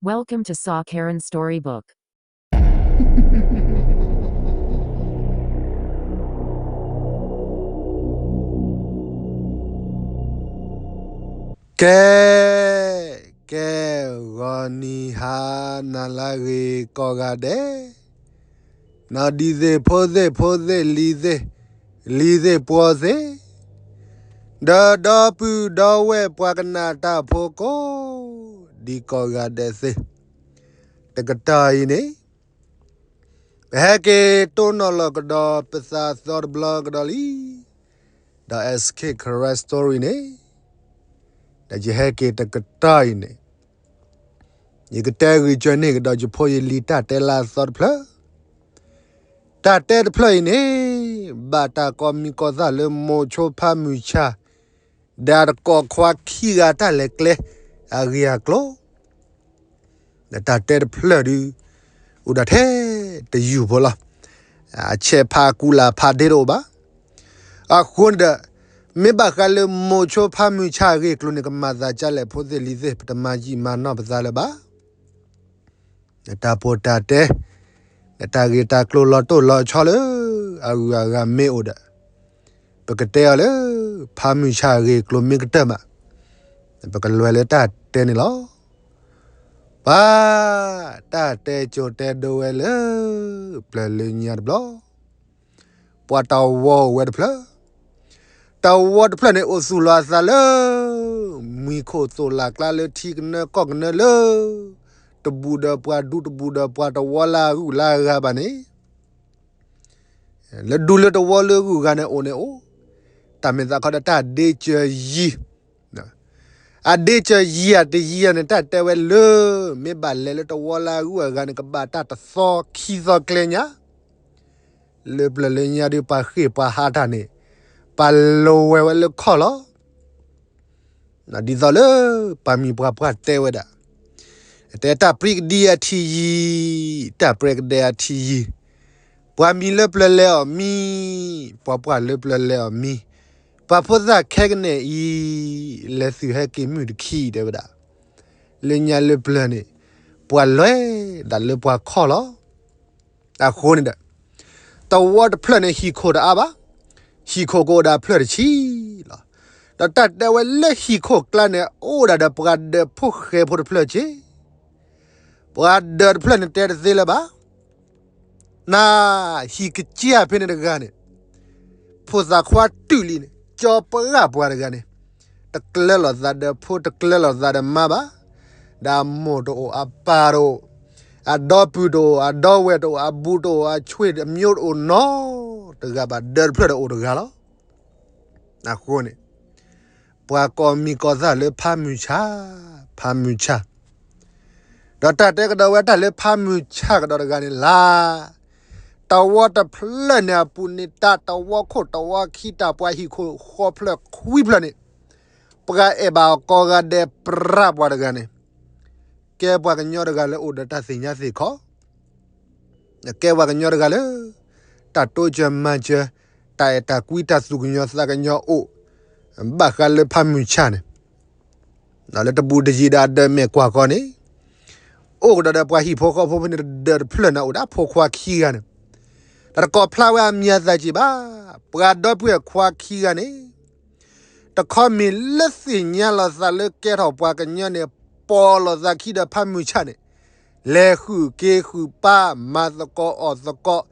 Welcome to Saw Karen Storybook. ကဲ, ကဲ, ဂီၤနံၤဟါနၤလၢအဂ့ၤကိးဂၤဒဲး, နီၢ်ဒံသ့ၣ်ဖိသ့ၣ်ဖိသ့ၣ်လံၤသ့ၣ်, လံၤသ့ၣ်ပှီၤသ့ၣ်, ဒီးဒီပုၢ်ဒီဝဲၢ်ပှၤကနၣ်တၢ်ဖိကိး, ဒ်ကိးဂၤဒဲးသ့ၣ်, တကတီၢ်အံၤန့ၣ် ပဟဲက့ၤတိၢ်နီၣ်လီၤကဒီးပသးသီတဘျီကဒီးလံ, ဒီး S K Karen Story န့ၣ်, ဒီးယဟဲက့ၤတကတီၢ်အံၤန့ၣ်, ယကတဲဂုာ်ကၢန့ၢ်ကဒီးယဖိယလံၤတၢ်တဲလၢအသီတဖျၢၣ်, တၢ်တဲတဖျၢၣ်အံၤန့ၣ်, ဘၣ်တၢ်ကိးမံၤကိးသၣ်လၢမိၤဆိဖးမုၢ်ဆၣ်, ဒီးတကိးခွါခံဂၤတၢ်လဲၤကျဲ, အဂ့ၢ်အကျိၤ ဒီးတၢ်တဲတဖျၢၣ်ဒုး, အိၣ်ဒၣ်ထဲတယုၢ်ဖိလီၤ. အဆဲးဖးကူလၢ်ဖးဒ့တအိၣ်ဘၣ်. အဃိန့ၣ်ဒီး, မ့ၢ်ဘၣ်ဃးလၢမိၤဆိဖးမုၢ်ဆၣ်အဂ့ၢ်အကျိၤန့ၣ် ကမၤသးဒ်လဲၣ်ဖိသ့ၣ်လံၤသ့ၣ် ပတမၤယံာ်မၤနီၢ်ပသးလၢၤဘၣ်. တၢ်ပီးတၢ်တဲ, တၢ်ဂ့ၢ်တၢ်ကျိၤလီၤတိၢ်လီၤဆီလၢအဂုၤအဂၤမ့ၢ်အိၣ်ဒီး, ပကတဲအီၤလၢ ဖးမုၢ်ဆၣ်အဂ့ၢ်အကျိၤမ့ၢ်ကတၢၢ်မး, ပကလဲၤလၢတၢ်တဲန့ၣ်လီၤ. ပှၤ, တၢ်တဲကၠိတဲဒိဝဲလၢ ပျၢၤလၢညါတဘျီ, ပှၤတဝီအိၣ်ဝဲတဖျၢၣ်, တဝီတဖျၢၣ်န့ၣ် အိၣ်သူၣ်လီၤအသးလၢ မှံၤခိၣ်သိၣ်လၢ်ကျါလၢထံကနၢကီၢ်ကနၢလၢ တဘူးဒီးပှၤဒူတဘူးဒီးပှၤတဝီလၢအဂုၤလၢအဂၤဘၣ်န့ၣ်, လၢဒူလၢတဝီလၢအဂုၤအဂၤန့ၣ်အိၣ်န့ၣ်အိၣ်, တၢ်မ့ၢ်သးခီဒီးတၢ်ဒ့ကၢၤယံၤ, အဒ့ကၢၤယံၤဧါတယံၤဧါန့ၣ် တၢ်တဲဝဲလၢ မ့ၢ်ဘၣ်လဲၤလၢတဝီလၢအဂုၤအဂၤန့ၣ် ကဘၣ်တၢ်တသီခံသီကျဲညါ, လၢပျၢၤလၢညါဒုးပှၤဃ့ၢ်ပှၤဟးတၢ်န့ၣ်, ပှၤလိၤဝဲဝဲလၢခီၣ်လီၤ. ဒ်သိးလၢပှၤမံၤပှၤပှၢ်တဲဝဲဒၣ်, တဲတၢ်ပြံကဒံအထံယံၤ, တၢ်ပြံကဒဲအထံယံၤ, ပှၤမံၤလၢပျၢၤလဲၤအီၤမံ, ပှၤပှၢ်လၢပျၢၤလဲၤအီၤမံ, ပှၤဖိသၣ်ခဲကနံၣ်အံၤ, လဲၤသုးဟဲက့ၤမုၢ်တခံတဲဝဲဒၣ်, လၢညါလၢပျၢၤန့ၣ်, ပှၤလဲၤဒၣ်လၢပှၤခီၣ်လီၤ. အဃိန့ၣ်ဒီး, တဝီတဖျၢၣ်န့ၣ်ဟံၣ်ခိၣ်တအါဘၣ်, ဟံၣ်ခိၣ်ကအိၣ်ဒၣ်ဖျၢၣ်တဆံလီၤ. ဒီးတၢ်တဲဝဲလၢဟံၣ်ခိၣ်ကျါန့ၣ် အိၣ်ဒၣ်ဒီးပှၤဒၢးဖိဃဲဖိတဖျၢၣ်က့, ပှၤဒၢးတဖျၢၣ်န့ၣ်တဲတသ့လၢၤဘၣ်. နဟံၣ်ကစၢ်ဖဲန့ၣ်တဂၤန့ၣ်, ဖိသၣ်ခွါတုၤလံန့ၣ် ကၠီပှၢ်ပှၤတဂၤန့ၣ်, တကျၢၤလိာ်သးဒီးဖိ တကျၢၤလိာ်သးဒီးမါဘၣ်, ဒီးအမိၢ်တအိၣ် အပၢ်တအိၣ်, အဒီပုၢ်တအိၣ် အဒီဝဲၢ်တအိၣ် အဘူးတအိၣ် အဆွေမျိုးတအိၣ်နီတဂၤဘၣ်, ဒၢးတဖျၢၣ်ဒီးအိၣ်တဂၤလီၤ. အဃိန့ၣ်, ပှၤကိးမံၤကိးသၣ်လၢဖးမုၢ်ဆၣ်, ဖးမုၢ်ဆၣ်, ဒီးတၢ်တဲကဒီးဝဲတၢ်လၢဖးမုၢ်ဆၣ်ကဒီးတဂၤန့ၣ်လၢ, တဝီတဖျၢၣ်န့ၣ်အပူၤန့ၣ် တၢ်တဝီခိၣ်တဝီခံ တၢ်ပှၤဟံၣ်ခိၣ်ဃီဖျၢၣ်ခွံဖျၢၣ်န့ၣ်, ပှၤအဲၣ်ဘၣ်အီၤကိးဂၤဒဲးပြးပှၤတဂၤန့ၣ်, ကဲပှၤကညီတဂၤလၢအိၣ်ဒီးတၢ်သ့ၣ်ညါသ့ၣ်ခီ ကဲပှၤကညီတဂၤလၢ တၢ်တိစၢၤမၤစၢၤ, တၢ်အဲၣ်တၢ်ကွံ တၢ်သူၣ်ကညီၤသးကညီၤအိၣ်, ဘၣ်ဃးလၢဖးမုၢ်ဆၣ်န့ၣ်, လၢတဘူးတယံၤဒီးအဒၢးမဲာ်ကွၢ်ကီန့ၣ်, အိၣ်ကဒီးဒီးပှၤဟံၣ်ဖိဃီဖိဖဲန့ၣ်တဒၢးတဖျၢၣ်န့ၣ် အိၣ်ဒၣ်ဖိခွါခံဂၤန့ၣ်, တၢ်တကိးဖျါဝဲအမံၤအသၣ်က့ၤဘၣ်, ပှၤဒီပုၢ်ဝဲၢ်ခွါခံဂၤန့ၣ် တခီမ့ၢ်လၢသ့ၣ်ညါလိာ်သးလၢကဲထီၣ်ပှၤကညီန့ၣ်, ပိာ်လိာ်သးခံဒီးဖးမုၢ်ဆၣ်န့ၣ်, လဲၤဃုာ်က့ၤဃုာ်ပၢ် မၤသကိးအီၣ်သကိး,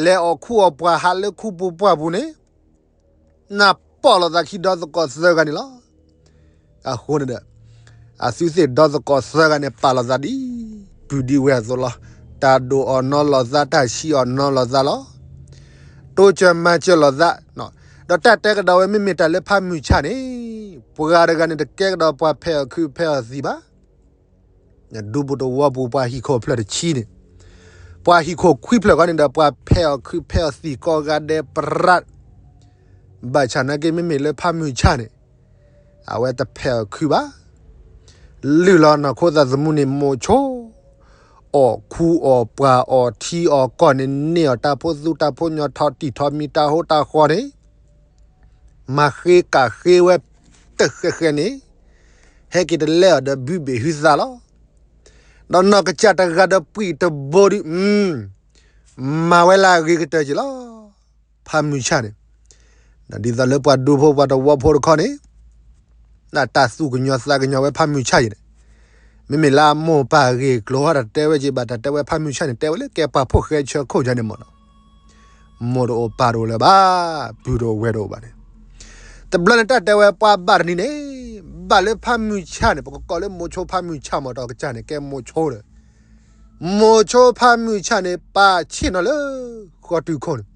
လဲၤအီၣ်ခူအီၣ်ပှၢ်ဟးလၢခူပူၤပှၢ်ပူၤန့ၣ်, နပိာ်လိာ်သးခံဒီသကိးသၢဂၤန့ၣ်လီၤ. အဃိန့ၣ်ဒီး, အသုသ့ၣ်ဒီသကိးသၢဂၤန့ၣ် ပာ်လိာ်သးဒ်ပုၢ်ဒ်ဝဲၢ်အသိးလီၤ. တၢ်ဒိၣ်အီၤနီၤလိာ်သး, တၢ်ဆံးအီၤနီၤလိာ်သးလီၤ. တိစၢၤမၤစၢၤလိာ်သး, ဒီးတၢ်တဲကဒီးဝဲ မ့မ့ၢ်တၢ်လၢဖးမုၢ်ဆၣ်န့ၣ်, ပှၤတဂၤန့ၣ် တကဲကဒီးပှၤဖဲးအီၣ်ခုးဖဲးအီၣ်သံၣ်ဘၣ်. ဒူပူၤတဝီပူၤ ပှၤဟံၣ်ခိၣ်ဖျၢၣ်တဆံန့ၣ်, ပှၤဟံၣ်ခိၣ်ခွံဖျၢၣ်ဃီန့ၣ်ဒီး ပှၤဖဲးအီၣ်ခုးဖဲးအီၣ်သံၣ်ကိးဂၤဒဲးပြး, ဘၣ်ဆၣ်နာ်က့ မ့မ့ၢ်လၢဖးမုၢ်ဆၣ်န့ၣ်, အဝဲတဖဲးအီၣ်ခုးဘၣ်. လုၢ်လီၤနီၢ်ခိသးသမူန့ၣ် မိၤဆိ အီၣ်ခူအီၣ်ပှၢ်အီၣ်ထံအီၣ်ကီၢ်န့ၣ် န့ၢ်အီၣ်တၢ်ဖိသူတၢ်ဖိညီ ထီၣ်တံၢ်ထီၣ်မံၤ တၢ်ဟိတၢ်ဃီန့ၣ်, မၤဃ့ကးဃ့ဝဲတဃဲးဃဲးန့ၣ်, ဟဲက့ၤတလဲအီၤဒီးဘုဘ့ၣ်ဟုသးလီၤ. ဒီးနီၢ်ကစၢ်တဂၤဒီးပှံၢ်တဘိဒုး မၤဝဲလၢအဂ့ၤကတၢၢ်က့ၤလီၤ. ဖးမုၢ်ဆၣ်န့ၣ် ဒ်သိးလၢပှၤဒူဖိပှၤသဝီဖိတခီန့ၣ် တၢ်သူၣ်ကညီၤသးကညီၤဝဲဖးမုၢ်ဆၣ်ယဲန့ၣ် မ့မ့ၢ်လၢအမိၢ်ပၢ်ဂ့ၢ်ကျိၤဟီဒီးတဲဝဲက့ၤဘၣ် တၢ်တဲဝဲဖးမုၢ်ဆၣ်န့ၣ် တဲဝဲလၢကဲပှၤဖိၣ်ဃဲဆၢခိၣ်ယဲန့ၣ်မ့ၢ်နီၤ မိၢ်တအိၣ်ပၢ်တအိၣ်လၢၤဘၣ်, ပုၢ်တအိၣ်ဝဲၢ်တအိၣ်ဘၣ်န့ၣ်, တဘျီန့ၣ်တၢ်တဲဝဲပှၤဘၣ်တနံၤန့ၣ် ဘၣ်လၢဖးမုၢ်ဆၣ်န့ၣ် ပကကိးလၢမိၤဆိဖးမုၢ်ဆၣ်မ့ၢ်ဒီးကစၢ်န့ၣ် ကဲမိၤဆိဒီး မိၤဆိဖးမုၢ်ဆၣ်န့ၣ် ပာ်ဆ့ၣ်နီၤလၢ ဃီတုၤခိၣ်န့ၣ်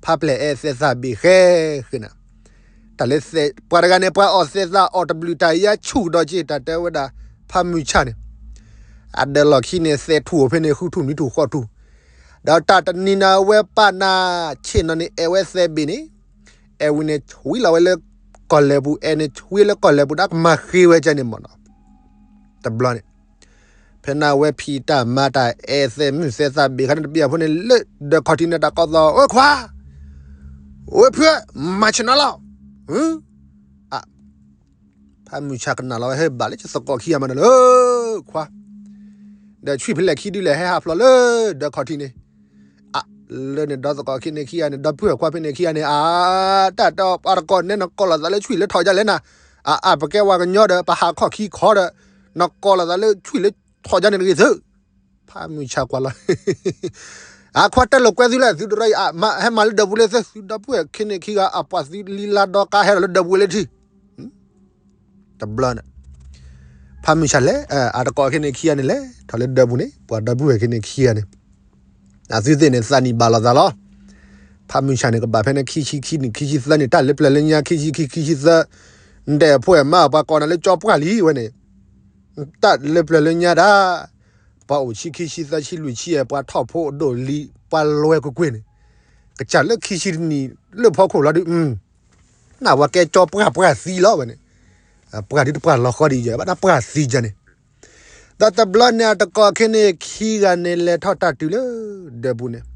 ဖးပျဲၢ်အဲၣ်သဲသၣ်ဘ့ၣ်ဃဲဃဲနၤ, တၢ်လၢပှၤတဂၤန့ၣ် ပှၤအီၣ်သဲသၣ်အီၣ်တဘျုးတၢ်ယါဆူၣ်ဒီးက့ၤ တၢ်တဲဝဲဒၣ် ဖးမုၢ်ဆၣ်န့ၣ် အဒၢးလီၢ်ခံန့ၣ် သဲထူၣ်အိၣ်ဖဲန့ၣ် ဃုထူၣ်နွံထူၣ်ဃိးထူၣ်, ဒီးတၢ်တနံၤန့ၣ် အဝဲပာ်နၤဆ့ၣ်နီၤန့ၣ် အဲၣ်ဝဲသဲဘ့ၣ်န့ၣ်, အဲၣ်ဝံၤန့ၣ် ဆွံလီၤဝဲလၢကီၢ်လဲၤပူၤ, အဲၣ်န့ၣ်ဆွံလၢကီၢ်လဲၤပူၤ ဒီးကမၤဃ့ဝဲကန့ၣ်မ့ၢ်နီၤ, တဘျီန့ၣ် ဖဲန့ၣ်ဝဲဖံးတၢ်မၤတၢ်အဲၣ်သဲမုၣ်သဲသၣ်ဘ့ၣ်ခါန့ၣ် တဘ့ၣ်အဖိန့ၣ် လၢဒၢးခီၣ်ထံးန့ၣ် တၢ်ကိးသီၣ် အိၣ်ခွါ, အိၣ်ဖု, မၤဆ့ၣ်နီၤလီၤ, ဖးမုၢ်ဆၣ်ကနၣ်လီၤဝဲ ဟဲဘၣ်လၢသကိးခံဂၤမးန့ၣ်လၢ ခွါ, ဒီးဆွံၣ်ဖဲလဲၣ်ခံဒုလဲၣ် ဟဲဟးဖျိးလၢဒၢးခီၣ်ထံးန့ၣ်, အါ, လၢန့ၣ်ဒီသကိးခံန့ၣ်ခံဂၤန့ၣ် ဒီပုၢ်ဝဲၢ်ခွါဖဲန့ၣ်ခံဂၤန့ၣ် အါ, တၢ်တဲအီၤ ပှၤတကိးနဲနကိးလီၤသးလၢဆွံၣ်လၢထီၣ်ဒ်လဲၣ်နၤ, အါအါ ပကဲဝဲကညီဒီး ပဟးခီၣ်ခံခီဒီး နကိးလီၤသးလၢဆွံၣ်လၢထီၣ်ဒ်န့ၣ်တဂ့ၤသု, ဖးမုၢ်ဆၣ်ကွၢ်လီၤ အခွါတဲလိာ်ကွဲသုလၢသုတရၢအံၤ ဟဲမၤလၢဒၢးပူၤလၢသု သုဒီပုၢ်ဝဲၢ်ခံန့ၣ်ခံဂၤ အပှၤသုလံလါဒီကါဟဲထီၣ်လၢဒၢးပူၤလၢထံ တဘျီန့ၣ် ဖးမုၢ်ဆၣ်လဲၤ အတကိးခံန့ၣ်ခံဂၤန့ၣ်လဲၤထီၣ်လၢဒၢးပူၤန့ၣ် ပှၤဒီပုၢ်ဝဲၢ်ခံန့ၣ်ခံဂၤန့ၣ် အသုသ့ၣ်န့ၣ် သးနံၣ်ဘၣ်လိာ်သးလီၤ. ဖးမုၢ်ဆၣ်န့ၣ် ကဘၣ်ဖဲန့ၣ် ခံဆံခံနံၣ် ခံဆံသၢနံၣ် တၢ်လၢပျၢၤလၢညါ ခံဆံခံ ခံဆံသၢ, နတဲဖိမါပှၤကိးနၤလၢကၠီပှၢ်လံဝဲန့ၣ်, တၢ်လၢပျၢၤလၢညါဒၣ် ပှၤအိၣ်ဆံခံဆံသၢဆံလွံၢ်ဆံ ပှၤထီၣ်ဖိဒိၣ်လံ ပှၤလွဲကွ့ၢ်ကွ့ၢ်န့ၣ်, ကစၢ်လၢခံဆံတနံၣ်လၢဖီခိၣ်လီၤဒုး နဝဲကဲကၠီပှၢ်ပှၢ်သံလီၤဝဲန့ၣ်, ပှၢ်ဒုးတပှၢ်လီၤဃီဒ်ယဲဘၣ် တပှၢ်သံယဲန့ၣ်, ဒီးတဘျီန့ၣ် အတကိးခံန့ၣ်ခံဂၤန့ၣ် လဲၤထီၣ်တၢ်တုၤလၢဒၢးပူၤန့ၣ်,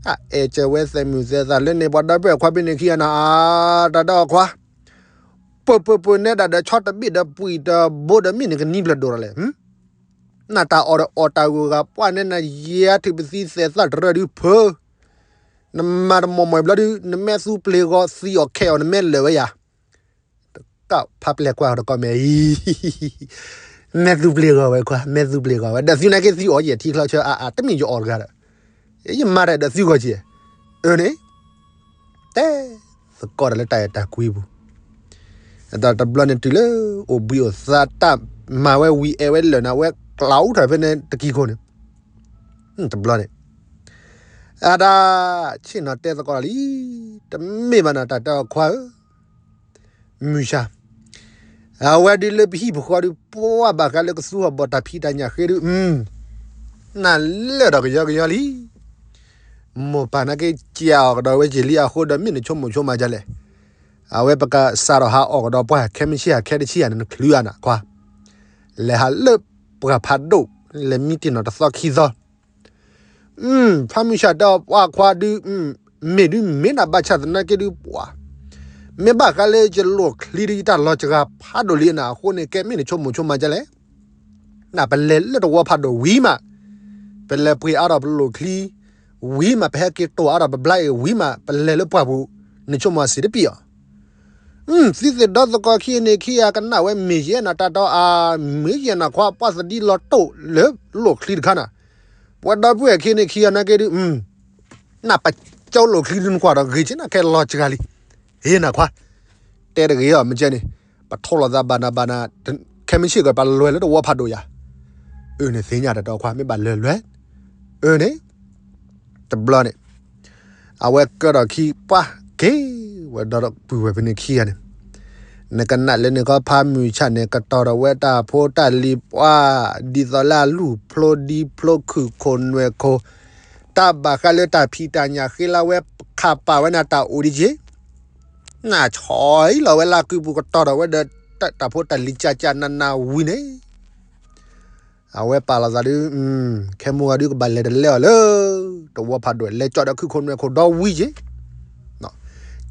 အအဲၣ်စၢၤဝဲသဲမုၢ်သဲသးလၢန့ၣ် ပှၤဒီပုၢ်ဝဲၢ်ခွါဖဲန့ၣ်ခံဂၤန့ၣ် အတၢ်ဒီးခွါ ပၢၢ်ပၢၢ်ပၢၢ်နဲဒၣ်ဒီးဆီတဘ့ၣ်ဒီးပှံၢ်တဘိဒီးမ့ၢ်န့ၣ်ကနံၤဘျၢၣ်ဒိၣ်ဒီးလဲၣ်, နတၢ်အီၣ်ဒီးအီၣ်တၢ်ဂုၤဂၤပှၢ်နဲနယဲအထုးပသံသဲးသၣ်တရၢဒုးဖၢ, နမၤတမီၢ်မီၢ်ဘျီဒုး နမဲာ်သူပျ့ၤဂီၤသံအီၤခဲအီၤ နမဲာ်လၢာ်ဝဲယၤ, တကးဖးပျဲၢ်ကွၢ်တကီၢ်မဲာ်အံၤ မဲာ်သူပျ့ၤဂီၤဝဲခွါ မဲာ်သူပျ့ၤဂီၤဝဲ ဒီးသုနာ်က့သုအီၣ်ယဲၢ်ထံချီဆၢအါအါ တမ့ၢ်ယအီၣ်တဂၤဒီး ယမၤတၢ်ဒီးသုဂီၢ်က့ၤ, အၢန့ၣ် တဲသကိးတၢ်လၢတၢ်အဲၣ်တၢ်ကွံပူၤ, ဒီးတဘျီန့ၣ်တုၤလၢ အိၣ်ဘှံးအိၣ်သါတၢ်မၤဝဲဝံၤအဲၣ်ဝဲလၢာ်န့ၣ် အဝဲကျးအူထီၣ်ဖဲန့ၣ်တကံၢ်ခိၣ်န့ၣ်, တဘျီန့ၣ် အတၢ်ဆ့ၣ်နီၤတဲသကိးတၢ်လံ, တမ့ၢ်ဘၣ်နၤတၢ်တဲအီၤခွါဧၢ မုၢ်ဆါ, အဝဲဒုးလၢပဟံၣ်ပဃီဒုး ပှၤဘၣ်ဃးလၢကသူဟီၣ်ဘီၣ်တၢ်ဖံးတၢ်ညၣ်ဃ့ဒုး, နလၢာ်ဒီးကယီကယီလံ. မိၢ်ပၢ်နာ်က့ ကးအီၣ်ကဒီးဝဲက့ၤလံအဃိဒီး မ့ၢ်နဆိကမိၣ်ဆိမးဒ်လဲၣ်. အဝဲပကစးထီၣ်ဟးအီၣ်ကဒီးပှၢ် ခဲမုၢ်ဆ့ၣ်ဟးခဲတဆံယၤန့ၣ် နချုးအါနၤခွါ, လဲၤဟးလၢပှၢ်ဖးဒိၣ် လဲၤမံတ့ၢ်နီၢ်တသီခံသီ ဖးမုၢ်ဆါတဲအီၤ ပှၤခွါဒုး, မ့ၢ်ဒုးမ့ၢ်နဘၣ်ဆၣ်သနာ်က့ဒုးပှၤ, မ့ၢ်ဘၣ်ဃးလၢယလိၣ်ချံဒုးယတၢ်လီၤစှၤဖးဒိၣ်လံနၤအဃိန့ၣ် ကဲမ့ၢ်နဆိကမိၣ်ဆိမးဒ်လဲၣ်. နပလဲၤလၢတဝီဖးဒိၣ်ဝံၤမး, ပလဲၤပှ့ၤအါထီၣ်ပလိၣ်ချံဝံၤမး, ပဟဲက့ၤတိၢ်အါထီၣ်ပဘျါအံၤဝံၤမး, ပလဲၤလၢပှၢ်ပူၤ, နဆိကမိၣ်စံးတပံၤအီၤ သုသ့ၣ်ဒီသကိးခံန့ၣ်ခံဂၤကနၣ်ဝဲမ့ၢ်ယဲနၤတၢ်တီအါ, မ့ၢ်ယဲနၤခွါ ပှၤသဒံလီၤတိာ်လၢလိၣ်ချံတခါနၤ, ပှၤဒီပုၢ်ဝဲၢ်ခံန့ၣ်ခံဂၤနာ်က့ဒုး, နပကၠီလိၣ်ချံဒုးနကွၢ်ဒီးဂ့ၤက့နၤခဲလီၤစှၤလံ, ဟ့နၤခွါ, တဲတဂ့ၤအီၤမ့ၢ်ကဲန့ၣ်, ပထိၣ်လိာ်သးဘၣ်နၤဘၣ်နၤ, ခဲမုၢ်ဆ့ၣ်ကပာ်လွဲလၢတဝီဖးဒိၣ်ယၤ, အၢန့ၣ်သ့ၣ်ညါတၢ်တီခွါ မ့ၢ်ဘၣ်လွဲလွဲ, အၢန့ၣ် တဘျီန့ၣ်, အဝဲကၢထီၣ်ခံပှၢ်က့ၤဝဲဒီပုၢ်ဝဲၢ်ဖဲန့ၣ်ခံဂၤန့ၣ်, နကနၣ်လၢန့ၣ်ခီဖးမုၢ်ဆါန့ၣ် ကတီၤထီၣ်ဝဲတၢ်ဖိတၢ်လံၤပှၢ်, ဒ်သိးလၢအလူၢ်ဖျိဒံဖျိခုၣ်ခိၣ်နွဲၣ်ခိၣ်, တၢ်ဘၣ်ဃးလၢတၢ်ဖံးတၢ်ညၣ်ဃ့လၢဝဲခးပာ်ဝဲနၤတၢ်အိၣ်ဒံးက့ၤ နဆီလီၤဝဲလၢကုပူၤကတီၤထီၣ်ဝဲဒီး တၢ်ဖိတၢ်လံၤကၢ်ကၢ်နးနးဝံၤန့ၣ်, အဝဲပာ်လီၤသးဒုး, ခဲမုၢ်ဂၤဒုးကဘၣ်လဲၤတလဲအီၤလၢ တဝီဖးဒိၣ် လဲၤကၠီၣ်ဒီးခုၣ်ခိၣ်နွဲၣ်ခိၣ်ဒီဝံၤက့ၤ,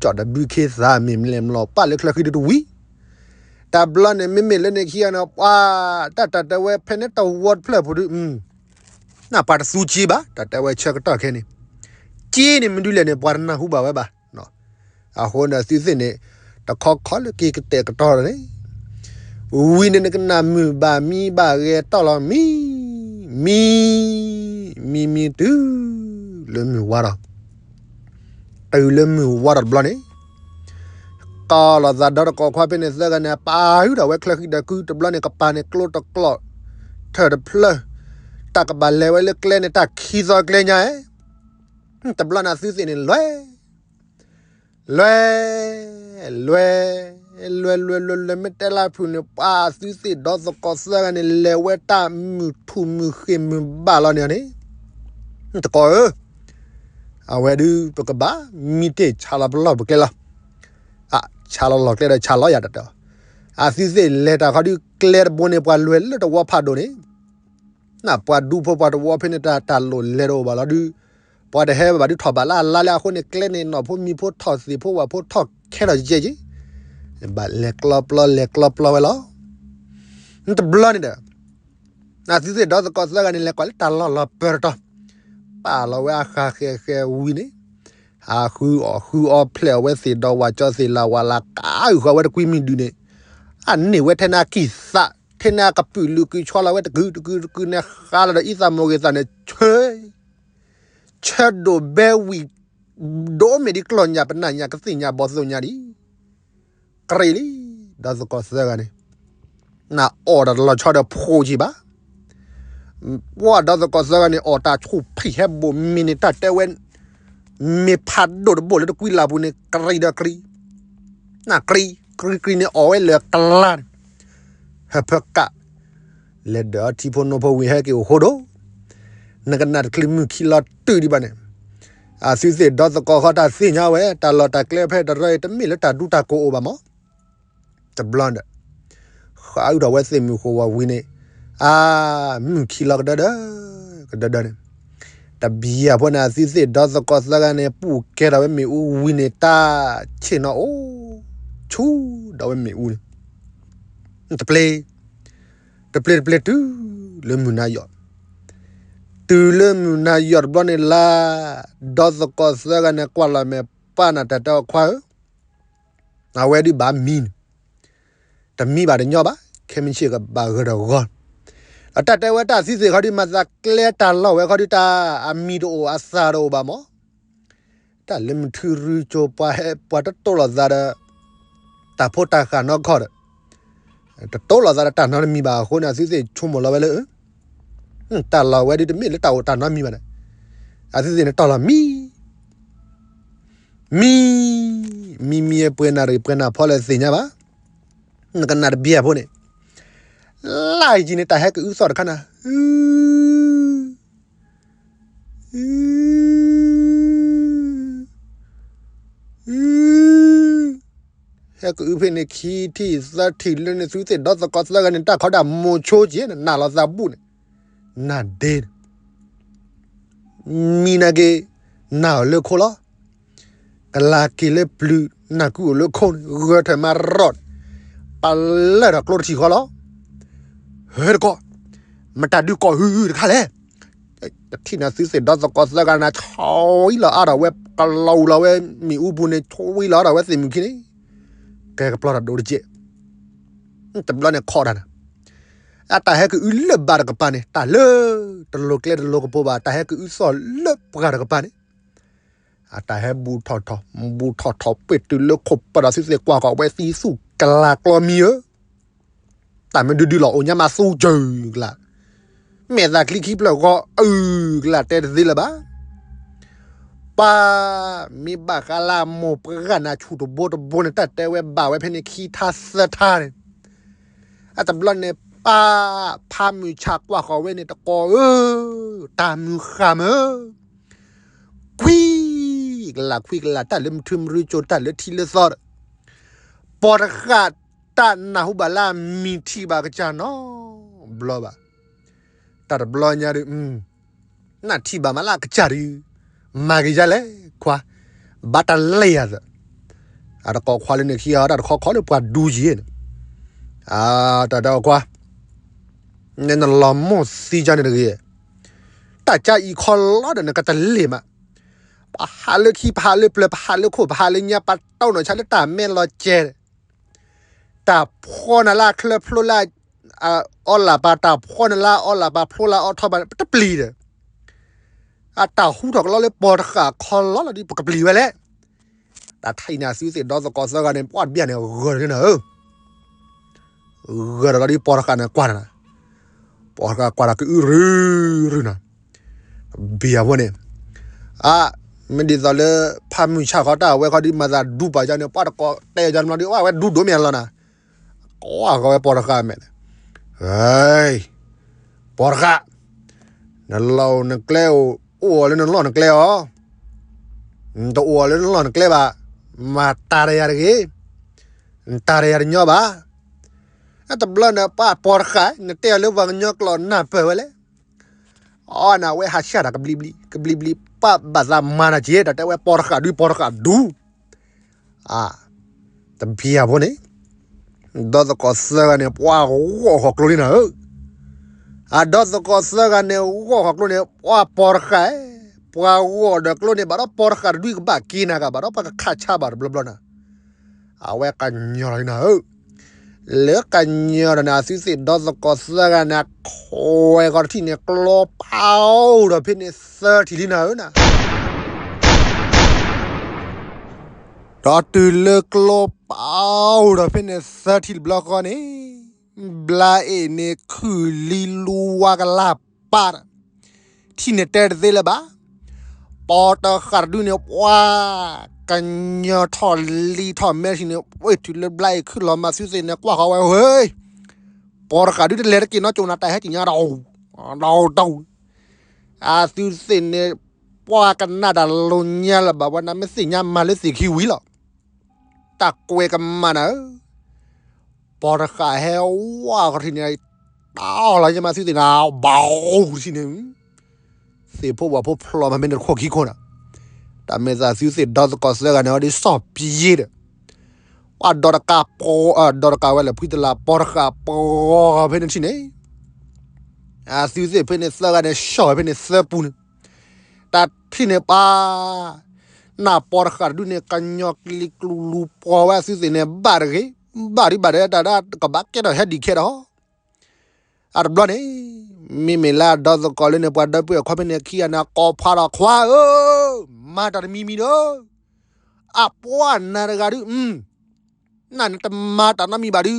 ကၠီၣ်ဒီးဘုခ့သၣ်မ့ၢ်မလဲၣ်မလီၤပၢ်လၢချၢဃံဒုးတဝံၤ, တဘျီန့ၣ် မ့မ့ၢ်လၢန့ၣ်ခံဂၤန့ၣ် ပှၤတၢ်တၢ်တဲဝဲဖဲန့ၣ်တဝီတဖျၢၣ်ဖိဒုး နၢ်ပှၤတသူက့ဘၣ် တၢ်တဲဝဲဆၢကတီၢ်ခဲန့ၣ်, က့န့ၣ်မနုၤလဲၣ်န့ၣ် ပှၤတနၢ်ဟူဘၣ်ဝဲဘၣ်. အဃိန့ၣ် အသုသ့ၣ်န့ၣ် တခီခီလၢက့ၤကတဲာ်ကတီၤန့ၣ်, ဝံၤန့ၣ်နကနၣ်မုာ်ဘၣ်မံဘၣ်ဂဲၤတီၢ်လီၤမံ, မံ, မံမံတုၤလၢမုၢ်ဝါဒီး, တုၤလၢမုၢ်ဝါဒီးတဘျီန့ၣ် ကီၢ်လီၤသးဒီသကိးခွါဖဲန့ၣ် သၢဂၤန့ၣ် ပာ်ဃုာ်ဒီးဝဲချၢဃံဒီးကုတဘျီန့ၣ် ကပၤန့ၣ်ကျိတကျိး, ထၢၣ်တဖျၢၣ်, တၢ်ကဘၣ်လဲၤဝဲလၢကျဲန့ၣ် တၢ်ခံသီကျဲညါ, တဘျီန့ၣ် အသုသ့ၣ်န့ၣ် လဲၤ, လဲၤ, လဲၤ, လဲၤလဲၤလဲၤလဲၤ မ့ၢ်တဲလၢဖုၣ်န့ၣ် ပှၤအသုသ့ၣ်ဒီသကိးသၢဂၤန့ၣ် လဲၤဝဲတၢ်မုာ်ထူၣ်မုာ်ဃ့ၢ်မုာ်ဘၣ်လီၤန့ၣ်န့ၣ်, တကိးဧၢ အဝဲဒုးပကဘၣ်မံတ့ၢ်ဆးလီၤပလီၢ်ပကျဲလီၤ. ဆးလီၤလီၢ်ကျဲဒီးဆးလီၤယၤတတဲ, အသုသ့ၣ်လဲၤတၢ်ခီဒုး ကျဲတဘိန့ၣ် ပှၤလဲၤလၢတဝီဖးဒိၣ်န့ၣ်, နပှၤဒူဖိပှၤတဝီဖဲန့ၣ် တၢ်လိၣ်လဲၤတအိၣ်ဘၣ်လီၤဒုး, ပှၤတဟဲဘၣ်ဒုးထီၣ်ဘၣ်လၢအလါလၢအဃိန့ၣ် ကျဲန့ၣ်နီၢ်ဖိမံၤဖိထီၣ်သ့ၣ်ဖိဝၣ်ဖိထီၣ်ခဲထီၣ်ယဲၢ်ယဲၢ်, ဘၣ်လဲၤကျီပျီလဲၤကျီပျီဝဲလီၤ. တဘျီန့ၣ်ဒီး အသုသ့ၣ်ဒီသကိးသၢဂၤန့ၣ် လဲၤကွၢ်လၢတၢ်လီၢ်လီၤပၢတတီၤ, ပာ်လီၤဝဲအဃာ်ဃဲၤဃဲၤဝံၤန့ၣ်, ဟးဃုအီၣ်ဃုအီဖျဲၣ်အီၣ်ဝဲသ့ၣ်ဒီးဝၣ်ကၠီသ့ၣ်လၢဝၣ်လၢကါအုၣ်ဃီဝဲတကွံမံၤဒုးန့ၣ်, အန့ၢ်ဝဲထဲန့ၣ်အကံၢ်သး, ထဲန့ၣ်အကပုာ်လုာ်ကုဆှီလီၤဝဲတကုာ်တကုာ်တကုာ်န့ၣ် ဃါလီၤဒီးအံသးမိၢ်ဂ့ၤသးန့ၣ် ဆၢ ဆၢဒိၣ်ဘဲဝံၤ ဒိၣ်မ့ၢ်ဒ်ကျီၢ်ညၣ်ပနၢ်ညၣ်ကသ့ၣ်ညါဘီၣ်သိၣ်ညါဒံး, ကြ့လံ, ဒီသကိးသၢဂၤန့ၣ်, နအီၣ်တၢ်တလီၤဆီဒီးဖိက့ၤဘၣ်, ပှၤဒီသကိးသၢဂၤန့ၣ် အီၣ်တၢ်ဆူၣ်ဖံးဟဲဘိၣ်မ့ၢ်န့ၣ် တၢ်တဲဝဲ မ့ၢ်ဖးဒိၣ်တဘိၣ်လၢတကွံလၢ်ပူၤန့ၣ် ကြ့ဒီးကြ့, နကြ့, ကြ့ကြ့န့ၣ် အီၣ်ဝဲလၢကလါန့ၣ် ဟၢဖၢကး, လဲၤဒီးအထံဖိနိဖိဝံၤဟဲက့ၤအိၣ်ဃိဒိၣ်, နကနၣ်တချုးမုၢ်ခံလီၤတုၤဒံးဘၣ်န့ၣ်, အသုသ့ၣ်ဒီသကိးဃီတၢ်သ့ၣ်ညါဝဲ တၢ်လီၢ်တၢ်ကျဲဖဲတရၢအံၤ တမ့ၢ်လၢတၢ်ဒူတၢ်ကိးအိၣ်ဘၣ်မး, တဘျီဒီး, ဃးအုၣ်ထီၣ်ဝဲသ့ၣ်မုၢ်ဃိဝီၤဝံၤန့ၣ်, အါ, မုၢ်ခံလီၤကဒၢဒၢ, ကဒၢဒၢန့ၣ်, တဘျီဖိန့ၣ် အသုသ့ၣ်ဒီသကိးသၢဂၤန့ၣ် ပူၣ်ကဲထီၣ်ဝဲမ့ၣ်အူဝံၤန့ၣ် တၢ်ဆ့ၣ်နီၤအိၣ်, ဆူဒီးဝဲမ့ၣ်အူန့ၣ် တပျ့ၤ, တပျ့ၤတပျ့ၤတုၤလၢမုၢ်နၤယီၣ်, တုၤလၢမုၢ်နၤယီၣ်တဘျီန့ၣ်လၢ, ဒီသကိးသၢဂၤန့ၣ် ကွၢ်လီၤမဲာ်ပၢ်နၤတၢ်တဲအီၤခွါဧၢ, အဝဲဒုးဘၣ်မံန့ၣ်, တမံဘၣ်တညီဘၣ်, ခဲမုၢ်ဆ့ၣ်ကဘၣ်ဂၢၢ်တဂီၢ်, အတၢ်တဲဝဲတၢ်သုသ့ၣ်ခီဒုး မၤသးကျဲတၢ်လီၢ်ဝဲခီဒုး တၢ်အမံၤတအိၣ်အသၣ်တအိၣ်ဘၣ်မး တၢ်လၢမုၢ်ထူရူကၠိပှၤဟဲပှၤတတိၢ်လိာ်သးဒီး တၢ်ဖိတၢ်ဃၢ်နီၢ်ခီဒီး တတိၢ်လိာ်သးဒီးတၢ်နီတမံၤဘၣ်အဃိန့ၣ် အသုသ့ၣ်ဆိကမိၣ်လီၤဝဲလၢ တၢ်လီၢ်ဝဲဒုးတမ့ၢ်လၢတၢ်အိၣ်တၢ်နီတမံၤဘၣ်န့ၣ် အသုသ့ၣ်န့ၣ်တီၢ်လီၤမံ မံ မံမံပှဲၤနၢ်ရံၣ်ပှဲၤနၢ်ဖီလၢသ့ၣ်ညါဘၣ် နကနၣ်တဘျီဖိန့ၣ် လၢယံၤန့ၣ် တၢ်ဟဲကအုသီၣ်တခါနၤ အု အု အု ဟဲကအုဖဲန့ၣ် ခံထံၣ်သၢထံၣ်လၢန့ၣ် သုသ့ၣ်ဒီသကိးသၢဂၤန့ၣ် တၢ်ခီဒၣ်မိၤဆိက့ၤ နၢ်လီၤသးဘူၣ်န့ၣ် နၢ်ဒ့ မံနၤက့ၤ နၢ်အီၤလၢခိလီၤ ကလၤက့ၤလၢပျုၤ နၢ်ကုအိၣ်လၢခိန့ၣ် ဂၢၢ်ထၢၣ်မၤရီၣ် ပလၢၢ်ဒီးကျိတထံၣ်ဃီလီၤ ဟဲတကီၢ် မတၤဒုးကိးဟုတခါလဲၣ် တထံၣ်န့ၣ်သုသ့ၣ်ဒီသကိးသၢဂၤန့ၣ် ဆီလီၤအါထီၣ်ဝဲ ကလီၤလီၤဝဲမ့ၣ်အူပူၤန့ၣ် ဆီလီၤအါထီၣ်ဝဲသ့ၣ်မုၢ်ခံန့ၣ် ကဲကပျီတၢ်ဒိတကဲး တဘျီန့ၣ်ခီတၢ်န့ၣ် အတၢ်ဟဲကအုလၢဘၣ်တကပၤန့ၣ် တၢ်လၢ တလိၤကျဲတလိၤကပိၤဘၣ် တၢ်ဟဲကအုသီၣ်လၢပှၢ်တကပၤန့ၣ် အတၢ်ဟဲဘူးထီၣ်ထီၣ် ဘူးထီၣ်ထီၣ်ပှ့ၤတုၤလၢခိၣ်ပၢဒီးသုသ့ၣ်ကွၢ်ကီးဝဲသံသူၣ်ကလၤကျီမံဧၢ တၢ်မ့ၢ်ဒုးဒုးလီၤ အိၣ်ညါမးသူကၢၤကလၤ မဲာ်သးကျံခံဖျၢၣ်ဂီၤအုၣ်ကလၤတဲတသ့လၢၤဘၣ် ပၢ် မ့ၢ်ဘၣ်ဃးလၢအမိၢ်ပှၢ်နၤဆူၣ်တဘိတဘိန့ၣ် တၢ်တဲဝဲဘၣ်ဝဲဖဲန့ၣ်ခံထါသၢထါန့ၣ် အတဘျီန့ၣ် ပၢ် ဖးမုၢ်ဆါကွၢ်ဃီၤဝဲန့ၣ် တကိးဧၢ တၢ်မုၢ်ဃၢ်မၢ ခွံကလးခွံကလး တၢ်လၢမုၢ်ထူမုၢ်ရူကၠိ တၢ်လၢထံလၢသီဒီး ပှၤတဃၣ်တၢ်နၢ်ဟူဘၣ်လၢအမံၤထံၣ်ဘၣ်ကစၢ်နီတဘျီဘၣ် တၢ်တဘျီညါဒုး နၢ်ထံၣ်ဘၣ်မးလၢအကစၢ်ဒုး မၤက့ၤယါလဲၣ်ခွါ ဘၣ်တၢ်လဲၤယၤသၢ အတကိးခွါလၢန့ၣ်ခံဂၤ တၢ်တခီခီလၢပှၤဒူယံၤန့ၣ် အတၢ်ဒၣ်အီၤကွၢ်, နနလီၤမိၢ်သံကန့ၣ်တဂ့ၤ, တၢ်ကါအံၤခီလီၤဒီးနကတလ့ၤမး, ပဟးလၢခံ ပဟးလၢပျၢၤ ပဟးလၢခိၣ် ပဟးလၢညါ ပတီၢ်နီၢ်ဆါလၢတၢ်မဲလီၤကဲ, တၢ်ဖှီၣ်နၤလၢအချၢဖျိလၢအီလၢ်ပၤ, တၢ်ဖှီၣ်နၤလၢအီလၢ်ပၤ ဖျိလၢအီထီၣ်ဘၣ်န့ၣ် ပတပျံၤဒီး, အတၢ်ဟူထီၣ်ကလီလၢပီၢ်တဃာ်ခီလီၤလီၤဒီး ပကပျံၤဝဲလဲၣ်. တၢ်ထံၣ်န့ၣ် အသုသ့ၣ်ဒီသကိးသၢဂၤန့ၣ် ပှၤတဘျီန့ၣ် ဂၢၢ်တက့ၢ်နၤဧၢ, ဂၢၢ်ဒီးလီၤဒီးပီၢ်တဃာ်န့ၣ်ကွၢ်နၤ, ပီၢ်တဃာ်ကွၢ်တၢ်ကအုရုရုနၤ, ဘံယၤဖိန့ၣ်, အ, မ့ၢ်ဒ်သိးလၢ ဖးမုၢ်ဆၣ်ဃီတၢ်ဝဲခီဒီး မၤသးဒူပာ်ကန့ၣ် ပှၤတကိးတဲယၤကန့ၣ်ဒီး အဝဲဒူဒိၣ်မ့ၢ်အလီၤနၤ, ကွၢ်ဃီဝဲပီၢ်တဃာ်မဲာ်န့ၣ်, ပီၢ်တဃာ်, နလီၢ်နကျဲအိၣ်, အိၣ်အီၤလၢနလီၢ်နကျဲအီၤ, နတအိၣ်အီၤလၢနလီၢ်နကျဲဘၣ်, မၤတၢ်ဒီးယၤတဂ့ၤ, နတၢ်ဒီးယၤတညီဘၣ်, တဘျီန့ၣ် ပှၤပီၢ်တဃာ် နတဲအီၤလၢပှၤကညီကျိာ်နၢ်ပၢၢ်ဝဲလဲၣ်, အီနၤဝဲဟးဆှၢတၢ်ကဘျံးဘျံး ကဘျံးဘျံး ပှၤဘၣ်သးမၤနၤက့ၤ တၢ်တဲဝဲပီၢ်တဃာ်ဒုးပီၢ်တဃာ်ဒူ အ, တဘံယၤဖိန့ၣ်, ဒီသကိးသၢဂၤန့ၣ် ပှၤဂီၢ်ဃီၤကျိန့ၣ်နၤဧၢ, အဒီသကိးသၢဂၤန့ၣ် ဂီၢ်ဃီၤကျိန့ၣ် ပှၤပီၢ်တဃာ်, ပှၤဂီၢ်ဒီးကျိန့ၣ် ဘၣ်ဒီးပီၢ်တဃာ်တဒုကဘၣ်က့ၤနၤဂၤ ဘၣ်ဒီးပှၤကခးဆါဘၣ်တဘျီဘျီနၤ, အဝဲကညီလီၤနၤဧၢ လၢကညီဒီးန့ၣ် အသုသ့ၣ်ဒီသကိးသၢဂၤန့ၣ် အခွဲးဃီၤတထံၣ်န့ၣ် ကျီပာ်အိၣ်ဒီးဖဲန့ၣ်သၢထံၣ်လံနၤဧၢနၤ, ဒီးတုၤလၢကျီပာ်အိၣ်ဒီးဖဲန့ၣ်သၢထံၣ်တဘျီဃီန့ၣ်, ဘျါအ့ၣ်န့ၣ်ခုၣ်လံလူဝါကလၢ်ပၢ်ဒီး ထံၣ်န့ၣ်တဲတသ့လၢၤဘၣ်, ပီၢ်တဃာ်တဒုန့ၣ် ပှၤကညီထီၣ်လံထီၣ်မဲထံၣ်န့ၣ် ဝဲတုၤလၢဘျါအ့ၣ်ခုၣ်လီၤမၤသုသ့ၣ်န့ၣ် ကွၢ်ဃီၤဝဲဧၢ, ပီၢ်တဃာ်ဒုတလဲၤတက့ၢ်နီတကၠိၢ်နၤ တၢ်ဟဲက့ၤညါဒီး, ဒီးတ အသုသ့ၣ်န့ၣ် ပှၤကနၣ်တၢ်လိၤညါလၢၤဘၣ် ပှၤနၤမ့ၢ်သ့ၣ်ညါမၤလၢသ့ၣ်ခံဝံၤလီၤ, တၢ်ကွဲးကမၣ်နၤဧၢ, ပီၢ်တဃာ်ဟဲဝဲဃီၤထံၣ်န့ၣ်, တၢ်အီၣ်လီၤယမၤသုသ့ၣ်န့ၣ် ဘၣ်အိၣ်တထံၣ်န့ၣ်, သ့ၣ်ဖိဝၣ်ဖိဖျိးမၤမ့ၢ်န့ၣ်တခိၣ်ခံခိၣ်နၤ, တၢ်မ့ၢ်သးသုသ့ၣ်ဒီသကိးသၢဂၤန့ၣ် အီၤဒ်စီၣ်ပယ့ဒီး ပှၤဒီးတကးပီၢ်, ဒီးတကးဝဲလၢဖှံတလးပီၢ်တဃာ်ပီၢ်ဖဲန့ၣ်ထံၣ်န့ၣ်, အသုသ့ၣ်ဖဲန့ၣ်သၢဂၤန့ၣ် ဆှီၣ်ဝဲဖဲန့ၣ်သၢပူန့ၣ်, တၢ်ထံၣ်န့ၣ်ပၢ်, နၢ်ပီၢ်တဃာ်တဒုန့ၣ် ကညီကလံၤကျူလူပီၢ်ဝဲအသုသ့ၣ်န့ၣ် ဘၣ်တဂ့ၤ, ဘၣ်ဒုဘၣ်ဒီးတၢ်ဒၣ်ကဘၣ်ကဲထီၣ်ဟဲဒံးခဲဒီး အတဘျီန့ၣ်, မ့မ့ၢ်လၢအဒီသကိးလၢန့ၣ် ပှၤဒီပုၢ်ဝဲၢ်ခွါဖဲန့ၣ်ခံဂၤန့ၣ် ကိးဖးဒီးခွါဧၢ, မၤတၢ်တမံၤမံၤဒီး, အပှၤနၤတဂၤဒု, နနတမၤတၢ်နီတမံၤဘၣ်ဒု,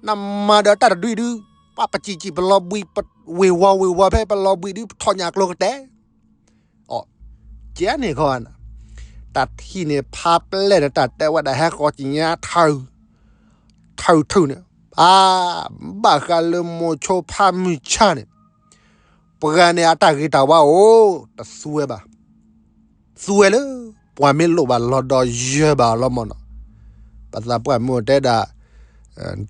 နမၤဒီးတၢ်တဒုဒု, ပှၤပစံၣ်စံၣ်ပလီၤဘှံး, ဝ့ၤဝီၤဝ့ၤဝီၤဖဲပလီၤဘှံးဒု ထီၣ်ညၣ်ကျိကတဲာ် အီၤ, ကဲန့ၣ်ခီ, တၢ်ထံၣ်န့ၣ်ဖးပျဲၢ်န့ၣ် တၢ်တဲဝဲဒၣ်ဟဲဃီၤကညါထၢၣ်, ထၢၣ်ထူၣ်န့ၣ်, အါ, ဘၣ်ဃးလၢမိၤဆိဖးမုၢ်ဆၣ်န့ၣ်, ပှၤန့ၣ်အတၢ်ဂ့ၤတၢ်ဝါအိၣ်, တသူဝဲဘၣ်, သူဝဲလၢ ပှၤမ့ၢ်လိၣ်ဘၣ်လီၤဒီးယၢၤဘၣ်အီၤလီၤမၢ်နီၤ, ပသးပှၢ်မုၣ်တဲဒၣ်,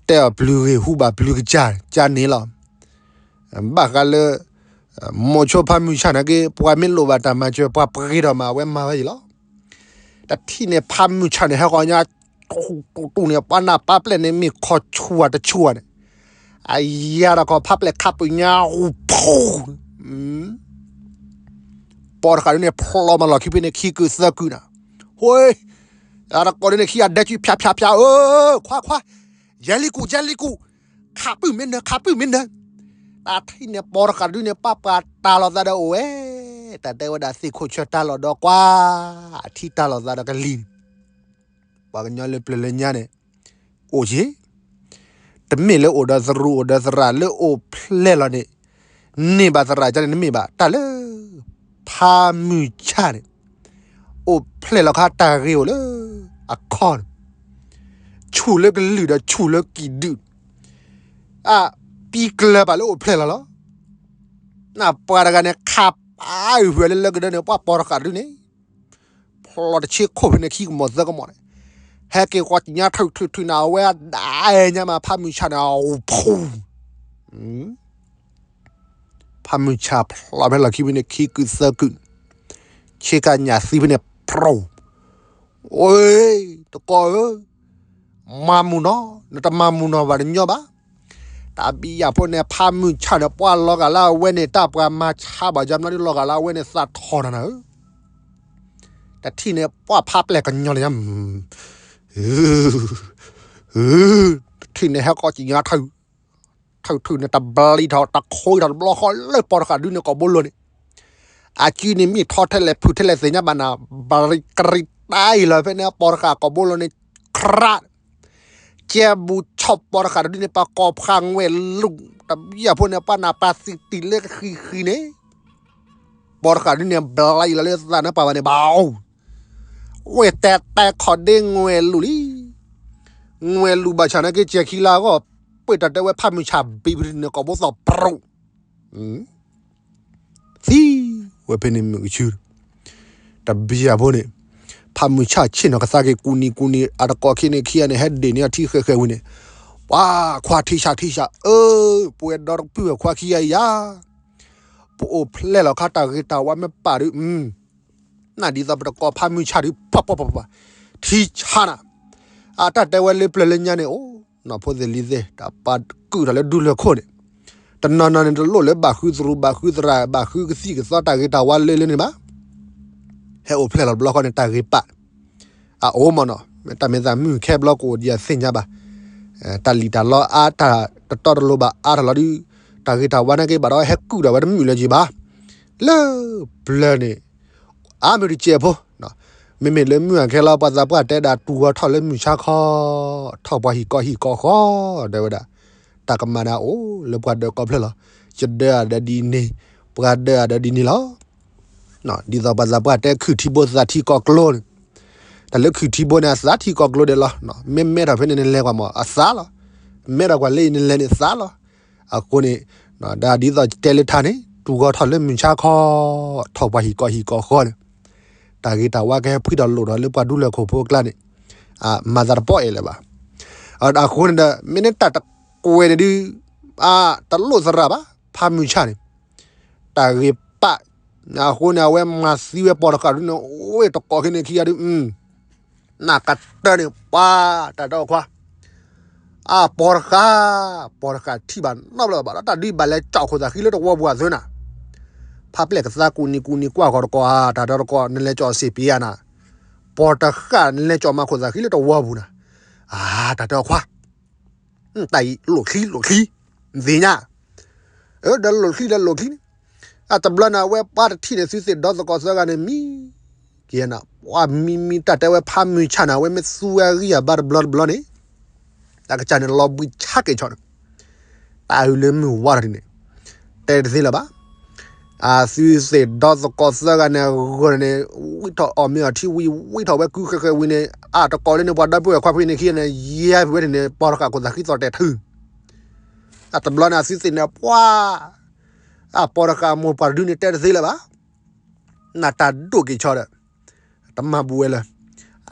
တဲအီၤပျုၤဂ့ၤဟူဘၣ်ပျုၤကစၢ်, ကန့ၣ်လီၤ. ဘၣ်ဃးလၢ မိၤဆိဖးမုၢ်ဆၣ်န့ၣ်က့ ပှၤမ့ၢ်လိၣ်ဘၣ်တၢ်မၤစၢၤ ပှၤပှ့ၤဒီးမၤဝဲမၤဝဲအံၤလီၤ. တထံၣ်န့ၣ်ဖးမုၢ်ဆၣ်န့ၣ် ဟဲဃီၤညါ တူၢ်တူၢ်န့ၣ် ပှၤနၢ်ပၢ်ပျဲၢ်န့ၣ် မ့ၢ်ခီဆူၣ်ဝါတဆူၣ်ဝါန့ၣ်, အယၤဒီးခီဖးပျဲၢ်ခးပူၤညါ ဟူဖူ ပီၢ်တဃာ်ဒ်န့ၣ် ဖျိးမၤလီၢ်ခံဖဲန့ၣ် ခံကုာ်သၢကုာ်နၤ, ဟိ, အတကိးဒ်န့ၣ် ခံဂၤဒဲကုဖၠးဖၠးဖၠး အၢ, ခွါခွါ, ယဲလံကူၣ် ယဲလံကူၣ်, ခးပုၢ်မ့ၢ်နၢၤ ခးပုၢ်မ့ၢ်နၢၤ, တၢ်ထံၣ်န့ၣ်ပီၢ်တဃာ်ဒ်န့ၣ် ပှၤပှၤတၢ်လီၤသးဒီးအိၣ်ဝဲ, တၢ်တဲဝဲဒၣ်သ့ၣ်ခိၣ်ဆၢတၢ်လီၢ်ဒီးကွၢ်, အထံတၢ်လီၤသးဒီးကလံၤန့ၣ်, ပှၤကညီလၢပျၢၤလၢညါန့ၣ်, အိၣ်က့ၤ တမ့ၢ်လၢအိၣ်ဒီးသရူးအိၣ်ဒီးသရၣ်လၢအိၣ်ဖျဲၣ်လီၤန့ၣ်, န့ၢ်ဘၣ်သရၣ်ကန့ၣ် နမ့ၢ်ဘၣ်တၢ်လၢ ဖးမုၢ်ဆၣ်န့ၣ်, အိၣ်ဖျဲၣ်လီၤခါတၢ်ဂ့ၤအိၣ်လၢ အခီၣ်န့ၣ်, ဆူၣ်လၢကလုာ်ဒီးဆူၣ်လၢကံၣ်ဒုၣ်, အပံၤကျၢၤဘၣ်လၢအိၣ်ဖျဲၣ်လီၤလီၤ. နပှၤတဂၤန့ၣ် ခးပၢ်အုၣ်ဝဲလၢလၢကဒၢန့ၣ် ပှၤပီၢ်တဃာ်ဒ်န့ၣ် ဖျိးတဆ့ခိၣ်ဖဲန့ၣ်ခံကမီၤသၢကမီၤန့ၣ်, ဟဲက့ၤဃီၤကညါထုးထုးထုးနၤ အဝဲဒၣ်ညါမး ဖးမုၢ်ဆၣ်န့ၣ် အဖူ ဖးမုၢ်ဆၣ်ဖျိးဖဲလီၢ်ခံဖဲန့ၣ် ခံကုာ်သၢကုာ်, ဆ့ကညးသံဖဲန့ၣ် ဖြူ, အိ, တကိးဧၢ, မၤမုာ်နီၤ, နတမၤမုာ်နီၤဘၣ်တညီဘၣ်. တၢ်ဘံယၣ်ဖိန့ၣ် ဖးမုၢ်ဆၣ်န့ၣ် ပှၤလီၤဂာ်လၢအဝဲန့ၣ် တၢ်ပှၤမၤဆါဘၣ်ယါမနီၤဒ်လီၤဂာ်လၢအဝဲန့ၣ် သးထီၣ်နၤနၤဧၢ, တထံၣ်န့ၣ် ပှၤဖးပျဲၢ်ကညီန့ၣ် တထံၣ်န့ၣ် ဟဲကီၢ်ကံၣ်ညါထုး, ထုးထုးန့ၣ် တဘျံထီၣ် တခိထီၣ်တဘျီဃီလၢပီၢ်တဃာ်ဒုန့ၣ် ကိာ်ဘိလိၤန့ၣ်, အစုန့ၣ်မ့ၢ်ထီထဲလဲၣ်ဖုးထဲလဲၣ်သ့ၣ်ညါဘၣ်နၤ, ဘရံးကရံးတၢ်အံၤလီၤ ဖဲန့ၣ် ပီၢ်တဃာ်ကိာ်ဘိလိၤန့ၣ် ခြး ကဲဘူးဆီၣ်ပီၢ်တဃာ်တဒုန့ၣ် ပှၤကိးဖးငွဲၢ်လူၤ, တဘံယၣ်ဖိန့ၣ် ပှၤနၢ်ပၢၢ်သံတံၢ်လၢဃံဃံန့ၣ်, ပီၢ်တဃာ်ဒုန့ၣ် ဘျါယံၤလီၤလၢသးနၢ်ပၢၢ်ဘၣ်န့ၣ်ဘၣ်, ဝဲတဲတဲခီၣ်ဒ့ငွဲၢ်လူၤလံ, ငွဲၢ်လူၤဘၣ်ဆၣ်နာ်က့ ကဲခံလါအဂီၢ်, ပှ့ၤတၢ်တဲဝဲဖးမုၢ်ဆၣ်ဘံဖဲန့ၣ် ကိာ်ဘိသီၣ်ပြိး သံဝဲဖဲန့ၣ်မုၢ်ကဆူ, တဘံယၣ်ဖိန့ၣ်, ဖးမုၢ်ဆၣ်ဆ့ၣ်နီၤကသါက့ၤကူနံၤကူနံၤ အတကိးခံန့ၣ်ခံဂၤန့ၣ် ဟဲဒ့ၣ်န့ၢ်အထံဃဲးဃဲးဝံၤန့ၣ်, ပှၤခွါထံဆးထံဆး အၢ, ပဝဲဒီတဖုဝဲခွါခံဂၤအံၤယၤ, ပအိၣ်ဖျဲၣ်လီၤခါတၢ်ဂ့ၤတၢ်ဝါမ့ၢ်ပာ်ဒုး, နဒ်သိးပတကိးဖးမုၢ်ဆၣ်ဒုး ပှၤပှၤပှၤပှၤ, ထံဆးနၤ, အတၢ်တဲဝဲလၢပျၢၤလၢညါန့ၣ် အိၣ်, နီၢ်ဖိသ့ၣ်လံၤသ့ၣ် တၢ်ပာ်ကုၢ်ထီၣ်လၢဒူလၢၢ်ခိၣ်န့ၣ်, တနီၤနီၤန့ၣ် တလိၣ်လၢဘၣ်ဃုသရူး ဘၣ်ဃုသရၣ် ဘၣ်ဃုကသံၣ်ကသီတၢ်ဂ့ၤတၢ်ဝါလၢလၢန့ၣ်ဘၣ်, ဟဲအိၣ်ဖျဲၣ်လီၤတဘျီဃီန့ၣ် တၢ်ဂ့ၤပာ်, အအိၣ်မ့ၢ်နီၤ မ့ၢ်တၢ်မ့ၢ်သးမုၢ်ခဲဘျီကအိၣ်ဒံးအသ့ၣ်ညါဘၣ်, တၢ်လံၣ်တၢ်လီအါတၢ်တတီတလိၤဘၣ်အါထီၣ်လီၤဒုး, တၢ်ဂ့ၤတၢ်ဝါနာ်က့ဘၣ်ဒီးဟဲကုၢ်ဒီးဝဲတမုာ်လၢၤက့ၤဘၣ်, လၢပျၢၤန့ၣ် အါမ့ၢ်တကဲးဖိ, မ့မ့ၢ်လၢမုၢ်အခဲလီၤ ပှၤသးပှၢ်တဲဒၣ် တူၢ်ဂီၤထီၣ်လၢမုၢ်ဆါခီ, ထီၣ်ပှၤဟံၣ်ကီဟံၣ်ကီဃီ, တဲဝဲဒၣ်, တၢ်ကမၤန့ၣ်အိၣ်လၢပှၤဒၢးကီဖျၢၣ်လီၤ, ယဒၢးအဒၢးဒ်န့ၣ်, ပှၤဒၢးအဒၢးဒ်န့ၣ်လီၤ. ဒ်သိးပှၤသးပှၢ်တဲခုၣ်ထံဘိသးထံကီၢ်ကျိန့ၣ်, တၢ်လၢခုၣ်ထံဘိန့ၣ် အသးထံကီၢ်ကျိဒဲးလီၤ, မ့ၢ်မဲထီၣ်ဖဲန့ၣ်နလဲၤကွၢ်မး အသးလီၤ, မဲထီၣ်ကွၢ်လၢအံၤနလဲၤန့ၣ်သးလီၤ, အဃိန့ၣ်, ဒ်သိးတဲလၢထါန့ၣ် တူၢ်ဂီၤထီၣ်လၢမုၢ်ဆါခီ, ထီၣ်ပှၤဟံၣ်ကီဟံၣ်ကီဃီန့ၣ်, တၢ်ဂ့ၤတၢ်ဝါကဟဲဖှံထီၣ်လိာ်ထီၣ်လၢပှၤဒူလၢၢ်ခိၣ်ဖိအကျါန့ၣ်, မၤသးတပီၢ်အဲၣ်လၢၤဘၣ်. အဃိန့ၣ်ဒီး မ့ၢ်န့ၣ်တၢ်တကွဲးန့ၣ်ဒုး, တလိၣ်သရၣ်ဘၣ်, ဖးမုၢ်ဆၣ်န့ၣ်, တၢ်ဂ့ၤပာ်, အဃိန့ၣ် အဝဲမၤသံဝဲပီၢ်တဃာ်ဒုးန့ၣ် အိၣ်တကိးခံန့ၣ်ခံဂၤဒုး, နၢ်ကတၢၢ်န့ၣ် ပှၤ, တၢ်တဲအီၤခွါ အပီၢ်တဃာ်, ပီၢ်တဃာ်ထံၣ်ဘၣ်နီတဘျီဘၣ်ဒီး တၢ်ဒုးဘၣ်လဲၤကၠီၣ်ခိၣ်သးဃံလၢတဝီပူၤအသုနၤ, ဖးပျဲၢ်ကသါကူနံၤကူနံၤကွၢ်ဃီၤတကိးဧါ, တၢ်တဲတကိး နလဲၤကၠီၣ်စ့ၣ်ပ့ၤဧါနၤ, ပီၢ်တဃာ်နလဲၤကၠီၣ်မၤခိၣ်သးဃံလၢတဝီပူၤနၤ, အါ တၢ်တဲအီၤခွါ တၢ်အံၤလိၣ်ချံလိၣ်ချံ, နသ့ၣ်ညါ, အၢ ဒီးလိၣ်ချံဒီးလိၣ်ချံန့ၣ်, အတဘျီန့ၣ် အဝဲပှၤတထံၣ်န့ၣ် သုသ့ၣ်ဒီသကိးသၢဂၤန့ၣ် မံက့ၤနၤ, ပှၤမံမံတၢ်တဲဝဲဖးမုၢ်ဆၣ်န့ၣ် အဝဲမ့ၢ်သူဝဲဂံၢ်အဘါတဘျီတဘျီန့ၣ်, တၢ်ကစၢ်န့ၣ်လီၤဘှံးဆါက့ၤဆီန့ၣ်, တၢ်အုးလၢမုၢ်ဝါထီၣ်ဒ်န့ၣ်, တဲတသ့လၢၤဘၣ် အသုသ့ၣ်ဒီသကိးသၢဂၤန့ၣ် အဂီၢ်န့ၣ် ဝံထီၣ်အီၣ်မ့ၤအီထံဝံၤ ဝံထီၣ်ဝဲကုဃဲးဃဲးဝံၤန့ၣ် အတကိးလၢန့ၣ် ပှၤဒီပုၢ်ဝဲၢ်ခွါဖုန့ၣ်ခံဂၤန့ၣ် ယဲၢ်ဖုဝဲန့ၣ်န့ၣ် ပီၢ်တဃာ်ခိၣ်သးဃံသီၣ်တဲာ်ထု, အတဘျီန့ၣ် အသုသ့ၣ်န့ၣ် ပှၤ အပီၢ်တဃာ်မိၢ်ပှၢ်တဒုန့ၣ် တဲတသ့လၢၤဘၣ် နတၢ်ဒိၣ်က့ၤဆီဒီး တမၤဘူးဝဲလၢၤ,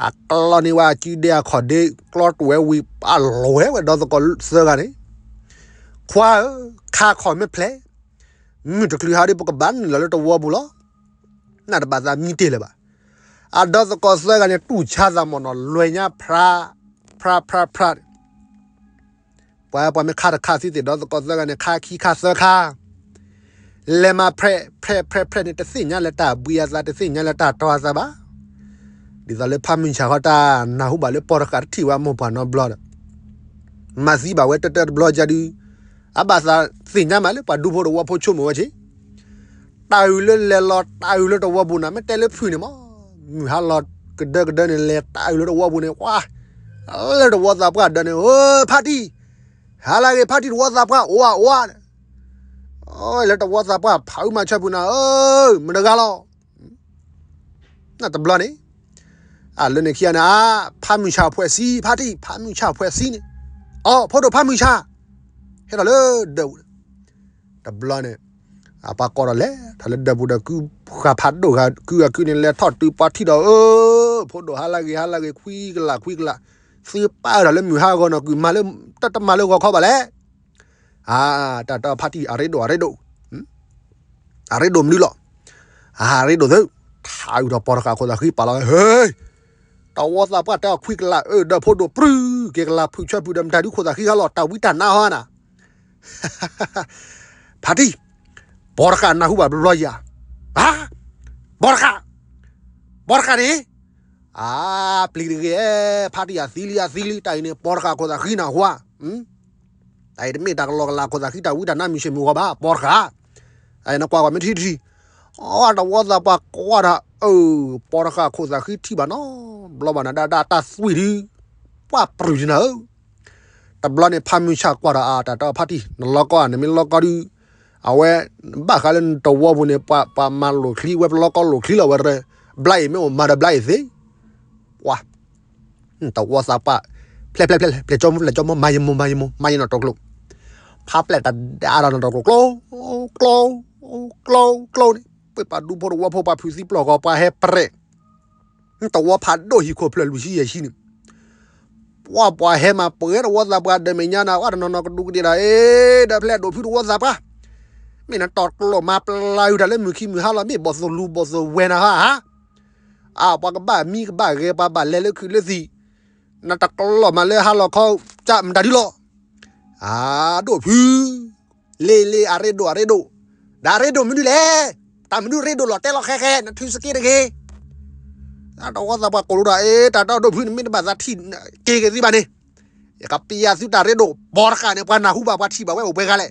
အကျီန့ၢ်ဝဲအစုဒ့အခီၣ်ဒ့ ကျီတိာ်ဝဲဝံၤ အလီၤဝဲဝဲဒီသကိးသၢဂၤန့ၣ်, ခွါဧၢ, ခါခီၣ်မ့ၢ်ဖျဲး, မုၢ်တချုးဟါဒီး ပကဘၣ်နုာ်လီၤလၢတဝီပူၤလီၤ. နတဘၣ်သးမံတ့ၢ်လၢၤဘၣ်. အဒီသကိးသၢဂၤန့ၣ် တူၢ်ဆါသးမ့ၢ်နီၤ လွဲၢ်ညါဖြါ, ဖြါဖြါဖြါ ပှၤ ပှၤမ့ၢ်ခါတခါ သုသ့ၣ်ဒီသကိးသၢဂၤန့ၣ် ခါခံခါသၢခါ, လဲၤမၤဖြဲး ဖြဲး ဖြဲး ဖြဲးန့ၣ် တသ့ၣ်ညါလၢတၢ်ဘှံးအသး တသ့ၣ်ညါလၢတၢ်တီအသးဘၣ်. ဒ်သိးလၢဖးမုၢ်ဆၣ်ဃီ တၢ်နၢ်ဟူဘၣ်လၢပီၢ်တဃာ်တထံၣ်ဝဲအမိၢ်ပှၢ်နီတဘျီဒီး မၤသံဘၣ်ဝဲတၢၢ်တၢၢ်တဘျီကဒီး အဘၣ်သးသ့ၣ်ညါမးလၢပှၤဒူဖိတဝီဖိဆိကမိၣ်ဝဲက့ၤ တၢ်အုးလၢလဲၤလီၤ တၢ်အုးလၢတဝီပူၤန့ၣ် မ့ၢ်တဲလၢဖုၣ်န့ၣ်မး, မုၢ်ဟါလီၤကဒၢကဒၢန့ၣ် လဲၤတၢ်အုးလၢတဝီပူၤန့ၣ် ဝါ, လၢတဝီသးပှၢ်ဒၢးန့ၣ် ဧၢ, ဖါတံၢ်, ဟါလၢဂ့ၤ ဖါတံၢ်တဝီသးပှၢ် အိၣ်ဧါ အိၣ်ဧါ, လၢတဝီသးပှၢ် ဖးအုးမၤဆၢဖုၣ်နၤဧၢ, မတၤတဂၤလီၤ တဘျီန့ၣ် အလၢန့ၣ်ခံဂၤန့ၣ် အါ, ဖးမုၢ်ဆၣ်ဖှဲးစံ ဖါတံၢ် ဖးမုၢ်ဆၣ်ဖှဲးစံန့ၣ်, အိ ဖိဒိၣ်ဖးမုၢ်ဆၣ်, ဟဲထီၣ်လၢဒၢးပူၤ, တဘျီန့ၣ် အပှၤကိးထီၣ်လဲၤ ထီၣ်လၢဒၢးပူၤဒီး ကုၢ်ဃာ်ဖးဒိၣ်ဃာ်ကုၢ်အကုၢ်န့ၣ် လဲၤထီၣ်တုၤပှၤထံၣ်ဒီး ဧၢ, ဖိဒိၣ်ဟါလၢဂ့ၤ ဟါလၢဂ့ၤ ခွံကလး ခွံကလး, သုပာ်အၢထီၣ်လၢမုၢ်ဟါဂီၤနီၤ ကုၢ်မၤလၢ တၢ်တမၤလၢဂီၤခီဘၣ်လဲၣ် အါ, တၢ်တဲဖါတံၢ် အရ့ဒိၣ် အရ့ဒိၣ်, အရ့ဒိၣ်မနုၤလီၤ, အရ့ဒိၣ်သု, ထးအုးထီၣ်ပီၢ်တဃာ်ခိၣ်သးဃံပာ်လီၤဝဲ ဟ့ၣ်, တဝီသးပှၢ်တဲအီၤခွံကလး အၢ ဒီးဖိဒိၣ်ပြူၤ က့ၤကလးဖုးဆွဲဖုးဒီးမတၤဒုးခိၣ်သးဃံဟါလီၤ တၢ်ဝံတၢ်နါဟီနၤ ဖါတံၢ်, ပီတဃာ်နၢ်ဟူဘၣ်ဘျီယၤ, ဟါ, ပီတဃာ်, ပီတဃာ်န့ၣ်, အါ, ပျံၤတဂ့ၤ, ဖါတံၢ်အသံလံအသံလံ တၢ်အံၤန့ၣ် ပီတဃာ်ခိၣ်သးဃံနၢ်ဟူဧါ, တၢ်အံၤတမ့ၢ်တၢ်ကလီကလးခိၣ်သးဃံ တၢ်ဝံတၢ်နါမုၢ်ဆ့ၣ်မုၢ်ဂီၤဘၣ် ပီတဃာ်, တၢ်အံၤနကွၢ်ကွၢ်မ့ၢ်ထံထံ, အတဝီသးပှၢ်ကွၢ်တၢ် အၢ, ပီတဃာ်ခိၣ်သးဃံထံၣ်ဘၣ်နီၤ, ဘျီဘၣ်နၤဒၣ်ဒၣ်တၢ်သွံၣ်ဒုး, ပှၢ်ပြူၤဒံနၤဧၢ တဘျီန့ၣ် ဖးမုၢ်ဆၣ်ကွၢ်ဒီးအတၢ်တဲဖါတံၢ် နလီၤကီဧါ နမ့ၢ်လီၤကီဒုး, အဝဲ, ဘၣ်ဃးလၢနတဝီပူၤန့ၣ် ပှၤမၤလိာ်ချံ ဝဲပလီၤကီလိာ်ချံလီၤဝဲ, ဘျါအံၤမ့ၢ်အိၣ်မၤဒီးဘျါအံၤသ့, ပှၤ, တဝီသးပှၢ်, ဖျဲးဖျဲးဖျဲး ပျဲၢ်ကၠီမိၢ် ပျဲၢ်ကၠီမိၢ် မၤယမိၢ် မၤယမိၢ် မၤယနီၣ်တကျိၤ, ဖးပျဲၢ်တဒါဒီးနီၣ်တကျိၤ ကျိ ကျိ ကျိ ကျိန့ၣ် ပှၤဒူဖိတဝီဖိ ပှၤဖုးသံပျီၢ်ဂီၤ ပှၤဟဲပြဲး တဝီဖးဒိၣ်ဟံၣ်ခိၣ်ဖျၢၣ်လွံၢ်ဆံယဲၢ်ဆံန့ၣ်, ပှၤပှၤဟဲမၤပှဲၤတဝီသးပှၢ်ဒီးမဲာ်ညါနၤ အတနီၤနီၤကဒူးကဒ့ၣ်ဒီး အ့ ဒီးဖဲလဲၣ်ဒိၣ်ဖုတဝီသးပှၢ်, မ့ၢ်နတီၤကျိာ်မၤပျါယူၤတၢ်လၢမုၢ်ခံမုၢ်ဟါလီၤ မ့ၢ်ဘီၣ်သိၣ်လူၤဘီၣ်သိၣ်ဝဲနၤဟါဟါ, အါ ပှၤကဘၣ်မံကဘၣ်ဂဲၤ ပှၤဘၣ်လဲၤလၢခုးလၢသံၣ်, နတကျိာ်မၤလၢဟါလီၤခီ ကမတၤဒုလီၤ အဒိၣ်ဖု, လ့လ့အရ့ဒိၣ်အရ့ဒိၣ်, ဒီးအရ့ဒိၣ်မနုၤလဲၣ်, တၢ်မနုၤရ့ဒိၣ်လီၤတဲလီၤဃဲဃဲ နထုးစက့တဂ့ၤ, တဝီသးပှၢ်ကိးလိဒီး အ့ တၢ်တၢ်ဒိၣ်ဖုန့ၣ် မ့ၢ်တဘၣ်သးထံၣ်က့ၤက့ၤသံဘၣ်န့ၣ်, ယကပျဲသုတၢ်ရ့ဒိၣ် ပီတဃာ်န့ၣ် ပှၤနၢ်ဟူဘၣ်ပှၤထံၣ်ဘၣ်ဝဲအိၣ်ပှဲၤဂၤလဲၣ်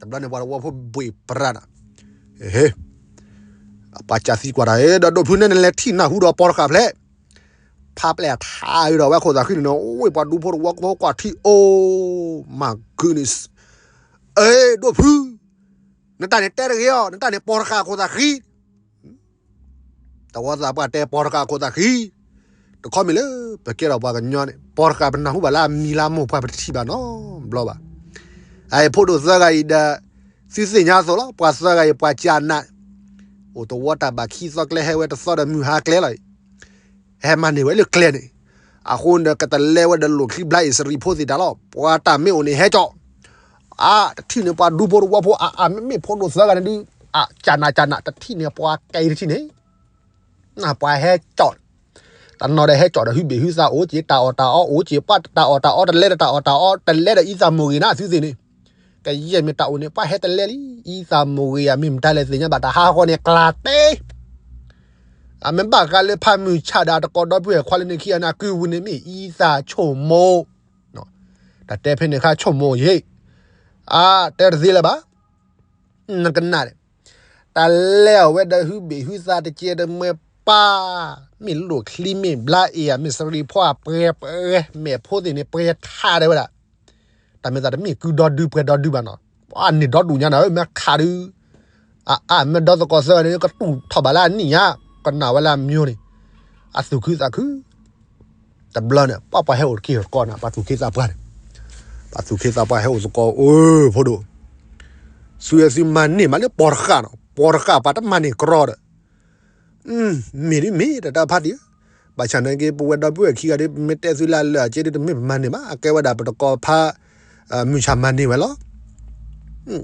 တဘျီန့ၣ်ပှၤတဝီဖိဘှ့ၣ်ပြးနၤ, ပှၤကးသံကွၢ်တၢ် ဒီးဒိၣ်ဖုန့ၣ် နလဲၤထံၣ်နၢ်ဟူဒီးပီတဃာ်ဖျဲး, ဖးပျဲၢ်ထါဒီးဝဲခိၣ်သးဃံန့ၣ်နီၤ အိၣ်ပှၤဒူဖိတဝီဖိကွၢ်ထံ Oh my goodness, အ့ ဒိၣ်ဖု, နတၢ်န့ၣ်တဲတဂ့ၤအီၤ နတၢ်န့ၣ်ပီတဃာ်ခိၣ်သးဃံ တဝီသးပှၢ်တဲပီတဃာ်ခိၣ်သးဃံ, တခီမ့ၢ်လၢ ပကဲထီၣ်ပှၤကညီန့ၣ် ပီတဃာ်ပနၢ်ဟူဘၣ်လၢအမံၤလၢမိၢ်ပှၢ်ပတထံၣ်ဘၣ်နီတဘျီဘၣ်, အအံၤဖိဒိၣ်သၢဂၤအံၤဒီး, သုသ့ၣ်ညါအသိးလီၤ ပှၤသၢဂၤအံၤပှၤကနး, အိၣ်တဝီတၢ်ဘၣ်ခံသီကျဲဟဲဝဲတသီဒီးမုၢ်ဟါကျဲလီၤအံၤ, ဟဲမၤန့ၢ်ဝဲလၢကျဲန့ၣ်, အဃိန့ၣ်ဒီး ကတလဲဝဲဒီးလိၣ်ချံဘျါအံၤစရံဖိသ့ၣ်တၢ်လီၤ ပှၤတၢ်မ့ၢ်အိၣ်န့ၣ်ဟဲကၠီၣ် အါ တထံၣ်န့ၣ်ပှၤဒူဖိတဝီဖိ အါအါ မ့မ့ၢ်ဖိဒိၣ်သၢဂၤန့ၣ်ဒုး, အါ ကနးကနး တထံၣ်န့ၣ်ပှၤကဲအံၤတထံၣ်န့ၣ်, ပှၤဟဲကၠီၣ်, တနီၤဒီးဟဲကၠီၣ်ဒီးဟုဘ့ၣ်ဟုသးအိၣ်က့ၤ တၢ်အီၣ်တၢ်အီအိၣ်က့ၤ ပှၤတၢ်အီၣ်တၢ်အီတလဲဒီးတၢ်အီၣ်တၢ်အီ တလဲဒီးအံသၣ်မိၢ်ဂ့ၤနၤသုသ့ၣ်န့ၣ်, ကယဲၢ်မ့ၢ်တၢ်အိၣ်န့ၣ် ပှၤဟဲတလဲလံ, အံသၣ်မိၢ်ဂ့ၤဧါ မ့ၢ်မတၤလဲၣ်သ့ၣ်ညါဘၣ် တၢ်ဟးဂီၤန့ၣ်ကျါတဲ အမ့ၢ်ဘၣ်ဃးလၢဖးမုၢ်ဆးဒီးတကိးဒီပုၢ်ဝဲၢ်ခွါလၢနခံဂၤန့ၣ် အကုၢ်ပူၤန့ၣ်မ့ၢ်အံသၣ်ဆိၣ်မိၢ်, တၢ်တဲဖဲန့ၣ်ခါဆိၣ်မိၢ်ယ့ၣ်, အါ တဲတသ့လၢၤဘၣ်, နကနၣ်, တၢ်လဲအီၤဝဲဒီးဟုဘ့ၣ်ဟုသးတကဲတမှဲပၢ်, မ့ၢ်လိၣ်ချံမ့ၢ်ဘျါအ့ၣ်ဧါ မ့ၢ်စရံဖီအပှဲၤပှဲၤ မဲာ်ဖိသ့ၣ်န့ၣ်ပှဲၤထါတဲဝဲဒၣ် တၢ်မ့ၢ်သးတမ့ၢ်ကုဒီဒုပှဲၤဒီဒုဘၣ်နီၤ, ပှၤန့ၢ်ဒီဒူၣ်ညါနၤဧၢ မ့ၢ်ခးဒုး, အအါ မ့ၢ်ဒီသကိးသၢဂၤန့ၣ် ကတူၢ်ထီၣ်ဘၣ်လၢအနံၣ်ညါ, ကနၣ်ဝဲလၢအမၠိန့ၣ်, အသူၣ်ခုသးခု, တဘျီန့ၣ် ပှၤပှၤဟဲအိၣ်တက့ၢ်တကီၢ်န့ၣ် ပှၤသူၣ်က့သးပှၢ်န့ၣ်, ပှၤသူၣ်က့သးပှၢ်ဟဲအိၣ်သကိး အိၣ်ဖိဒိၣ်, သုဝဲသုမၤန့ၢ်မးလၢပီတဃာ်နီၤ ပီတဃာ်ပှၤတမၤန့ၢ်ကြီဒီး မ့ၢ်ဒ်မ့ၢ်တၢ်တၢ်ဖါတံၢ်ဧၢ, ဘၣ်ဆၣ်နာ်က့ ပဝဲဒီပုၢ်ဝဲၢ်ခံဂၤဒီး ပမ့ၢ်တဲသုလၢအလၢာ်အကဲဒ်တမ့ၢ်ပမၤန့ၢ်ဘၣ် အကဲဝဲဒၣ်ပတကိးဖး, မုၢ်ဆၣ်မၤန့ၢ်ဝဲလီၤ,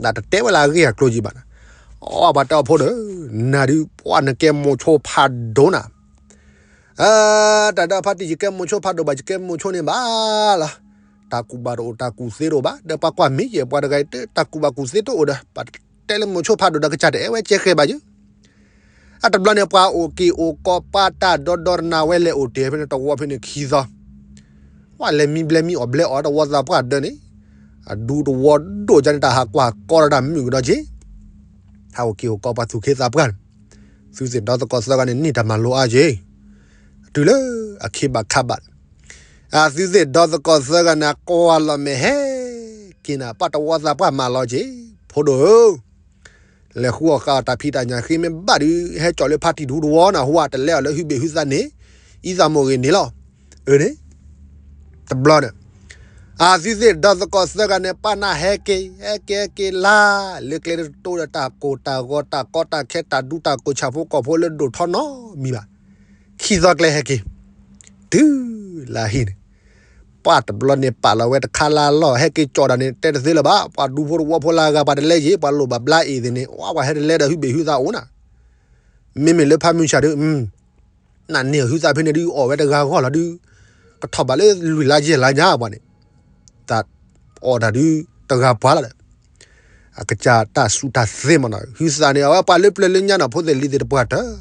တၢ်တတဲဝဲလၢအဂ့ၢ်အကျိၤယံၤဘၣ်နၤ, အီ ပှၤတဲအီၤဖိဒီး, နၤဒုး ပှၤနကဲမိၤဆိဖးဒိၣ်နၤ တၢ်ဒီးဖါတံၢ် ယကဲမိၤဆိဖးဒိၣ်ဘၣ် ယကဲမိၤဆိန့ၣ်ဘၣ်လီၤ, တၢ်ကူၣ်ဘၣ်တအိၣ် တၢ်ကူၣ်သ့တအိၣ်ဘၣ် ဒီးပှၤကွၢ်မ့ၢ်ယဲၢ်ပှၤတဂၤအံၤ တၢ်ကူၣ်ဘၣ်ကူၣ်သ့တအိၣ်ဒီး ပတဲလၢမိၤဆိဖးဒိၣ်ဒီးကစၢ်တအဲၣ်ဝဲကဲဃဲၤဘၣ်ယဲၢ်, အတဘျီန့ၣ် ပှၤအိၣ်က့ၤအိၣ်ကီးပှၤတၢ်ဒီဒီတနၤဝဲလဲၤအိၣ်တ့ၢ်ဖဲန့ၣ် တဝီဖဲန့ၣ်ခံသီ ပှၤလဲၤမံဘျဲမံအီၣ်ဘျဲအီၣ်တဝီသးပှၢ်ဒၢန့ၣ်, အဒူတဝီဒိၣ်ကန့ၣ် တၢ်ဟးကွၢ်ကီတၢ်မုာ်ကဒီးက့ၤ, ဟးအိၣ်က့ၤအိၣ်ကီးပှၤသူၣ်က့သးပှၢ်န့ၣ်, သုသ့ၣ်ဒီသကိးသၢဂၤန့ၣ် န့ၢ်တၢ်မၤလိအါက့ၤ, တုၤလၢအခ့ဘၣ်ခါဘၣ်, အသုသ့ၣ်ဒီသကိးသၢဂၤန့ၣ် ကွၢ်လီၤမဲာ်ဟဲက့ၤနၤ ပှၤတဝီသးပှၢ်မၤလီၤက့ၤ, ဖိဒိၣ်ဧၢ လဲၤဃုအီၣ်ဃုအီတၢ်ဖံးတၢ်ညၣ်ဃ့မ့ၢ်ဘၣ်ဒီး ဟဲကၠီၣ်လၢဖါတံၢ်ဒူတဝီနၤ ဟူအတလဲအီၤလၢဟုဘ့ၣ်ဟုသးန့ၣ်, အံသးမိၢ်ဂ့ၤန့ၣ်လီၤ, အန့ၣ်, တဘျီန့ၣ်, အသုသ့ၣ်ဒီသကိးသၢဂၤန့ၣ် ပာ်နၢ်ဟဲက့ၤ ဟဲက့ၤဟဲက့ၤလၢ, လၢကျဲတတိဒီးတၢ်ကိၢ်တၢ်ဂီၤတၢ်ကီတၢ်ခဲတၢ်ဒူတၢ်ကိၢ်ဆၣ်ဖိကီၢ်ဖိလၢဒိၣ်ထီနီတမံၤဘၣ်, ခံသီကျဲဟဲက့ၤ, တုၤလၢဟံၣ်န့ၣ် ပှၤတဘျီန့ၣ်ပာ်လီၤဝဲတခါလၢလီၢ် ဟဲက့ၤကၠီၣ်တၢ်န့ၣ် တဲတသ့လၢၤဘၣ်, ပှၤဒူဖိတဝီဖိလၢအဂၤပှၤတလဲယ့ၣ် ပှၤလိၣ်ဘၣ်ဘျါအ့ၣ်သ့ၣ်န့ၣ် ဝဲပှၤဟဲတလဲဒီးဟုဘ့ၣ်ဟုသးအိၣ်နၤ, မ့မ့ၢ်လၢဖးမုၢ်ဆၣ်ဒီး, နန့ၢ်အီၤဟုသးဖဲန့ၣ်ဒုး အီၣ်ဝဲတဂၤဂီၢ်လီၤဒုး ကထီၣ်ဘးလၢလွံၢ်လါယဲၢ်လါညါပှၤန့ၣ် တၢ်အီၣ်တၢ်ဒုးတဂၤပှၤလီၤဒီး အကစၢ်တၢ်စူၢ်တၢ်သ့မးနီၤ ဟုသးန့ၣ် အဝဲပှၤလၢပျၢၤလၢညါနီၤ ဖိသ့ၣ်လံၤသ့ၣ်တပှၢ်တၢၢ်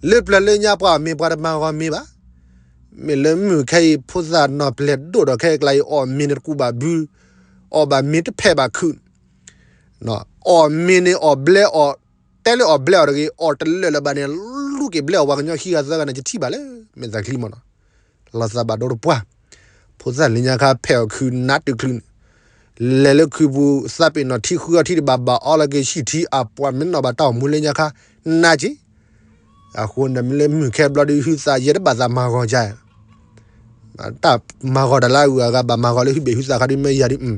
လၢပျၢၤလၢညါပှၤအီၣ်မ့ၤပှၤတမၤဂီၤမ့ၤဘၣ် မ့ၢ်လၢမုၢ်ခဲအံၤ ဖိသၣ်နီၢ်ပျဲၢ်ဒိၣ်ဒီးခဲအံၤကျါအံၤ အီၣ်မ့ၤန့ၣ်တကူၣ်ဘၣ်ဘု အီၣ်ဘၣ်မ့ၤတဖဲးဘၣ်ခုၣ် အီၣ်မ့ၤန့ၣ်အီၣ်ဘျဲအီၤ တဲလၢအီၣ်ဘျဲအီၤတဂ့ၤ အီၣ်တလၢာ်လၢၤဘၣ်န့ၣ် လူၤက့ၤဘျဲအီၤပှၤကညီခံဂၤသၢဂၤန့ၣ် ယထံၣ်ဘၣ်လၢမဲာ်သၣ်ချံမးနီၤ လီၤသးဘၣ်ဒိတပှၢ် ဖိသၣ်လၢညါခါဖဲးအီၤခုးနးတုၤချုးန့ၣ် လဲၤလၢခုးပူၤ သးပ့ၤနီၣ်ထံဃုအီထံတဘၣ် ဘၣ်အီလီၤက့ၤဆံၣ်ထံအပှၤမ့ၢ်နီၣ်ဘၣ်တၢ်အိၣ်မူလၢညါခါ နးက့ၤ အဃိန့ၣ်မ့ၢ်လၢမုၢ်ခဲဘျီဒုး ဟုသးယဲတဘၣ်သးမၤဂီၤကါ တၢ်မၤဂီၤတၢ်လၢအဂုၤအဂၤ ဘၣ်မၤဂီၤလၢဟုဘ့ၣ်ဟုသးခါဒုး မ့ၢ်ယၤဒုး နီ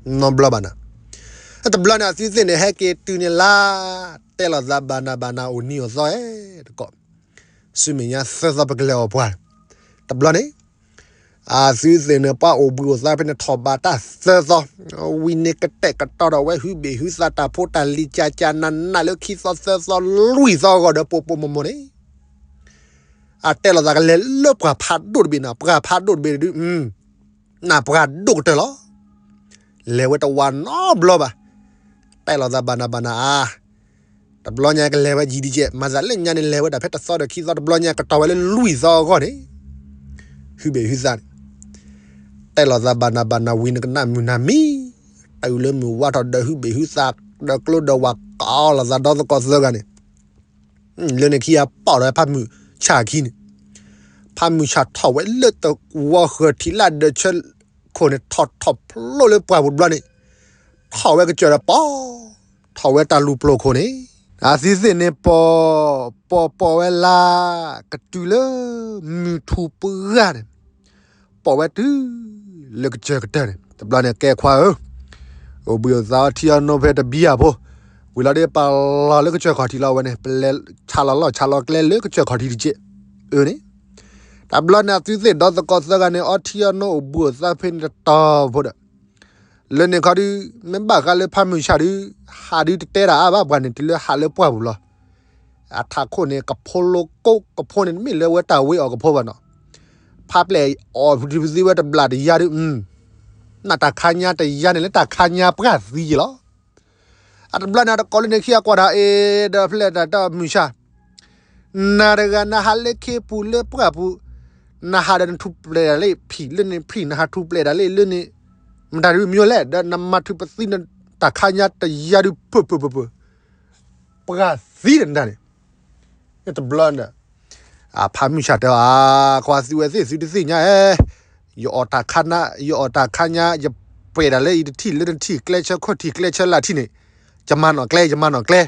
တဘျီဘၣ်နၤ တဘျီန့ၣ် အသုသ့ၣ်န့ၣ် ဟဲက့ၤတုၤန့ၣ်လါ တဲလီၤသးဘၣ်နၤဘၣ်နၤ အိၣ်နံၤအိၣ်သီအဲၣ်တကိး ဆူမဲာ်ညါသၢသီပကလဲၤအီၣ်ပှၤ တဘျီန့ၣ် အသုသ့ၣ်န့ၣ် ပှၤအိၣ်ဘှံးအိၣ်သါဖဲန့ၣ် ထီၣ်ဘးတၢ်သၢသီ ဝံၤန့ၣ်ကတဲာ်ကတီၤဒီးဝဲဟုဘ့ၣ်ဟုသးတၢ်ဖိတၢ်လံၤ ကၠၢ်ကၠၢ်နးနးလၢခံသီသၢသီလွံၢ်သီအဂီၢ်ဒီး ပိာ်ပိာ်မုၣ်မုၣ်န့ၣ် အတဲလီၤသးကလဲၤလၢပှၢ်ဖးဒိၣ်တဘ့ၣ်နီၤ ပှၢ်ဖးဒိၣ်တဘ့ၣ်ဒုး နၢ်ပှၢ်ဒိၣ်ကတၢၢ်လီၤ. လဲၤဝဲတဝးနီတဘျီဘၣ်. တဲလီၤသးဘၣ်နၤဘၣ်နၤဧါ. တဘျီညါကလဲၤဝဲယံာ်ဒံးကဲး မၤသးလၢညါန့ၣ်လဲၤဝဲဒၣ်ဖဲတသီဒီးခံသီ တဘျီညါကတီၤဝဲလၢလွံၢ်သီအဂီၢ်န့ၣ် ဟုဘ့ၣ်ဟုသးန့ၣ် တဲလီၤသးဘၣ်နၤဘၣ်နၤဝံၤနကနၣ်မုာ်နၤမံၤ တုၤလၢမုၢ်ဝါထီၣ်ဒီးဟုဘ့ၣ်ဟုသး ဒီးကျိဒီးဝၤကိးလီၤသးဒီသကိးသၢဂၤန့ၣ် လၢန့ၣ်ခံဂၤပီၢ်ဒီးဖးမုၢ်ဆၣ်ခံန့ၣ် ဖးမုၢ်ဆၣ်ထီၣ်ဝဲလၢတဝီဃၢၤထံးလၢဒၢးဆၢခိၣ်န့ၣ် ထီၣ်ထီၣ်ဖျိလၢပှၢ်ပူၤတဘျီန့ၣ် ထီၣ်ဝဲကစၢၢ်ဒီးပီၢ် ထီၣ်ဝဲတၢ်လူၤပျိာ်ခိၣ်န့ၣ် အသုသ့ၣ်န့ၣ်ပီၢ် ပီၢ်ပီၢ်ဝဲလၢ ကတုၤလၢမုၢ်ထူၣ်ပှၢ်န့ၣ် ပီၢ်ဝဲတုၤလၢကစၢၢ်ကတၢၢ်န့ၣ် တဘျီန့ၣ်ကဲခွါဧၢ အိၣ်ဘှံးအိၣ်သါအီထံအီနိဖဲတဘံၣ်အဖိ ဝံၤလီၤဒ်ပာ်လီၤလၢကစၢၢ်ခီၣ်ထံးလီၤဝဲန့ၣ် ပလဲၤဆးလီၤလီၢ်ဆးလီၤကျဲလၢကစၢၢ်ခီၣ်ထံးတကဲး အၢန့ၣ် တဘျီန့ၣ်အသုသ့ၣ်ဒီသကိးသၢဂၤန့ၣ် အီထံအီနိအိၣ်ဘှံးအိၣ်သါဖဲန့ၣ်တတီၤဖိဒီး လၢန့ၣ်ခီဒုး မ့ၢ်ဘၣ်ဃးလၢဖးမုၢ်ဆၣ်ဒုး ဟးဒုးတတဲတၢ်အါဘၣ်ပှၤန့ၣ် တုၤလၢဟးလၢပှၢ်ပူၤလီၤ. အထးခိၣ်န့ၣ် ကဖိလိကိးကဖိန့ၣ် တမ့ၢ်လၢဝဲတၢ်ဝ့အီၤကဖိဘၣ်နီၤ. ဖးပျဲၢ်အီၣ်ပတုၤပသံဝဲတဘျီတယါဒုး နတၢ်ခါညါတယါန့ၣ်လၢတၢ်ခါညါပှၢ်သံယ့လီၤ. အတဘျီန့ၣ် တကိးလၢန့ၣ်ခံအကွၢ်တၢ်အ့ၣ် ဒီးဖဲလဲၣ်တၢ်တၢ်မုၢ်ဆါ နၤတဂၤနဟးလၢခ့ပူၤလၢပှၢ်ပူၤ နဟးဒီးနထူၣ်ပျဲၢ်ဒၣ်လၢဖံးလၢန့ၣ်ဖံး နဟးထူၣ်ပျဲၢ်ဒၣ်လၢလၢန့ၣ် မတၤဒုးမ့ၢ်လဲၣ် ဒီးနမၤထုးပသံနတၢ်ခါညါတယါဒုး ပၢၢ်ပၢၢ်ပၢၢ်ပၢၢ် ပှၢ်သံဒီးနတၢ်န့ၣ် တဘျီန့ၣ် ဖးမုၢ်ဆၣ်တဲအီၤ ကွၢ်သုဝဲသ့ၣ်သုတသ့ၣ်ညါဧဲ ယအီၣ်တၢ်ခါနါ ယအီၣ်တၢ်ခါညါ ယပှဲၤဒၣ်လၢအံၤတထံၣ်လၢတထံၣ် ကျဲဆၢခိၣ်ထံးကျဲဆၢလာ်ထံၣ်န့ၣ် ယမၤနီၣ်ကျဲ ယမၤနီၣ်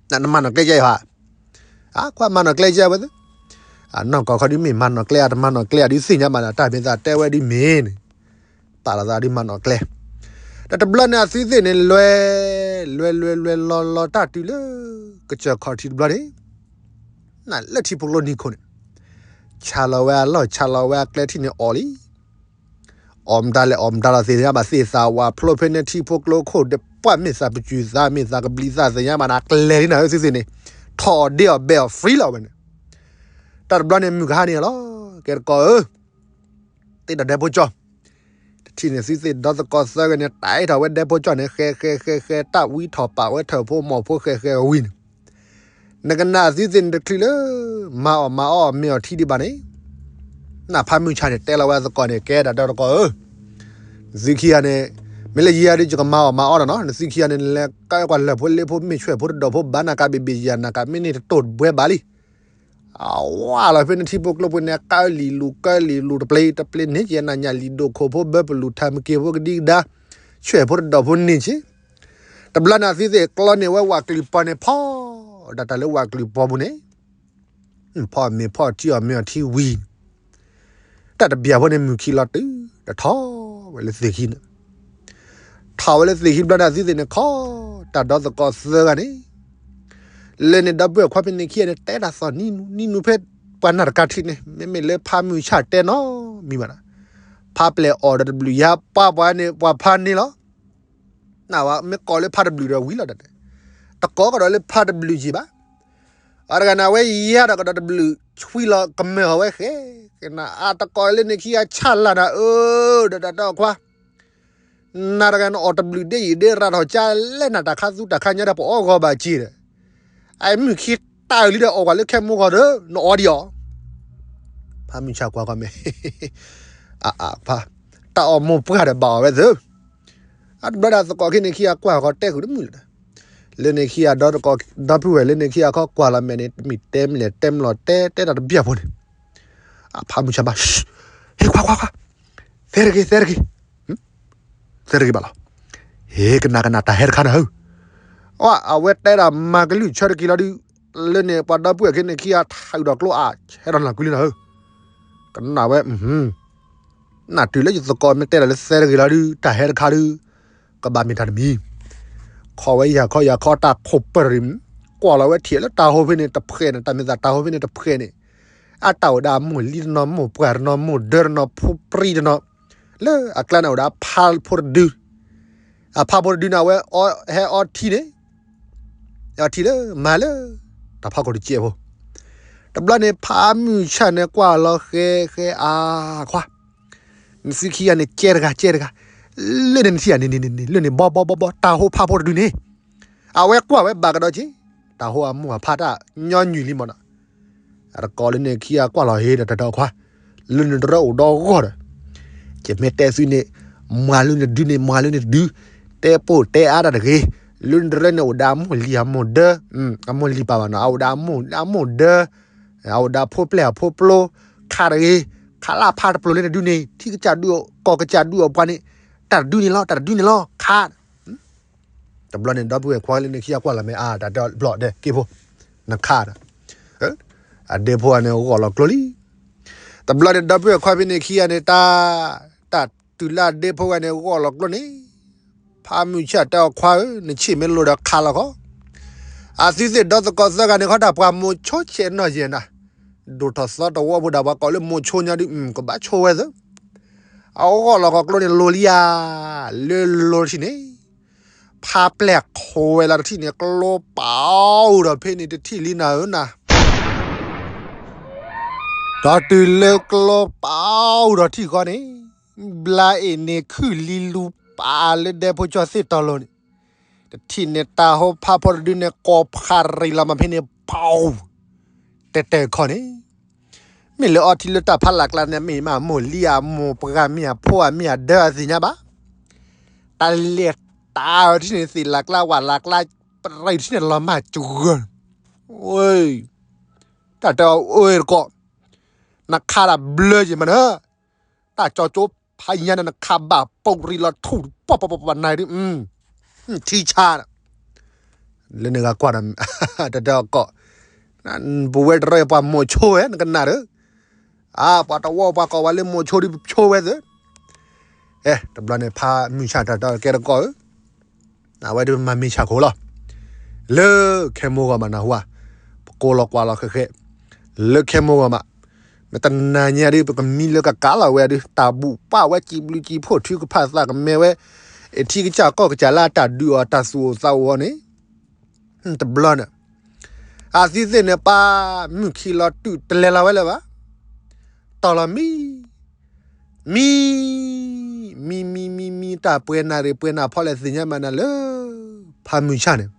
ကျဲ နမၤနီၣ်ကျဲယဲဟါ ကွၢ်မၤနီၣ်ကျဲယဲဝဲသ့ၣ် နီၢ်ကီၢ်ခီဒုးမ့ၢ်မၤနီၣ်ကျဲ တမၤနီၣ်ကျဲ ဒုးသ့ၣ်ညါဘၣ်ဒီး တၢ်မ့ၢ်သးတဲဝဲဒုးမ့ၢ်န့ၣ် ပာ်လီၤသးဒုးမၤနီၣ်ကျဲ ဒီးတဘျီန့ၣ်အသုသ့ၣ်န့ၣ် လဲၤ လဲၤလဲၤလဲၤလီၤလီၤတၢ်တုၤလၢ ကစၢၢ်ခီၣ်ထံးတဘျီန့ၣ် နလၢထံဖိကျိနံၤခိၣ်န့ၣ် ဆါလီၤဝဲအလီၢ် ဆါလီၤဝဲအကျဲထံၣ်န့ၣ်အီၣ်လံ အီၣ်မတၤလဲၣ် အီၣ်မတၤလီၤသ့ၣ်ညါဘၣ်သ့ၣ်သးဝးဖျိဖဲန့ၣ်ထံဖိကျိခိၣ်ဒီး ပှၢ်မ့ၢ်သးပစုၢ်သး မ့ၢ်သးကဘျံးသးသ့ၣ်ညါဘၣ်န့ၣ် အကျဲလံနၤဧၢ သုသ့ၣ်န့ၣ် ထီၣ်အီၣ်ဒ့အီၣ်ဘဲအီၣ် free လီၤဝဲန့ၣ် တၢ်တဘျီန့ၣ် မုၢ်ကဟါန့ၣ်လီၤ ကဲတကိးဧၢ သ့ၣ်ဒီးဒဲဖိကၠီ တထံၣ်န့ၣ် သုသ့ၣ်ဒီသကိးသၢဂၤန့ၣ် တၢ်အဲၣ်ထီၣ်ဝဲဒဲဖိကၠီန့ၣ် ဃဲဃဲဃဲဃဲ တၢ်ဝံထီၣ်ပာ်ဝဲထၢၣ်ဖိမီၢ်ဖိဃဲဃဲဝံၤန့ၣ် နကနၣ်သုသ့ၣ်န့ၣ်တချုးလၢ မၤအီၣ်မၤအီအီၣ်မ့ၤအီၣ်ထံဒံးဘၣ်န့ၣ် နဖးမုၢ်ဆါန့ၣ် တဲလီၤဝဲသကိးန့ၣ် ကဲဒၣ်ဒီတကိးဧၢ နသုခံဂၤန့ၣ် မ့ၢ်လၢယဲဒုးယကမၤအီၣ်မၤအီဒီးနီၤ နသုခံဂၤန့ၣ် နလဲၤကဲကွၢ်လၢၢ်ဖိလ့ဖိမ့ၢ်ဆွဲၣ်ဖိတဒီးဖိဘၣ်နၤကဘ့ၣ်ဘ့ၣ်ယၤနၤကမ့ၢ်န့ၣ်တတိၢ်တဘှဲဘၣ်လံ အဝဲလီၤဖဲန့ၣ်ထံဖိကျိဖိန့ၣ် ကၢလံာ်လူၤ ကၢလံာ်လူၤတပျ့ၤတပျ့ၤန့ၣ်ကဲနညၣ်လံာ်ဒိၣ်ခိၣ်ဖိဘၢပလူၤထါမက့ၤဖိကဒံကဒါ ဆွဲၣ်ဖိတဒီးဖိန့ၣ်က့ တဘျီန့ၣ်သုသ့ၣ်ကျီန့ၢ်ဝဲဝးကလုာ်ပီန့ၣ်ဖီ ဒၣ်တၢ်လၢဝးကလုာ်ပီပူၤန့ၣ် ဖီမ့ၤဖီထံအီၣ်မ့ၤအီၣ်ထံဝံၤ တၢ်တဘျီဖိန့ၣ် မုၢ်ခံလီၤတုၤ ဒီးထီၣ်ဝဲလၢသ့ၣ်ခံန့ၣ် ထီၣ်ဝဲလၢသ့ၣ်ခံဘျီန့ၣ် သုသ့ၣ်န့ၣ်ခီ တၢ်ဒီသကိးသၢဂၤန့ၣ် လၢန့ၣ်ဒီပုၢ်ဝဲၢ်ခွါဖဲန့ၣ်ခံဂၤန့ၣ် တဲဒၣ်သီၣ်နံၤနံၤနံၤဖဲ ပှၤနၢ်တကးထံးန့ၣ် မ့မ့ၢ်လၢဖးမုၢ်ဆၣ်တဲနီတမံၤဘၣ်ဒီး ဖးပျဲၢ်အီၣ်ဒီးတဘျုးယါ ပှၤပှၤန့ၣ် ပှၤဖးန့ၣ်လီၤ နဝဲမ့ၢ်ကိးလၢဖးတဘျုးဒီးဝံၤလီၤဒီး တကိးကဒီးလၢဖးတဘျုးယံာ်ဘၣ် ပှၤတဂၤန့ၣ် အဝဲယၤဒီးကဒီးတဘျုး ဆွံလီၤကမၢၢ်အီၤဝဲဃဲ, ကနၣ်အါတကိးလၢန့ၣ်ခံဂၤဆၣ်လၢ်နၤဧၢ, ဒီးတၢ်တဲအီၤခွါ နၤတဂၤနအီၣ်တဘျုးဒ့ယံာ်ဒ့ရၤထီၣ်ကၢလဲၣ် နတၢ်ခါသူတၢ်ခါညါဒီးပအီၣ်ဂီၤဘၣ်စ့ၢ်ဒီး, အမုၢ်ခံတၢ်အုးလံဒီးအီၣ်ကွၢ်လၢခဲမိၢ်ဂီၤဒီး နအီၣ်ဒံးအီၤ, ဖးမုၢ်ဆၣ်ကွၢ်ကီၢ်မဲာ်, အအဖး, တၢ်အီၣ်မိၢ်ပှၢ်ဒီးဘၣ်အီၣ်ဝဲသၢ အတဘျီဒီးသကိးခံန့ၣ်ခံဂၤကွၢ်ဃီၤတဲဃုာ်တမုာ်လၢၤဒီး, လၢန့ၣ်ခံဂၤဒီးသကိး ဒီပုၢ်ဝဲၢ်လၢန့ၣ်ခံဂၤခီကွၢ်လီၤမဲာ်န့ၣ် တမ့ၢ်တဲမ့ၢ်လဲၣ်တဲမ့ၢ်လီၤတဲတဲတၢ်တဘျီဖိန့ၣ်, အဖးမုၢ်ဆါမး, ဟ့ၣ်ခွါခွါခွါ, သဲတဂ့ၤ သဲတဂ့ၤ, သဲတဂ့ၤဘၣ်လီၤ, ဟ့ၣ်ကနၣ်ကနၣ်တၢ်ဟဲတခါနၤဧၢ, အဝဲတဲဒၣ်မၤကလုၢ်ဆၢတက့ၤလီၤဒုး, လၢန့ၣ်ပှၤဒီပုၢ်ဝဲၢ်ခံန့ၣ်ခံဂၤထးအုးဒီးကျိအါ ဆဲးဒီးနၤကွံလံနၤဧၢ, ကနၣ်ဝဲ နၢ်တုၤလၢယသကိးမ့ၢ်တဲဒၣ်လၢသဲတဂ့ၤလီၤဒုး တၢ်ဟဲတခါဒုး, ကဘၣ်မ့ၢ်တၢ်တမံၤ, ခီဝဲယၤခီယၤခီတၢ်ခိၣ်ပၢၢ်တရံး, ကွၢ်လီၤဝဲထံၣ်လၢတၢ်ဟိဖဲန့ၣ်တဖှဲးန့ၣ် တၢ်မ့ၢ်သးတၢ်ဟိဖဲန့ၣ်တဖှဲးန့ၣ်, အတၢ်အိၣ်ဒၣ်အမိၢ်လံၤတနီၤ မိၢ်ပှၢ်တနီၤ မိၢ်ဒၢတနီၤ ဖိပြံတနီၤ, လၢအကျါန့ၣ်အိၣ်ဒၣ်ဖးဖိတဒု အဖးဖိတဒုန့ၣ် အဝဲဟဲအီထံန့ၣ်, အီထံလၢမၤလၢ တၢ်ဖးခိၣ်တစဲးဖိ, တဘျီန့ၣ် ဖးမုၢ်ဆၣ်န့ၣ်ကွၢ်လီၤဃဲဃဲအါ ခွါ, နသုခံဂၤန့ၣ် ကဲတဂၤ ကဲတဂၤ, လၢန့ၣ်နထံၣ်ဧါန့ၣ်န့ၣ်န့ၣ် လၢန့ၣ်ဘီဘီဘီဘီ တၢ်ဟိဖးဖိတဒုန့ၣ်, အဝဲကွၢ်ဝဲဘၣ်ကဒီးက့ၤ, တၢ်ဟိအမိၢ်အဖါတၢ်ညီနုၢ်လံမ့ၢ်နီၤ အတကိးလၢန့ၣ်ခံဂၤကွၢ်လီၤဟ့ဒီးတၢ်တဲအီၤခွါ, လၢနတရၢအိၣ်ဒီဂီၢ်ဒီး, ယမ့ၢ်တဲသုန့ၣ်, မၤလၢနဒုန့ၣ် မၤလၢနတဒု, တဲပိာ်တဲအါတၢ်တဂ့ၤ, လၢနတရၢန့ၣ်အိၣ်ဒၣ်အမိၢ်လံၤအမိၢ်ဒၢ, အမိၢ်လံၤပာ်ဘၣ်နီၤ အအိၣ်ဒၣ်အမိၢ်ဒၢ, အအိၣ်ဒၣ်ဖိပျဲၢ်အဖိပျိ, ခးတဂ့ၤ, ခးလၢအဖါတပျိၤလၢနဒုန့ၣ် ထံကစၢ်ဒုးအီၤ ကီၢ်ကစၢ်ဒုးအီၤပှၤန့ၣ်, တၢ်တဒုန့ၣ်လီၤ တၢ်တဒုန့ၣ်လီၤ ခး တဘျီန့ၣ် ဒီပုၢ်ဝဲၢ်ခွါလၢန့ၣ်ခံဂၤကွၢ်လီၤမ့ၢ်အါ တၢ်တဲဘျီၣ်ဒဲးက့ဖိ, နခးဒီး, အဒဲဖိဂၤန့ၣ်ဂီၢ်လီၤကျိလံ, တဘျီန့ၣ် ဒီပုၢ်ဝဲၢ်ခွါဖဲန့ၣ်ခံဂၤန့ၣ် တၢ်, တၢ်တုၤလၢအဒဲဖိဂၤန့ၣ်ဂီၢ်လီၤကျိန့ၣ်, ဖးမုၢ်ဆၣ်တဲအီၤခွါဧၢ နဆ့ၣ်မ့ၢ်လိာ်ဒီးခးလီၤခီ, အသုသ့ၣ်ဒီသကိးသၢဂၤန့ၣ်ခီတၢ်ပှၤမိၤဆိဆဲးနီၢ်ယဲၢ်နၤ, ဒိၣ်ထီၣ်သီတဝီဖိဒၣ်ပှၤကိးလၢမိၤဆိညါဒုး ကဘၣ်ဆိဝဲသၢ အဂီၢ်လီၤခီကျိန့ၣ်လိၤလံဧါ, လၢလိၤတထံၣ်န့ၣ်, ဖးပျဲၢ်ခိးဝဲလၢတထံၣ်န့ၣ် ကျိပာ်အိၣ်ဒီးဖဲန့ၣ်တထံၣ်လံနၤဧၢနၤ, ဒီးတုၤလၢကျိပာ်အိၣ်ဒီးထံၣ်ဃီန့ၣ်, ဘျါအ့ၣ်န့ၣ်ခုၣ်လံလူပာ်လၢဒဲဖိကၠီသ့ၣ်တီၤလိၤန့ၣ်, တထံၣ်န့ၣ်တၢ်ဟိဖးဖိတဒုန့ၣ် ကိးဖးရံးလီၤမးဖဲန့ၣ် ပီ တဲတဲခီန့ၣ် မ့ၢ်လၢအီထံလၢတၢ်ဖးလၢ်ကျါန့ၣ် မ့ၢ်မးမိၢ်လံအမိၢ်ပှၢ်မ့ၢ်အဖိအမ့ၢ်အဒၢအသ့ၣ်ညါဘၣ်, တၢ်လဲၤတၢ်အီထံန့ၣ် သ့ၣ်လၢ်ကျါဝၣ်လၢ်ကျါ ပရံးထံန့ၣ်လီၤမၢ်စှၢၤ, တၢ်တဲအီၤအၢတကိး, နခးဒၣ်ဘျၢယံၤမးနၢ, တၢ်ကၠီကၠိဖးညါန့ၣ် နခးဘၣ်ပိာ်ရံးလီၤထူၣ် ပှၤပှၤပှၤပှၤနၤဒုး ထံဆါဒီး လၢန့ၣ်ဂၤကွၢ်ဒီး တၢ်တဲအီၤကိး, ပဝဲတရၢပှၤမိၤဆိဝဲ နကနၣ်ဒီး, အါ ပှၤတဝီပှၤကိးဝဲလၢမိၤဆိဒုး ပဆိဝဲသ့, အဲ တဘျီန့ၣ် ဖးမုၢ်ဆၣ်တၢ်တဲအီၤကဲတကိးဧၢ, အဝဲဒုးမၤမ့ၢ်ဆၣ်ခိၣ်လီၤ, လၢခဲမိၢ်ဂီၤမးနၢ်ဟူဧါ, ပကိးလီၤကွၢ်လီၤဃဲးဃဲး, လၢခဲမိၢ်ဂီၤမး မ့ၢ်တနၤညါဒုး ပကမံလၢကကးလီၤဝဲဒုး တၢ်ဘူၣ်ပာ်ဝဲစံးဘျုးစံးဖှိၣ် ထုကဖၣ်သးကမဲဝဲ, အထံကစၢ်ကီၢ်ကစၢ်လၢအတၢ်ဒုးအီၤ တၢ်သူၣ်အိၣ်သးအိၣ်အီၤန့ၣ်, တဘျီန့ၣ်, အသုသ့ၣ်န့ၣ် ပၢ်မုၢ်ခံလီၤတုၤတလဲၤလီၤဝဲလၢၤဘၣ်, တီၢ်လီၤမံ မံ, မံ မံ မံ မံ တၢ်ပှဲၤနၢ်ရံၣ်ပှဲၤနၢ်ဖီလဲၣ်သ့ၣ်ညါမးနၤလၢ ဖးမုၢ်ဆၣ်န့ၣ်,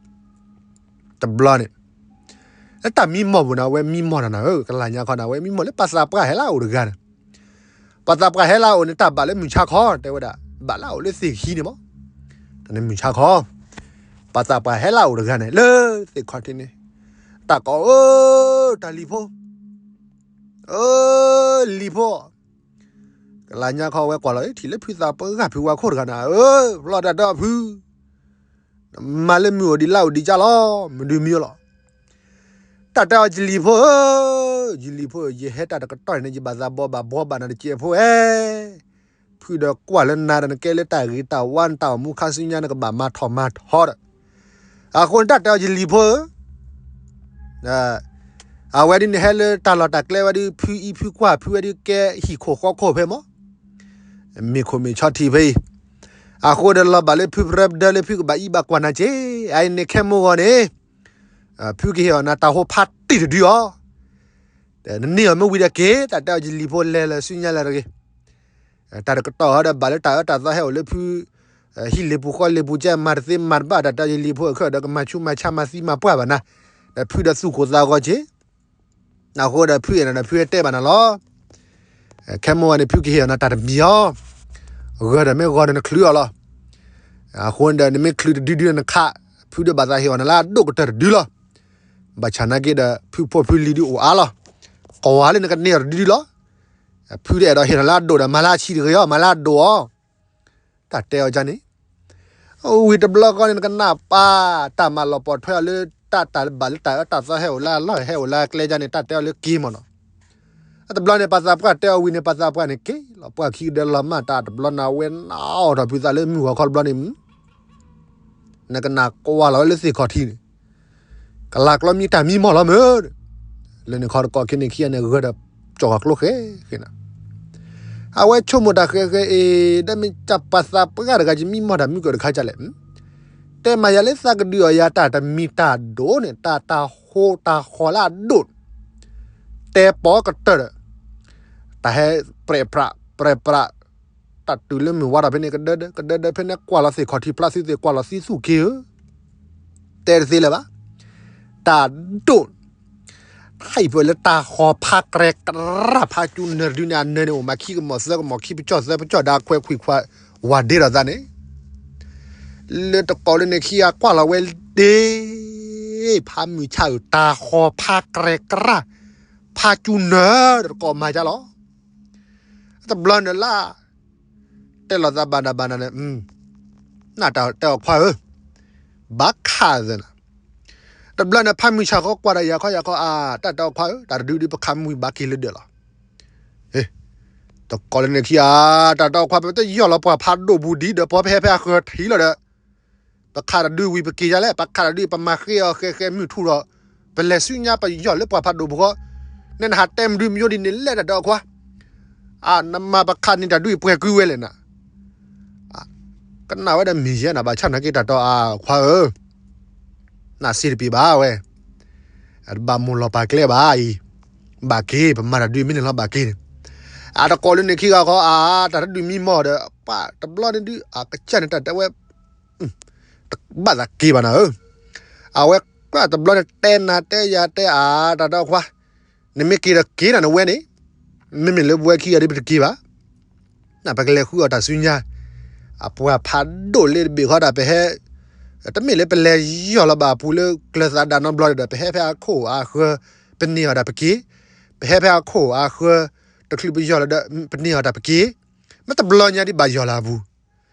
တဘျီန့ၣ်, လၢတၢ်မံမီၢ်ပူၤန့ၣ် အဝဲမံမီၢ်တၢ်နၤဧၢ ကလၢညါခီန့ၣ် အဝဲမံမီၢ်လၢပှၤသးပှၢ်ဟဲလၢအအိၣ်တဂၤန့ၣ်, ပှၤသးပှၢ်ဟဲလၢအအိၣ်န့ၣ် တၢ်ဘၣ်လၢမုၢ်ဆါခီ တဲဝဲဒၣ် ဘၣ်လၢအအိၣ်လၢသ့ၣ်ခံန့ၣ်မး, တၢ်န့ၣ်မုၢ်ဆါခီ, ပှၤသးပှၢ်ဟဲလၢအအိၣ်တဂၤန့ၣ် လၢသ့ၣ်ခီထံန့ၣ်, တၢ်ကိးဧၢ, တၢ်လံၤဖိ ဧၢ, လံၤဖိ, ကလၢညါခီဝဲကွၢ်လီၤ ထံၣ်လၢဖုသးပှၢ်ဂၤဖုဝါခိၣ်တဂၤန့ၣ် ဧၢ, ဖျီတၢ်ဒီးဖု, နမၤလၢမုၢ်အိၣ်ဒံးလါအိၣ်ဒံးကၢ်လီၤ မဒုးမံလီၤ, တၢ်တဲအီၤယလံၤဖိဧၢ, ယလံၤဖိဧၢ ယဟဲတၢ်တကတီၢ်န့ၣ် ယဘၣ်သးဘီဘၣ်ဘှီဘၣ်နၤတစဲးဖိဧၢ, ဖုဒီးကွၢ်လၢနၤဒီးနကဲလၢတၢ်ဂ့ၤတၢ်ဝါ နတၢ်အိၣ်မူခါဆူညါ နကဘၣ်မၤထီၣ်မၤထီဒီး, အဃိန့ၣ်တၢ်တဲအီၤယလံၤဖိဧၢ, အဝဲဒုးန့ၣ်ဟဲလၢတၢ်လီၢ်တၢ်ကျဲဝဲဒုး ဖုအံၤဖုကွၢ် ဖုဝဲဒုးကဲဟံၣ်ခိၣ်ဃီခိၣ်ဖဲမး, မ့ၢ်ခိၣ်မ့ၢ်ဆီထံဖဲအံၤ, အဃိဒီးလီၤဘၣ်လၢဖုပရၢပဒၢလၢဖုကဘၣ်အံးဘၣ်ကွၢ်နၤက့, အအံၤန့ၣ်ခဲမိၢ်ဂီၤန့ၣ်, ဖုကဟ့ၣ်အီၤနၤတၢ်ဟိဖးတံၢ်တဒုအီၤ, နန့ၢ်အီၤမ့ၢ်ဝံၤဒီးက့ၤ တၢ်တဲအီၤယလံၤဖိလဲၤလၢစုညါလၢတဂ့ၤ. တၢ်တကတီၢ်ဒီးဘၣ်လၢတၢ်အၢတၢ်သီဟဲအိၣ်လၢဖု ဟံၣ်လ့ၤပူၤဃီလ့ၤပူၤကဲ မၤတသ့မၤတဘၣ် တၢ်တဲအီၤယလံၤဖိအခၢၣ်ဒီးကမၤဆူးမၤဆါမၤသံမၤပှၢ်ဘၣ်နၤ, ဒီးဖုဒီးသူၣ်ကိၢ်သးဂီၤက့ၤ အဃိဒီးဖုအဲၣ်နၤဒီးဖုတဲဘၣ်နၤလီၤ. ခဲမုၢ်ဝဲန့ၣ် ဖုကဟ့ၣ်အီၤနၤတၢ်တမံၤအီၤ, ဂၢၢ်ဒီးမ့ၢ်ဂီၤဒီးနချုးအီၤလီၤ. အဃိန့ၣ်ဒီးနမ့ၢ်ချုးတဒုဒုနခး, ဖုဒီးဘၣ်သးဟ့ၣ်အီၤနၤလၢအဒိၣ်ကတၢၢ်တဒုလီၤ. ဘၣ်ဆၣ်နာ်က့ဒီး ဖုဖိဖုလံၤဒုအိၣ်အါလီၤ. ကွၢ်လၢနကန့ၢ်အီၤတဒုဒုလီၤ. ဖုဒီးအဲၣ်ဒိးဟ့ၣ်နၤလၢအဒိၣ်ဒီး မၤလၢအဆံးတဂ့ၤအီၤ မၤလၢအဒိၣ်အီၤ တၢ်တဲအီၤဒ်န့ၣ်, ဝံၤတဘျီဃီန့ၣ် နကနၢ်ပၢ် တၢ်မၤလီၤပိာ်ထွဲအီၤလၢ တၢ်တၢ်ဘၣ်လၢတၢ်အၢတၢ်သီဟဲအိၣ်လၢအလီၢ်ဟဲအိၣ်လၢအကျဲဒ်န့ၣ် တၢ်တဲအီၤလၢက့ၤမ့ၢ်နီၤ. တဘျီန့ၣ် ပှၤသးပှၢ်တဲအီၤဝံၤန့ၣ် ပှၤသးပှၢ်န့ၣ်က့ၤလီၤ ပှၤခံကဒၢလီၤမၢ်တၢ်တဘျီန့ၣ် အဝဲနၢ်အီၣ်ထီၣ်ဖုသးလၢမုၢ်ဂီၤခီတဘျီန့ၣ် နကနၣ်ကွၢ်လီၤဝဲလၢသ့ၣ်ခီၣ်ထံးန့ၣ် ကလၤကျီမံတၢ်မံမီၢ်လီၤမ့ၢ်, လၢန့ၣ်ခီတကိးခံန့ၣ်ခံဂၤန့ၣ် ဂၢၢ်ဒီးကၠီၣ်ဃီၤကျိဃဲဃဲနၤ, အဝဲဆိကမိၣ်တၢ်ဃဲဃဲအံၤ ဒီးမ့ၢ်ကပှၤသးပှၢ်တဂၤကမံမီၢ်တၢ်မံကၢၢ်တခါကလဲၣ်, တဲမၤယၤလၢသးကဒုးအီၤယၤတၢ်တမံၤတၢ်ဒိၣ်န့ၣ် တၢ်တၢ်ဟိတၢ်ဃီၤလၢအဒိၣ် တဲပိာ်ကတၢၢ်ဒီး တၢ်ဟဲပြဲးပြး ပြဲးပြး တၢ်တုၤလၢမုၢ်ဝါထီၣ်ဖဲန့ၣ် ကဒၢဒၢ ကဒၢဒၢ ဖဲန့ၣ်ကွၢ်လီၤသ့ၣ်ခီၣ်ထံးဖျါသုသ့ၣ်ကွၢ်လီၤသံသူၣ်က့ၤဧၢ, တဲတသ့လၢၤဘၣ်. တၢ်ဒိၣ် ဟံၣ်ပှဲၤလၢတၢ်ဃီၤဖးကြဲကရၢ်ဖးကၠူနၢၤတဒုန့ၣ် အနၢၤန့ၣ် အိၣ်မးခံကမီၤသၢကမီၤ ခံပကၠီၣ်သၢပကၠီၣ် ဒီးခွဲးခွံခွးဝၤဒ့ဒီးသးန့ၣ် လၢတကိးလၢန့ၣ်ခံဂၤကွၢ်လီၤဝဲဒ့ ဖးမုၢ်ဆၣ်ဧၢ တၢ်ဃီၤဖးကြဲကရၢ် ဖးကၠူနၢၤတကိးမၤကၢ်လီၤ. တဘျီန့ၣ်လၢ တဲလီၤသးဘၣ်နၤဘၣ်နၤန့ၣ် နတၢ်တဲအီၤခွါဧၢ, ဘၣ်ခးသနၤ, တဘျီန့ၣ် ဖးမုၢ်ဆၣ်ဃီကွၢ်ဒီးယၤခီယၤခီ အါ တၢ်တဲအီၤခွါဧၢ တၢ်တဒုဒုပခးမုၢ်ဘၣ်က့ၤလၢဒၢးလီၤ. တကိးလၢန့ၣ်ခံဂၤ တၢ်တဲအီၤခွါ ပတယီၢ်လီၤပှၤဖးဒိၣ်ပူၤဒံးဒီး ပှၤဖဲဟဲဖဲအဃၢၤထံးလီၤဒီး ပခးတဒုဝံၤပက့ၤယါလဲၣ် ပခးတဒု ပမၤဃ့အီၤဃဲဃဲမုၢ်ထူၣ်ဒီး ပလဲၤဆူညါပယီၢ်လၢပှၤဖးဒိၣ်ပူၤဃီ, နဲနဟးတဲမဒုမယိဒ်န့ၣ်လဲၣ်တၢ်တဲအီၤခွါ, အါ နမၤပခးန့ၢ်တၢ်ဒုအံၤပှဲၤကွံာ်ဝဲလဲၣ်နၤ, ကနၣ်ဝဲဒီးမ့ၢ်ယဲနၤ ဘၣ်ဆၣ်နာ်က့တၢ်တဲအီၤအါခွါဧၢ နစ့တပံၤဘၣ်ဝဲ, တဘၣ်မိၢ်လီၤပာ်ကျဲဘၣ်အံၤ, ဘၣ်က့ၤ ပမၤတၢ်ဒုမ့ၢ်န့ၣ်လီၤဘၣ်က့ၤန့ၣ်, အတကိးလၢန့ၣ်ခံဂၤဃီ အါ တၢ်တဒုမံမီၢ်ဒီး ပှၤတဘျီန့ၣ်ဒု အကစၢ်န့ၣ်တၢ်တဲဝဲ တဘၣ်သးက့ၤဘၣ်နၤဧၢ, အဝဲကွၢ်တဘျီန့ၣ်တဲနၤတဲယၤတဲအါ တၢ်တဲအီၤခွါ, နမ့ၢ်က့ၤဒီးက့ၤနၤနဝဲန့ၣ်, မ့မ့ၢ်လၢပဝဲခံဂၤဒ်ပတက့ၤဘၣ် နပကလဲၤဃုအီၣ်တၢ်ဆူညါ, အပှၤဖးဒိၣ်လၢတဘ့ၣ်ဃီဒၣ်ပဟဲ, တမ့ၢ်လၢပလဲၤယီၢ်လီၤဘၣ်အပူၤလၢကျၢၤသးဒၣ်နီတဘျီဒီး ပဟဲဖဲအခိၣ်အဃၢၤ, ပန့ၢ်အီၤတၢ်ပက့ၤ, ပဟဲဖဲအခိၣ်အဃၢၤ, တချုးပယီၢ်လီၤဒီး ပန့ၢ်အီၤတၢ်ပက့ၤ, မ့ၢ်တဘျီညါဒ်ဘၣ်ယီၢ်လီၤအပူၤ,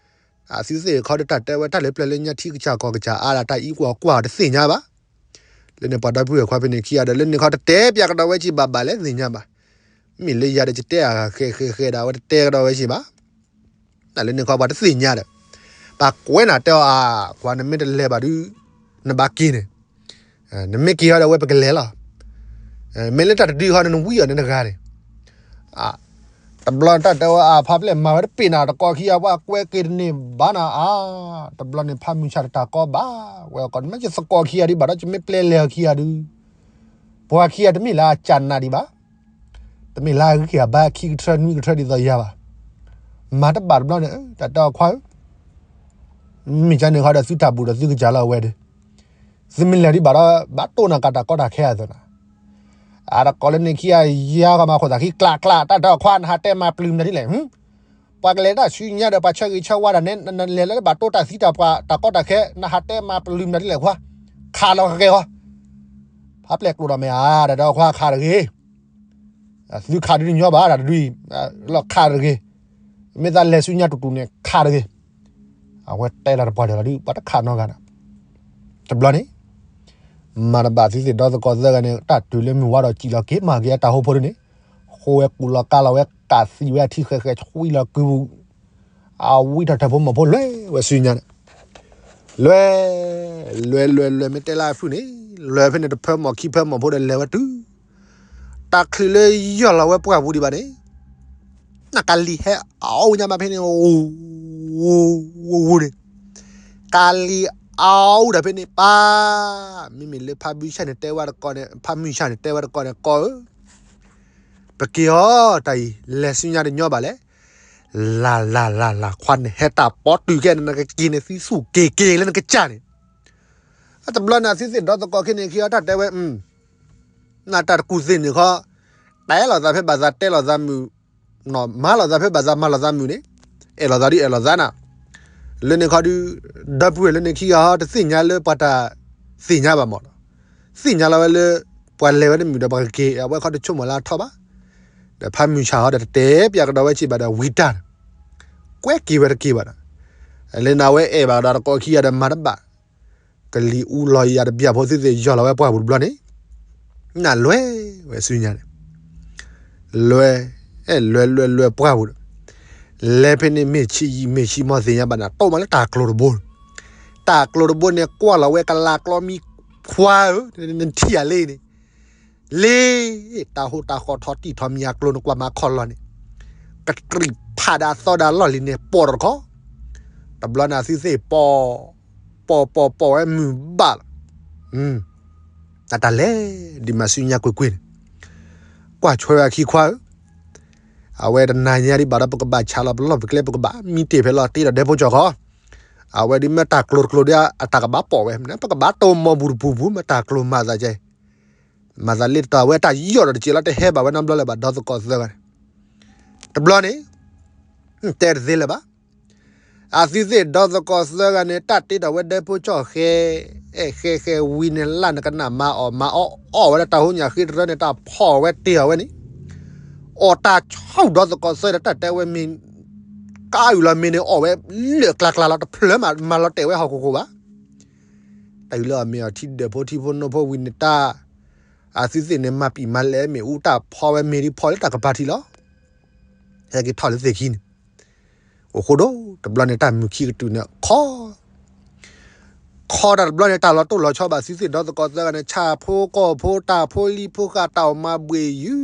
အသုသ့ၣ်ခီဒီးတၢ်တဲဝဲတၢ်လၢပျၢၤလၢညါထံကစၢ်ကီၢ်ကစၢ်အါဒၣ်တၢ်အံၤကွၢ်ကွၢ်တသ့ၣ်ညါဘၣ် လၢန့ၣ်ပှၤဒီပုၢ်ဝဲၢ်ခွါဖဲန့ၣ်ခံဂၤဒီး လၢန့ၣ်ခီတတဲပၠးကဒီးဝဲက့ၤဘၣ်ဘၣ်လဲၣ်သ့ၣ်ညါဘၣ်, မ့ၢ်လၢယၤဒီးကတဲအဂၤဃဲဃဲဃဲဒၣ်ဝဲတတဲကဒီးဝဲက့ၤဘၣ်, တၢ်လၢန့ၣ်ခီပှၤတသ့ၣ်ညါဒီး, ပှၤကွဲးနၤတဲအီၤအါ ကွၢ်နမ့ၢ်တလဲၤဘၣ်ဒုး, နဘၣ်က့ၤန့ၣ်, နမ့ၢ်က့ၤဟီဒီးဝဲပကလဲၤလီၤ, မ့ၢ်လၢတၢ်တဒုဃီန့ၣ် နဝံအီၤန့ၣ်တဂၤန့ၣ် တဘျီတၢ်တဲဝဲအါ ဖးပျဲၢ်မၤဝဲတပ့ၤနၤ တကိးခံဂၤပှၤကွဲးက့ၤတန့ၢ်ဘၣ်နၤအါ, တဘျီန့ၣ်ဖးမုၢ်ဆၣ်တၢ်ကိးဘၣ်ဝဲအီၤကီး နမ့ၢ်ယသကိးခံဂၤဒံးဘၣ်ဒီး ယမ့ၢ်ပျဲလဲၤအီၤခံဂၤဒုး, ပှၤခံဂၤတမ့ၢ်လၢအကၢ်နးဒံးဘၣ်, တမ့ၢ်လၢအဂံၢ်အဘါခံကထၢနွံကထၢဒ်သိးယၤဘၣ်, မၤတဘၣ်တဘျီန့ၣ် တၢ်တဲအီၤခွါဧၢ မ့ၢ်ကန့ၣ်ဃီဒီးသုတၢ်ဘူၣ်ဒီးသုကစၢ်လီၤအဝဲဒီး, သုမ့ၢ်လဲၤဒံးဘၣ်ဒီး ဘၣ်တိၢ်နီၢ်ကးတၢ်ကီတၢ်ခဲအသိးနၤ, အတကိးလၢန့ၣ်ခံဂၤယါကီးမၤခိၣ်သးခံကျးကျး တၢ်တဲအီၤခွါ နဟးတဲမၤပျုၤမနုၤဒ်လဲၣ်, ပှၤကလဲၤတၢ်ဆူညါဒီး ပှၤဆၢဂ့ၤဆၢဝါတၢ်န့ၣ် နလဲၤလၢဘၣ်တိၢ်တၢ်သံတၢ်ပှၢ်တၢ်ကီတၢ်ခဲ နဟးတဲမၤပျုၤမနုၤဒ်လဲၣ်ခွါ, ခးလီၤဃဲဃီ, ဖးပျဲၢ်ကျိာ်ဒီးမ့ၢ်ဧါ တၢ်တဲအီၤခွါခးတဂ့ၤ သုခးဒုးညီဘၣ်တၢ်တဒုအံၤ, လီၤခးတဂ့ၤ, မ့ၢ်သးလဲၤဆူညါတူၢ်တူၢ်န့ၣ် ခးတဂ့ၤ, အဝဲတဲလီၤတပှၢ်တၢၢ်လီၤဒုး ပှၤတခးနီတဂၤဒီး, တဘျီန့ၣ်, မၤတဘၣ်သုသ့ၣ်ဒီသကိးသၢဂၤန့ၣ် တၢ်တုၤလၢမုၢ်ဝါဒီးစံၣ်လီၤက့ၤမၤက့ၤအတၢ်ဟိဖိဒုန့ၣ်, ဃိဝဲကူၣ်လီၤကါလီၤဝဲကးသံဝဲအထံဃဲဃဲဆှံလီၤကုပူၤ အဝံထီၣ်ထၢၣ်ဖိမီၤဖိလွဲဝဲဆူညါန့ၣ်, လွဲ, လွဲလွဲလွဲမ့ၢ်တဲလၢအဖုၣ်န့ၣ်, လွဲဖဲန့ၣ်တဖၢမီၤခံဖၢမီၤဖိဒီးလဲၤဝဲတုၤ, တၢ်ချုးလၢယီၢ်လီၤဝဲပှၢ်ပူၤဒံးဘၣ်န့ၣ်, နကလံၤဟဲအီၣ်ဝဲညါဘၣ်ဖဲန့ၣ်, ဝူဝူန့ၣ်, ကလံၤ အါအူဒၣ်ဖဲန့ၣ်ပၢ်, မ့မ့ၢ်လၢဖါမုၢ်ဆၣ်န့ၣ်တဲဝဲတကီၢ်န့ၣ်, ဖါမုၢ်ဆၣ်န့ၣ်တဲဝဲတကီၢ်န့ၣ် ကီၢ်ဧၢ, ပက့ၤအီၤတၢ်အံၤ လဲၤဆူညါတညီဘၣ်လဲၣ်. လၢ်လၢ်လၢ်လၢ် ခွါန့ၣ်ဟဲတၢ်ပီတုၤကဲန့ၣ် နကက့ၤန့ၣ် သံဆူၣ်က့ၤက့ၤလၢနကစၢ်န့ၣ်. တဘျီန့ၣ် အသုသ့ၣ်ဒီသကိးခံန့ၣ်ခံအီၤတၢ်တဲဝဲ, နတၢ်တကူၣ်သ့ၣ်န့ၣ်ခီ, တဲလိာ်သးဖဲဘၣ်သးတဲလိာ်သးမုာ်, မၤလိာ်သးဖဲဘၣ်သးမၤလိာ်သးမုာ်န့ၣ်, အဲၣ်လိာ်သးဒုးအဲၣ်လိာ်သးနၤ, လၢန့ၣ်ခီဒုး, ဒီပုၢ်ဝဲၢ်လၢန့ၣ်ခံဂၤဟီ တသ့ၣ်ညါလၢပှၤတၢ်သ့ၣ်ညါဘၣ်မး, သ့ၣ်ညါလီၤဝဲလၢ ပှၤလဲၤဝဲတမုာ်ဒီးပှၤကက့ၤ အဝဲခီတဆိကမိၣ်လၢအထီဘၣ်, ဒီးဖါမုၢ်ဆၣ်ဟီဒီးတတဲပၠးကဒီးဝဲစံးဘၣ်ဒီး ဝံတၢ်န့ၣ်, ကွဲက့ၤဝဲတက့ၤဘၣ်ဒီး, လၢန့ၣ်အဝဲအဲၣ်ဘၣ်ကဒီးတကိးခံဂၤဒီးမၤတဘၣ်, ကလံၤအူလီၤယၤတဘျၢၣ်ဖိသုသ့ၣ်ယီၢ်လီၤဝဲပှၢ်ပူၤတဘျီန့ၣ်, နလွဲၢ်ဝဲဆူညါန့ၣ်, လွဲၢ်, အဲၣ်လွဲၢ်လွဲၢ်လွဲၢ်ပှၢ်ပူၤဒီး, လဲၤဖဲန့ၣ်မ့ၢ်ဆံးယံာ်မ့ၢ်ဆံးမီၢ်သ့ၣ်ညါဘၣ်န့ၣ် တိၢ်မးလၢတၢ်ကျိၤတဘိန့ၣ်, တၢ်ကျိၤတဘိန့ၣ် ကွၢ်လီၤဝဲကလးကျီမံခွါဧၢ, နထံၣ်ဧါလံန့ၣ် လ့, တၢ်ဟိတၢ်ဃီထီတံၢ်ထီမံၤအကျိၤနကွၢ်မၤခီလီၤန့ၣ်, ကတြံးဖးဒၣ်သီဒၣ်လီၢ်လံၤန့ၣ် ပိာ်ထီၣ်တခီ, တဘျီန့ၣ်အသုသ့ၣ်ပိာ်, ပိာ်ပိာ်ပိာ်ဝဲမုာ်ဘၣ်လီၤ, တၢ်လဲၤဒ်မၤဆူညါကွ့ၢ်ကွ့ၢ်န့ၣ်, ကွၢ်ဆွဲဝဲအခံခွါဧၢ, အဝဲတနၤညါဒံးဘၣ်ဒီး ပကဘၣ်ဆးလီၤပလီၢ်ပကျဲ ပကဘၣ်မံတ့ၢ်ဖဲလီၤတ့ၢ်ဒီးဒဲဖိကၠီၣ်ဃီ, အဝဲဒ်မ့ၢ်တၢ်ကျိၤတကျိၤဒီး အတၢ်ကဘၣ်ပိာ်ဝဲ ပကဘၣ်တိၢ်မီၤပူၤတပူၤပူၤ မ့ၢ်တၢ်ကျိၤမၤသးကဲ မၤသးလ့တတီၤ အဝဲတၢ်ယီၢ်ဒီးတစဲးလီၤ တဟဲဘၣ်ဝဲနီတဘျီလၢၤဘၣ် ဒီသကိးသၢဂၤန့ၣ်, တဘျီန့ၣ်, တဲတသ့လၢၤဘၣ်, အသုသ့ၣ်ဒီသကိးသၢဂၤန့ၣ် တၢ်တ့ထီၣ်ဝဲဒၢဖိကၠီၣ်ဃဲ, အဲၣ်ဃဲဃဲဝံၤန့ၣ် လၢနကနၣ်မၤအီၣ်မၤအီၣ်အီၣ်ဝဲဒၣ် တၢ်ဟိညၣ်ဃ့တရၢန့ၣ် တၢ်ဖီၣ်ဝဲတ့ၢ်အီၤဝဲန့ၣ်, အီၣ်တၢ်ဆူၣ်ဒီသကိးသၢဒီး တၢ်တဲဝဲမ့ၢ် ကအုၣ်လီၤမ့ၢ်န့ၣ် အီၣ်ဝဲလၢာ်ကျါကျါလီၤ တဖျၢၣ်မး မၤလီၤတဲာ်ဝဲဟီၣ်ခိၣ်ခိၣ်ဘၣ်. တၢ်အုၣ်လၢအီၣ်မ့ၢ်အီထံဒၢၣ်ဖိထံဖိနိဖိဝံၤန့ၣ်တၢ်, အသုသ့ၣ်န့ၣ် မၤပံာ်မၤလဲမ့ၣ်အူ တၢ်ဖီဝဲမ့ၢ်ဒ်ဖီလၢတၢ်ကပၤထံလီၤ. ဟဲက့ၤထီၣ်လၢသ့ၣ်ခံန့ၣ်, အိၣ်ဃိဒိၣ် တဘျီန့ၣ် တၢ်မုာ်ခံကတုၤန့ၣ် ခီ ခီတၢ်တဘျီန့ၣ် တၢ်လီၤတိၢ်လီၤဆီဘၣ်သုသ့ၣ်ဒီသကိးသၢဂၤန့ၣ် ဆၣ်ဖိကီၢ်ဖိ တၢ်ဖိလံၤဖိဃၢ် တၢ်အီၣ်မၤဘှ့ၣ်ယုၢ်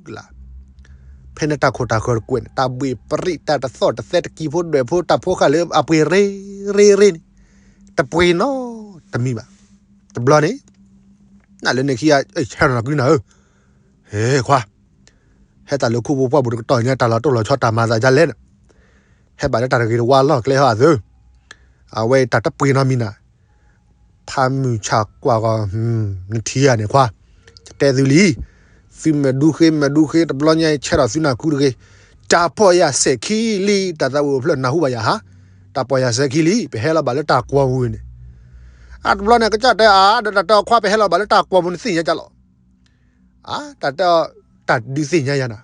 ကလး, ဖဲန့ၣ်တၢ်ခိၣ်တၢ်ဃၢၤတကွဲးန့ၣ် တၢ်ဘှ့ၣ်ပရံး တၢ်တသီၣ်တသဲ တကံၢ်ဖိဒွဲၣ်ဖိ တၢ်ဖိဃၢ်လၢအပှ့ၤရ့ရ့ရ့န့ၣ်, တပှ့ၤနီတမံၤဘၣ်. တဘျီန့ၣ် နလၢန့ၣ်ခံဂၤ ဆဲထီၣ်နၤကွံနၤဧၢ, ဟဲခွါ ဟဲတၢ်လၢခိဖိပှၢ်ပူၤတကတီၢ်ညါ တၢ်လီၤတိၢ်လီၤဆီ တၢ်မၤသးဒ်လဲၣ်န့ၣ်, ဟဲဘၣ်လၢတၢ်တဂ့ၤတဝါလီၢ်ကျဲဟီအသု, အဝဲတၢ်တပှ့ၤနီတမံၤနၤ, ဖါမုၢ်ဆၣ်ကွၢ်ဂီၤ, နထံၣ်ဧါန့ၣ်ခွါ, ယတဲသုလံ, သုမ့ၢ်ဒူဃ့မ့ၢ်ဒူဃ့ တဘျီညါအံၤ ဆဲထီၣ်သုနၢ်ခူတဂ့ၤ, တၢ်ပီၢ်ယၢ်စဲးခံလံ တၢ်သးဝံၣ်အိၣ်ဖျၢၣ်နၢ်ဟူဘၣ်ယၤဟါ, တၢ်ပီၢ်ယၢ်စဲးခံလံ ပဟဲလီၤဘၣ်လၢတၢ်ကွီၢ်ပူၤန့ၣ်, အတဘျီန့ၣ် ကစၢ်တဲအါ ဒီးတၢ်တဲအီၤခွါ ပဟဲလီၤဘၣ်လၢတၢ်ကွီၢ်ပူၤန့ၣ် သ့ၣ်ညါကလီၤ အါ တၢ်တဲအီၤ တၢ်ဒုးသ့ၣ်ညါယၤနၤ,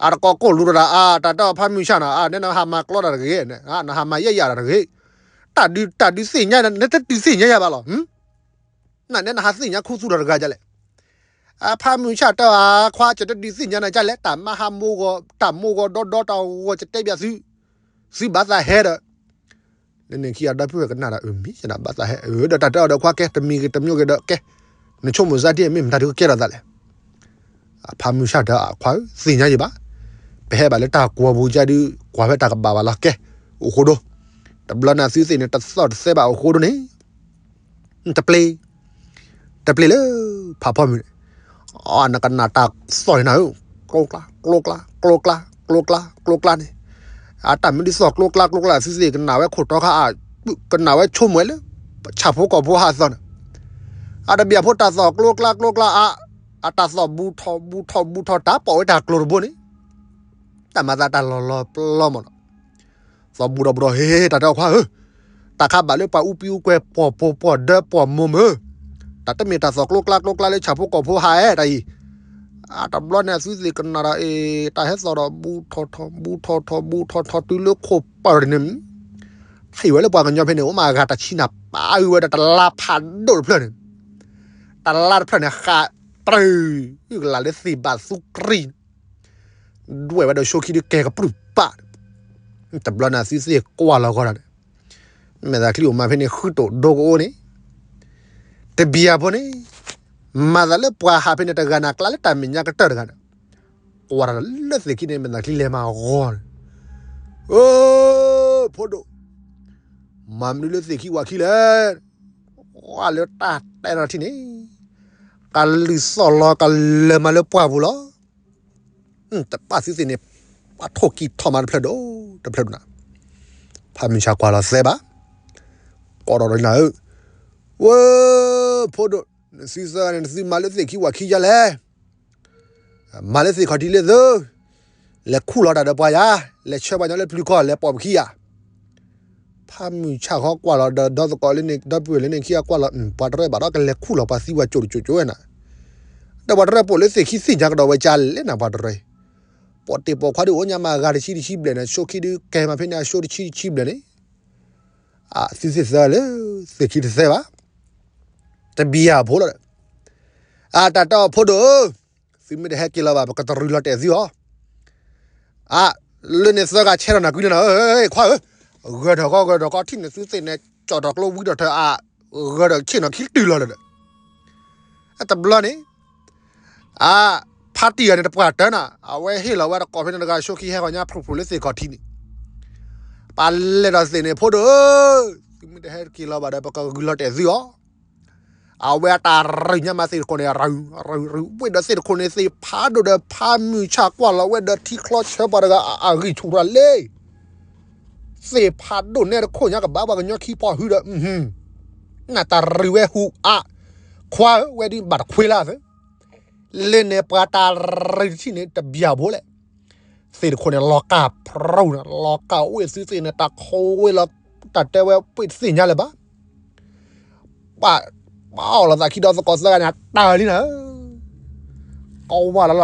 အတကိးကိၣ်လူၤဒီးတၢ်အါ တၢ်တဲအီၤဖါမုၢ်ဆၣ်နၤ အါ နဲနဟးမၤကျီတၢ်တဂ့ၤ, နဟးမၤယဲၢ်ယၤတၢ်တဂ့ၤ, တၢ်ဒုး တၢ်ဒုးသ့ၣ်ညါ နတဒုးသ့ၣ်ညါယၤဘၣ်လီၤ, နနဲနဟးသ့ၣ်ညါခူသူၣ်တၢ်တဂၤဒ်လဲၣ်, အဖါမုၢ်ဆၣ်တဲအီၤ အါ ခွါ ယတဒုးသ့ၣ်ညါနၤဒ်လဲၣ်, တၢ်မၤဟးမိၢ်ဂီၤ တၢ်မိၢ်ဂီၤဒီဒီတၢ်ဂီၤ ယတဲပၠးသု, သုဘၣ်သးဟဲဒီး လၢန့ၣ်ခံဂၤဒီပုၢ်ဝဲၢ်ကနၣ်ဒီး အၢ မ့ၢ်ယနၢ်ဘၣ်သးဟဲ အၢ ဒီးတၢ်တဲအီၤဒီးခွါ ကဲ တမံၤဂ့ၤတမံၤဂ့ၤဒီးကဲ, နဆိကမိၣ်စၢ်ဒ်အံၤ မ့ၢ်မတၤဒုးကကဲထီၣ်သးလဲၣ်, အဖါမုၢ်ဆၣ်တဲအီၤ အခွါဧၢ သ့ၣ်ညါယံၤဘၣ်, ပဟဲဘၣ်လၢတၢ်ကွီၢ်ပူၤကဒုး ကွၢ်ဖဲတၢ်ကဘၣ်ဘၣ်လီၤ ကဲ, အိၣ်ဃိဒိၣ်, တဘျီန့ၣ်သုသ့ၣ်န့ၣ် တသီၣ်တသဲဘၣ်အိၣ်ဃိဒိၣ်န့ၣ် တပျ့ၤ, တပျ့ၤလၢ ဖးဖီမုၢ်န့ၣ်, အနကနၣ်တၢ်သီၣ်န့ၣ်နၤဧၢ, ကျိကျါ ကျိကျါ ကျိကျါ ကျိကျါ ကျိကျါန့ၣ်, အတၢ်မ့ၢ်ဒ်သီၣ်ကျိကျါ ကျိကျါ သုသ့ၣ်ကနၣ်ဝဲခိၣ်တီခါအါ, ကနၣ်ဝဲဆိကမိၣ်ဝဲလၢ ဆၣ်ဖိကီၢ်ဖိဟးသီၣ်န့ၣ်, အတဘၣ်ဖိတၢ်သီၣ်ကျိကျါ ကျိကျါအါ, အတၢ်သီၣ်ဘူးထီၣ် ဘူးထီၣ် ဘူးထီၣ် တၢ်ပိာ်ဝဲတၢ်ကျိၤတဘိန့ၣ်, တၢ်မၤသးတၢ်လီၤလီၤပျီမးနီၤ သီၣ်ဘူးထီၣ်ဘူးထီၣ် ဟ့ၣ် တၢ်တဲအီၤခွါဧၢ, တၢ်ခါဘၣ်လၢပှၤအူပံအူကွဲၤ ပှီၢ်ပိာ်ပှီၢ်ဒၢပှီၢ်မိၢ်မ့ၢ်, တၢ်တမ့ၢ်တၢ်သီၣ်ကျိကျါကျိကျါလၢ ဆၣ်ဖိကီၢ်ဖိဟးအဲၣ်တၢ်အံၤ, အတဘျီန့ၣ် အသုသ့ၣ်ကနၣ်ဒီး အ့ တၢ်ဟဲသီၣ်ဒီး ဘူးထီၣ်ထီၣ် ဘူးထီၣ်ထီၣ် ဘူးထီၣ်ထီၣ် တုၤလၢခိၣ်ပၢၢ်န့ၣ်, ထံၣ်ဝဲလၢပှၤကညီဖဲန့ၣ် အိၣ်မးအဂၤတဆံနၤ ပာ်အုၣ်ဝဲဒီးတလါဖးဒိၣ်တဖျၢၣ်န့ၣ်, တလါတဖျၢၣ်န့ၣ် ဃးပြၢ် အုၣ်ကလၤလၢသ့ၣ်ဘၣ်သူကရံၣ် ဒွဲၣ်ဝဲဒီးဆိခံဒုးကဲကပြုၢ်ပာ်, တဘျီန့ၣ် အသုသ့ၣ်ကွၢ်လီၤဂီၤဒီးန့ၣ်, မဲာ်သးချံအိၣ်မးဖဲန့ၣ် ဃုတိာ်ဒိကအိၣ်န့ၣ်, တဘံၣ်အဖိန့ၣ်, မၤသးလၢပှၤဟးဖဲန့ၣ်တဂၤန့ၣ် အကျါလၢတၢ်မဲာ်ညါကတၢၢ်တဂၤန့ၣ်, ကွၢ်တၢ်လၢသ့ၣ်ခံန့ၣ် မဲာ်သးချံလဲၤမၤဂီၤန့ၣ်, အိ ဖိဒိၣ်, မ မၤမနုၤလၢသ့ၣ်ခံဝၣ်ခံလဲၣ်. ဝဲလၢတၢ်တဲထီၣ်ထံၣ်န့ၣ် ကလုၢ်သီၣ်လီၤကလၢၤမးလၢပှၢ်ပူၤလီၤ. တပၣ်သုသ့ၣ်န့ၣ် ပှၤထိၣ်ကံၢ်ထီၣ်မးတဖျၢၣ်ဒိၣ်တဖျၢၣ်ဒိၣ်နၤ. ဖးမုၢ်ဆါကွၢ်လီၤသဲဘၣ်, ကိးဒီးနၤဧၢ, ဝဲ, ဖိဒိၣ်, နသုသၢဂၤန့ၣ် နသုမၤလၢသ့ၣ်ခံဝၣ်ခံယါလဲၣ်. မၤလၢသ့ၣ်ခီၣ်ထံးလၢသု, လဲၤခူၣ်လီၤတၢ်ဒီးပှၤယါ, လဲၤဆှၢပှၤညီလၢပျုၤကီၢ် လဲၤပိာ်ပခံယါ. ဖးမုၢ်ဆါဃီကွၢ်လီၤဒီး ဒီသကိးလၢန့ၣ် ဒီပုၢ်ဝဲၢ်လၢန့ၣ်ခံဂၤကွၢ်လီၤ, ပှၤတရၢဘၣ်ဒီးကလဲၤခူၣ်လီၤပှၤသံဝဲကၠိတကၠိကၠိဝဲနၤ. ဒီးပှၤတရၢပိာ်လၢသ့ၣ်ခံသ့ၣ်ညါကဒီးဝဲကါလဲၣ်နၤ ပှၤတရၢ, ပိာ်တ့ၢ်ပိာ်ခွါဒုးအိၣ်ညါမးဂၤတဆံတဆံဘျဲၣ်န့ၣ် ဆိခံဒုးကဲမးဖဲန့ၣ် အဆိတဆံတဆံဘျဲၣ်န့ၣ် အသုသ့ၣ်သၢလၢ သ့ၣ်ခံတသဲဘၣ်, တဘံၣ်ယၤဖိလီၤဒီး, အတၢ်တဲအီၤဖိဒိၣ်ဧၢ, သုမ့ၢ်တဟဲက့ၤလီၤဘၣ် ပကတရံးလီၤတဲာ်သုအီၤ, အ, လၢန့ၣ်သၢဂၤဆဲးထီၣ်နၤကွံန့ၣ်နၤဧၢ, ခွါဧၢ, ဂၢၢ်ထီၣ်ကီ ဂၢၢ်ထီၣ်ကီ ထံၣ်န့ၣ်သုသ့ၣ်န့ၣ် ကၠီၣ်ထီၣ်ကျိဝံထီၣ်ထၢၣ်အ, ဂၢၢ်ထီၣ်ဆ့ၣ်နီၤခံတုၤလီၤဒီး အတဘျီန့ၣ်, အ, ဖါတံၢ်ဂၤန့ၣ်တပှၢ်တၢၢ်နၤ အဝဲဟ့ၣ်လီၤဝဲတကိးဖဲန့ၣ်တဂၤ ဆိခံဟဲဂီၤညါဖျိဖျိလၢသ့ၣ်ခီၣ်ထံးန့ၣ်, ပလဲၤဒီးသ့ၣ်န့ၣ် ဖိဒိၣ်ဧၢ, သုမ့ၢ်တဟဲက့ၤလီၤဘၣ်ဒီး ပကဂုာ်လီၤတဲာ်သုအီၤ, အဝဲအတၢ်ရံၣ်ညါမးသ့ၣ်တခိၣ်န့ၣ် ရံၣ်ရံၣ်ဝ့ၢ်ဒီးသ့ၣ်တခိၣ်န့ၣ် သ့ၣ်ဖးဒိၣ်ဒီးဖးမုၢ်ဆါကွၢ်လီၤဝဲဒီးထံချီဆၢပှၤတဂၤအဂံၢ်ဆူၣ်ထီၣ်လံ သ့ၣ်ဖးဒိၣ်နဲတခိၣ်ညါကဘၣ်ပှၤကညီခံပီၢ်ဟုဒီး, နတၢ်ရံၣ်ဝဲဟူးအါ, ခွါဧၢ ဝဲဒ်ဘၣ်တခွ့လၢသၢ, လၢန့ၣ်ပှၤတၢ်ရံၣ်တထံၣ်န့ၣ် တဘံၣ်ယၤဖိလဲၣ်, သ့ၣ်တခိၣ်န့ၣ် လီၤကၢ်ဖရူၣ်န့ၣ် လီၤကၢ်အိၣ်ဝဲသုသ့ၣ်န့ၣ် တၢ်ခိဝဲလီၤ, တၢ်တဲဝဲပှ့ၢ်တသ့ၣ်ညါလၢၤဘၣ် ပှၤ, ပှၤအီၣ်လီၤသးခံဒီသကိးသၢဂၤန့ၣ် အတၢၢ်လံနၤဧၢ, ကဝၢ်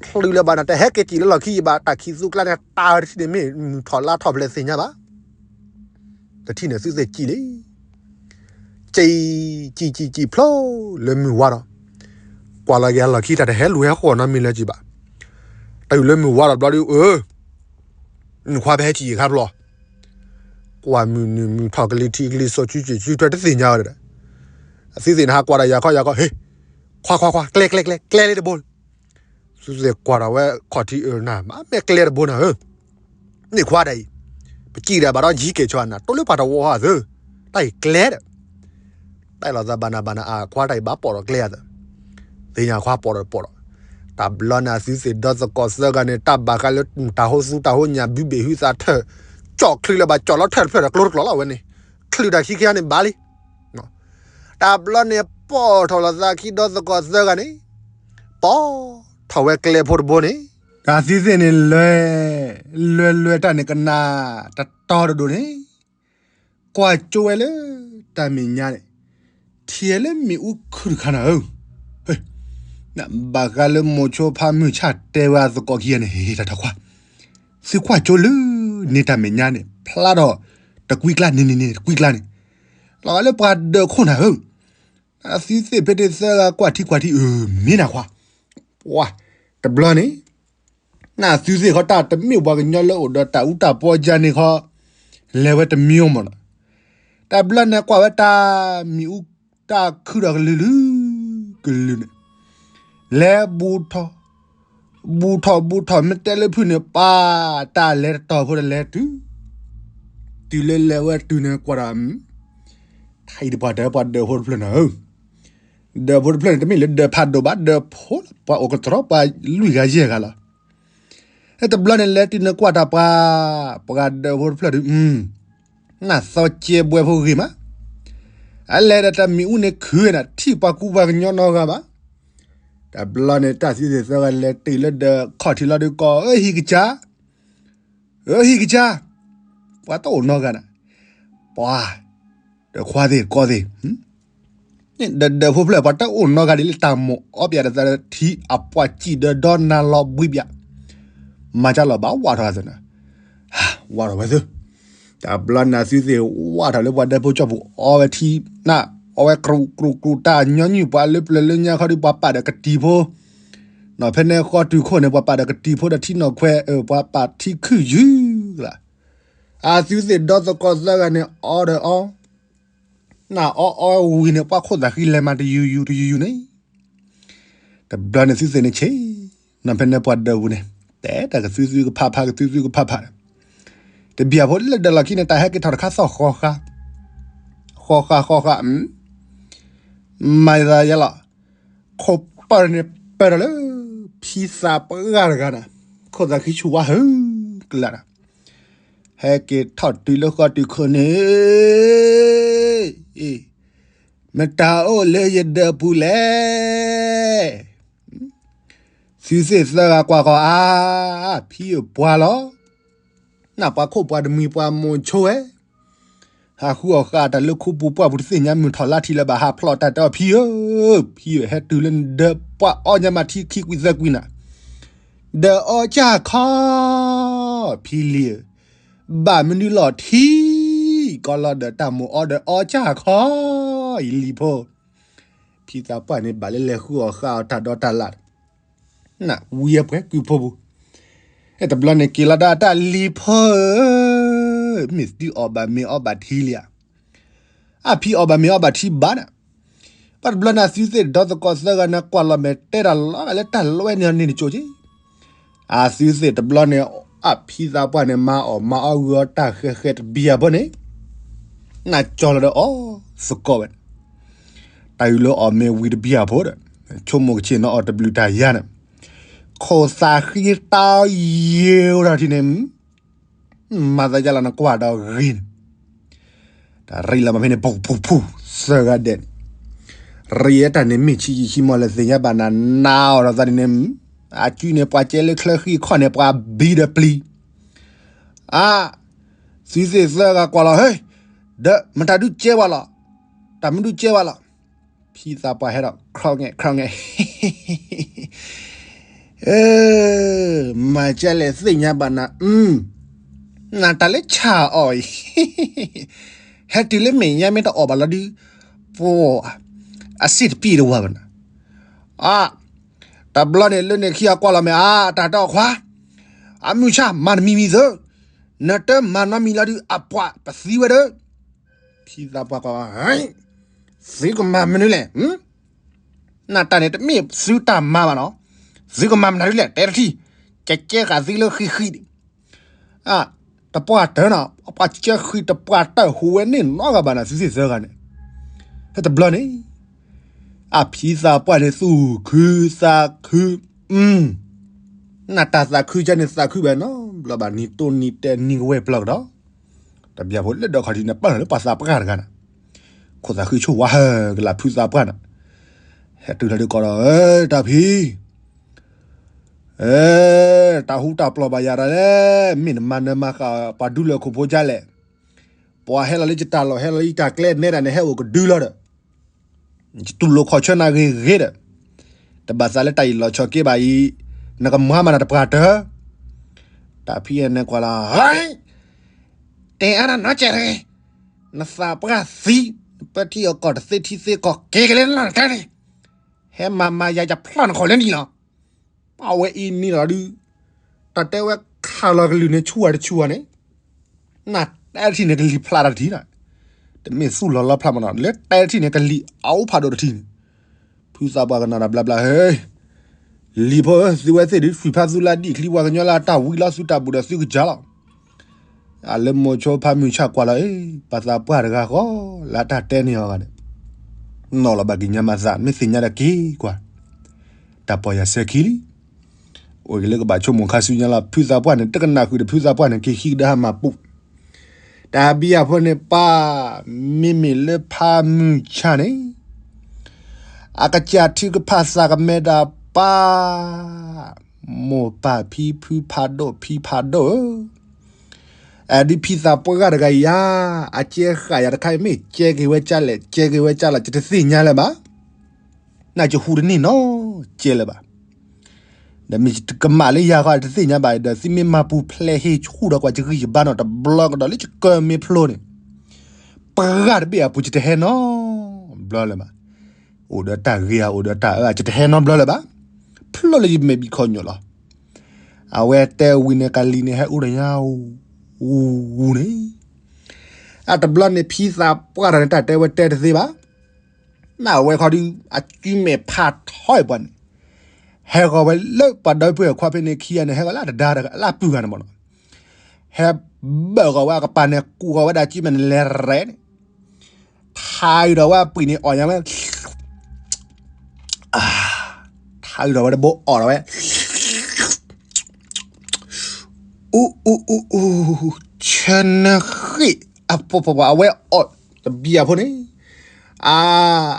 လီၤလီၢ်ခံတချုးလၢၤဘၣ်နၤ တဟဲက့ၤစံၣ်လၢလီၢ်ခံယံၤဘၣ် တၢ်ခံးသူကျါန့ၣ် တၢၢ်တထံၣ်န့ၣ် မ့ၢ်မုၢ်ထီၣ်လါထီၣ်ဖဲလဲၣ်သ့ၣ်ညါဘၣ်, တထံၣ်န့ၣ်သုသ့ၣ်စံၣ်လံ စံၣ်, စံၣ်စံၣ်စံၣ်ဖျိလၢမုၢ်ဝါဒီး, ကွၢ်လီၤက့ၤအလီၢ်ခံတၢ်တဟဲလူၤဟဲဃီနီတမံၤလၢၤကံဘၣ်, တၢ်ယူၤလၢမုၢ်ဝါဒီးဘျီဒီး အၢ, နခွါပဟဲစံၣ်ယံၤခါဖျိ, ကွၢ်မုၢ်နုာ်မုၢ်ထီၣ်ကလံၤထံးကလံၤစိး ဆူကၠ့ၣ်ဆူထွဲတသ့ၣ်ညါဝဲဒီး, အသုသ့ၣ်န့ၣ်ဟးကွၢ်ဒီးယၤခီယၤခီ ဟ့ၣ်, ခွါခွါခွါ ကျဲကျဲကျဲ ကျဲလၢတဘိ, သုသ့ၣ်ကွၢ်ဒီးဝဲခီၣ်ထံးအၢနၤ မ့ၢ်ကျဲတဘိနၤဧၢ န့ၣ်ခွါဒၣ်အံၤ, ပစံၣ်ဒၣ်ဘၣ်ဒီးယံၤကဲၣ်ဆိနၤ တိလၢပှၤတဝီအသၢ, တၢ်အံၤကျဲဒီး, တၢ်လီၤသးဘၣ်နၤဘၣ်နၤအခွါတၢ်အံၤဘၣ်ပိာ်ဒီးကျဲအသၢ, သ့ၣ်ညါခွါပိာ်ဒီးပိာ်ဒီး, တဘျီန့ၣ်အသုသ့ၣ်ဒီသကိးသၢဂၤန့ၣ် တၢ်ဘၣ်ဃးလၢတၢ်ဟိသူတၢ်ဟိညၣ်ဘုဘ့ၣ်ဟုသးထၢၣ်, ကၠီၣ်ချုးလၢၤဘၣ်ကၠီၣ်လီၤထၢၣ်တဖျၢၣ်ဒီးကျိတကျိၤလီၤဝဲန့ၣ်, ချုးတၢ်ခံခံန့ၣ်ဘၣ်လံ တဘျီန့ၣ် ပိာ်ထီၣ်လီၤသးခံဒီသကိးသၢဂၤန့ၣ်, ပိာ်ထီၣ်ဝဲကျဲဖိတဘိန့ၣ်, တၢ်သုသ့ၣ်န့ၣ်လဲၤ, လဲၤလဲၤတၢ်န့ၣ်ကနၣ်တတီတဒိၣ်န့ၣ်, ကွၢ်ကၠိဝဲလၢတၢ်မဲာ်ညါန့ၣ်, ထံၣ်လၢမ့ၣ်အူခုၣ်တခါနၤဧၢ, ဘၣ်ဃးလၢမိၤဆိဖးမုၢ်ဆါတဲဝဲအသကိးခံဂၤန့ၣ် ဟ့ၣ်တၢ်ထီၣ်ခွါ, သုကွၢ်ကၠိလၢန့ၣ်တၢ်မဲာ်ညါန့ၣ် ဖျါဒီးတကွံကျါန့ၣ်န့ၣ်န့ၣ်တကွံကျါန့ၣ်, လီၤဂာ်လၢပှၤဒၢးခိၣ်နၤဧၢ သုသ့ၣ်ဖဲတသၢဂၤကွၢ်ထံကွၢ်ထံအၢ မ့ၢ်နၤခွါ, ပှၤ, တဘျီန့ၣ်, နသုသ့ၣ်ခီတၢ်တမ့ၢ်ပှၤကညီလၢအိၣ်ဒီးတၢ်အူတၢ်ပီကါန့ၣ်ခီ, လဲၤဝဲတမံၤမ့ၢ်နီၤ, တဘျီန့ၣ်ကွၢ်ဝဲတၢ်မ့ၣ်အူတၢ်ခုၣ်ဒီးကလုာ်လုာ်, ကလုာ်န့ၣ်, လဲၤဘူးထီၣ်, ဘူးထီၣ်ဘူးထီၣ်မ့ၢ်တဲလၢဖုၣ်န့ၣ် ပၢ်တၢ်လဲၤတတီၤဖိတလဲၤတုၤ, တုၤလၢလဲၤဝဲတုၤန့ၣ်ကွၢ်ဒီး ထံၣ်တပှၢ်တၢၢ်ပှၤဒၢးဖိတဖျၢၣ်နၤဧၢ, ဒၢးဖိတဖျၢၣ်န့ၣ် တမ့ၢ်လၢဒၢးဖးဒိၣ်ဘၣ် ဒၢးဖိလီၤ ပှၤအိၣ်ကတြီပှၤလွံၢ်ဂၤယဲၢ်ဂၤလီၤ, တဘျီန့ၣ်လဲၤတုၤန့ၣ်ကွၢ်တၢ်ပှၤ, ပှၤဒၢးဖိတဖျၢၣ်ဒီး, နၢ်သီကဲဘှဲဖိဂ့ၤမး, အလဲၤဒီးတၢ်မ့ၣ်အူန့ၣ်ခုၣ်နၤ ထံၣ်ပှၤကူပှၤကညီနီတဂၤဘၣ်, တဘျီန့ၣ် တၢ်သုသ့ၣ်သၢဂၤလဲၤတုၤလၢဒၢးခီၣ်ထံးလီၤဒီးကိး အၢဟံၣ်ကစၢ် အၢဟံၣ်ကစၢ်, ပှၤတအိၣ်နီတဂၤနၤ, ပှၤ, ဒီးခွါသ့ၣ်ကိးသ့ၣ်, ဒီးဒၢးဖိဖျၢၣ် ပှၤတအိၣ်နီတဂၤဒ်လၢတၢ်မိၣ်အီပၠးဒီးသးထံအပှၢ်စံၣ်ဒီးဒီနၤလီၤဘှံးပၠး, မၤကၢ်လီၤဘၣ်ဝးထီၣ်သနၤ, ဝးထီၣ်ဝဲသ့ၣ်, တဘျီန့ၣ်သုသ့ၣ်ဝးထီၣ်လၢပှၤဒၢးဖိကၠီၣ်ပူၤ အီဝဲထံနၢ်, အီဝဲကြူးကြူးကြူးတၢ်ညီနုၢ်ပှၤလၢပျၢၤလၢညါခီဒီးပှၤပာ်ဒီးကတံၤဖိ နီၢ်ဖဲန့ၣ်ဃီတုၤခိၣ်န့ၣ် ပှၤပာ်ဒီးကတံၤဖိဒီးထံနီၢ်ခွဲး ပှၤပာ်ထံခုၣ်ယုၢ်လီၤ, အသုသ့ၣ်ဒီသကိးသၢဂၤန့ၣ် အီဒီးအီ, နၢ်အီအီဝံၤန့ၣ် ပှၤခိၣ်သးဃံလဲၤမၤတယူၤယူၤတယူၤယူၤန့ၣ်, တဘျီန့ၣ်သုသ့ၣ်န့ၣ်ဆ့ၣ်, နီၢ်ဖဲန့ၣ်ပှၤဒၢးပူၤန့ၣ်, တဲတၢ်ကသုသုကဖးဖးကသုသုကဖးဖး, တဘံၣ်အဖိလၢဒၢးလီၢ်ခံန့ၣ် တၢ်ဟဲက့ၤထီၣ်တခါသီၣ်ဃီဃါ ဃီဃာ်ဃီဃာ်, မၤသးယဲလီၤ, ခိၣ်ပၢၢ်န့ၣ်ပၢၢ်ဒီးလၢ ဖံသးပှၢ်တဂၤန့ၣ်, ခိၣ်သးဃံဆူၣ်ဝါဟုကလးဒီး, ဟဲက့ၤထီၣ်တုၤလၢဃီတုၤခိၣ်န့ၣ်, မတၤအိၣ်လၢယဒၢးပူၤလဲၣ်. သုသ့ၣ်သၢဂၤကွၢ်ဃီၤအါ, ဖံဧၢပှၤလီၤ. နပှၤခိၣ်ပှၤတမှံၤပှၤမိၤဆိဝဲ, ဟးဃုအီၣ်ဃာ်တၢ်လၢခူပူၤပှၢ်ပူၤတသ့ၣ်ညါမုၢ်ထီၣ်လါထီၣ်လၢၤဘၣ် ဟးဖျိးတၢ်တဲအီၤ ဖံဧၢ, ဖံဧၢ ဟဲတုၤလၢနဒၢးပှၢ်အီၣ်ညါမးထံခံကွံာ်သၢကွံာ်နၤ, ဒၢးအီၣ်ကၢ်ခီ, ဖံလံၤဧၢ, ဘၣ်မနုၤလီၤထံ, ကီလီၤဒီးတၢ်မိၣ်အီဒီးအီၣ်ကၢ်ခီ, ယလံၤဖိ ဖံသးပှၢ်န့ၣ် ဘၣ်လၢလဲၤဃုအီၣ်ဃာ်အီၣ်တၢ်ဒီးတၢ်လၢ်, နဝံအပှဲၤကုၢ်ဖိပူၤ, တဘျီန့ၣ်က့ၤလီၤဒီးအတၢ်လံၤဖိဧၢ, မ့ၢ်သုအီၣ်ဘၣ်မ့ၤအီဘၣ်ထံလံဧါ, အဖံအီၣ်ဘၣ်မ့ၤအီဘၣ်ထံဘၣ်န့ၣ်, ဘၣ်တဘျီန့ၣ် အသုသ့ၣ်ဒီသကိးသၢဂၤန့ၣ် ကွၢ်လီၤမဲာ်တဲတၢ်လီၤဂာ်လၢတၢ်လွဲန့ၢ်အီၤန့ၣ်တကၠိက့ၤ အသုသ့ၣ်တဘျီန့ၣ်, အဖံသးပှၢ်န့ၣ် မၤအီၣ်မၤအီၣ်ဂုာ်အီၣ်တၢ်ဃဲၤဃဲၤတဘံၣ်အဖိန့ၣ်, နကၠီလီၤဒီးအီၣ်သကိးဝဲ, တၢ်အုးလၢအီၣ်မ့ၤဝံၤတဘံၣ်အဖိဒီး, ဆိကမိၣ်ကဆ့ၣ်နီၤအီၣ်တဘျုးတၢ်ယါန့ၣ်, ခိၣ်သးဃံတၢ်ယ့အိၣ်ဒီးထံန့ၣ် မၤသးယါလီၤနကွၢ်ဒီးဂ့ၤန့ၣ်, တၢ်ရံၣ်လီၤမးဖဲန့ၣ် ပူၤပူၤပူၤ သၢဂၤဒဲးန့ၣ်, ရံၣ်အတၢ်န့ၣ်မ့ၢ်ဆံးယံာ်ဆံးမီၢ်လၢသ့ၣ်ညါဘၣ်နၤ နါအီၤဒီးသးန့ၣ်, အစုန့ၣ်ပှၤကဲလၢချၢဃံခီၣ်န့ၣ် ပှၤဘံဒီးပျံၤ, အ, သုသ့ၣ်သၢဂၤကွၢ်လီၤ ဟ့, ဒီးမတၤဒုးကဲဝဲလီၤ, တၢ်မနုၤဒုးကဲဝဲလီၤ, ဖံသးပှၢ်ဟဲဒီး ခီငဲၣ်ခီငဲၣ် မၤကဲလဲၣ်သ့ၣ်ညါဘၣ်နၤ, နတၢ်လၢဆၣ်အီၤအံၤ, ဟဲတုၤလၢမဲာ်ညါမ့ၢ်တအီၣ်ဘၣ်လီၤဒုး, ပှၤ, အစ့ၣ်တပံၢ်တဝၤဘၣ်နၤ, အ, တဘျီန့ၣ်လၢန့ၣ်ခံအကွၢ်လီၤမ့ၢ်အါ တၢ်တဲအီၤခွါ, အမုၢ်ဆၣ်မၤတမံၤမံၤသၢ, နတမၤနီတမံၤလီၤဒုး အပှၤပသံဝဲဒီး ဖံသးပှၢ်ကွၢ်, သုကမၤမနုၤလဲၣ်, နတၢ်န့ၣ်တမ့ၢ်သုတၢ်မၤဘၣ်နီၤ, သုကမၤမနုၤဒ်လဲၣ် တဲတထံၣ်, ကကဲဃာ်သုလၢဃံဃံန့ၣ်, တပှၢ်တၢၢ်နီၤ ပှၤကဲဃံတပှၢ်တၢၢ်ဟူးဝဲန့ၣ်နီတဂၤဘၣ်နၤ သုသ့ၣ်သၢဂၤန့ၣ်, ဖဲတဘျီန့ၣ်, အဖံသးပှၢ်န့ၣ်သူၣ်ခုသးခု, နတၢ်သးခုကန့ၣ်သးခုဘၣ်နီၤ ဘျီဘၣ်နံၤတိၢ်နံၤတဲနံၤကဝဲၢ်ပျီကဒီး, တဘျီဖိလၢဒီးခီၣ်ထံးန့ၣ် ပၢၢ်လၢပှၤသးပှၢ်တဂၤန့ၣ်, ခိၣ်သးခုဆိၣ်ဝါဟၢကလးဖုသးပှၢ်န့ၣ်, ဟဲတုၤလီၤဒုးကီးဒီး တၢ်ဖံ တၢ်ဟူတၢ်ပျီၢ်ဘၣ်ယၤတၢ်လဲၣ်, မ့ၢ်နမၤနၢၤမၤဃၣ်ပှၤဒူလၢခိၣ်ဖိဒ်လဲၣ်, ပှၤဟဲလီၤလၢယတၢ်လီၢ် ဟဲလီၤလၢယတၢ်ကျဲနဲဒၣ်န့ၣ် ဟဲအိၣ်ကဒုလီၤဒီး, ယတူၢ်လိာ်ခီၣ်ဆၢနၤဂ့ၤဂ့ၤဒီး, တဘၣ်သးလၢတၢ်အံၤလီၤဆီၣ်က့ဘၣ်အံၤ, နကမၤမးနၤတပှၢ်တၢၢ်, တၢ်ဖံအန့ၣ်ကွၢ်လီၤ တဲအါနနီၢ်ကဲးတဂ့ၤ, နသးပှၢ်သံ, နပၢထံအီၣ်ကီၢ်တသ့ထံသ့ကီၢ် က့ၤကလဲၤလီၤနတဲန့ၣ်, ဟဲမၤမၤယၤယဖျီၣ်နခီၣ်လၢနံၤလီၤ, အဝဲအံၤနံၤလီၤဒုး, တၢ်တဲဝဲခးလီၤကလုာ်န့ၣ်ဆူၣ်ဝဲတဆူၣ်ဝဲန့ၣ်, နတဲတထံၣ်န့ၣ်ကလံၤဖျါတၢ်တထံၣ်လီၤ, တမ့ၢ်သူၣ်လီၤလီဖျါမးနီၤ လၢတဲတထံၣ်န့ၣ်ကလံၤအအိၣ်ဖးဒိၣ်တထံၣ်န့ၣ်, ဖုသးပှၢ်ကနၣ်တၢ်ဘျါဘျါ ဟ့ လံၤဖိဧၢ သုဝဲသ့ၣ်ဒုး ဆွံၣ်ဖးသူလၢဒံၣ်ချံဝဲကညီလၢအတၢ်ဝံလီၤသုတၢ်ဘူးဒီးသုကစၢ်လီၤ. အလၢမိၤဆိဖးမုၢ်ဆၣ်ကွၢ်လီၤ အ့ ပှၤသးပှၢ်တဂၤဃီ လၢတၢ်တဲန့ၢ်အီၤဂၤဒီး နီၣ်လီၤဘၣ်က့ၤညါမၤသး မ့ၢ်သ့ၣ်ညါဒီးက့ၤကွၢ် တၢ်ပီၢ်ယၤစဲခံလံ. အိၣ်က့ၤလၢကဘၣ်ဆိကမိၣ်ခါဆူညါလီၤ. ဖုသးပှၢ်န့ၣ် တကနၣ်ဃုာ်ဒီးဖုသးပှၢ်န့ၣ် က့ၤဟံးကဒါဟးမၤပူၤ တၢ်ဘံယၤဖိန့ၣ်ပၢ် မ့မ့ၢ်လၢဖးမုၢ်ဆၣ်န့ၣ် အကစၢ်ထုကဖၣ်သးကမဲဒၣ်ပၢ် မိၢ်ပၢ်ဖံဖုဖးဒိၣ်ဖံဖးဒိၣ်ဧၢ, အဒုးဖံသးပှၢ်တဂၤအံၤဧါ, အကဲဃာ်ယၤတခါအံၤ မ့ၢ်ကဲက့ၤဝဲကၢ်လဲၣ် ကဲက့ၤဝဲကၢ်လဲၣ် ယတသ့ၣ်ညါလၢၤဘၣ်. နကဟူးတန့ၢ်နီတ ကဲလၢၤဘၣ်. ဒီးမ့ၢ်ယကမၣ်လၢယၤဃီ တသ့ၣ်ညါဘၣ်ဒီး သုမ့ၢ်မၤပူၤဖျဲးဟ့ၣ်ဆူၣ်ဒီးကွၢ်ယဂံၢ်ယဘါနီၤ တဘျီကဒီးလၢယကၢၢ်မ့ၢ်ဖျိန့ၣ် ပှၤတဘ့ၣ်အပူၤ ယတဟဲနီတဘျီလၢၤဘၣ်. အိၣ်ဒီးတၢ်ဂ့ၤဧါ အိၣ်ဒီးတၢ်အၢ ယတဟဲနီတဘျီလၢၤဘၣ်. ဖျိလၢယမဲာ်ဘံၣ်ခီညီၣ်လီၤ. အဝဲတဲဝံၤန့ၣ် ကလံၤန့ၣ်ဟဲအိၣ်ဒီးညါ အူန့ၣ် အတဘျီန့ၣ် ဖံသးပှၢ်တဂၤန့ၣ် တၢ်တဲဝဲတဲတသ့ဘၣ်. နဝဲခီဒုး အစုမဲာ်ဖးထီအံၤပှၤန့ၣ် ဟဲဂီၤဝဲလၢပှၤဒီပုၢ်ဝဲၢ်ခွါဖဲန့ၣ်ခံဂၤန့ၣ် ဟဲဂီၤလၢအတဒါတဂၤ လၢအပုၢ်ဂၤန့ၣ်မးနီၤ. ဟဲဘၢၣ်ဂီၤဝဲအကပၤန့ၣ် ကူးဂီၤဝဲဒၣ်စုမဲာ်န့ၣ် လဲၤရဲၣ်န့ၣ် ထါအုးဒီးဝဲအပှ့ၤန့ၣ်အီၣ်ညါဝဲ, ထါအုးဒီးဝဲတဘိအီၣ်ဒီးဝဲ, အူအူအူအူ, ဆၢနၢဃ့ၣ်, အဝဲအီၣ်တဘျီဖိန့ၣ်, အါ,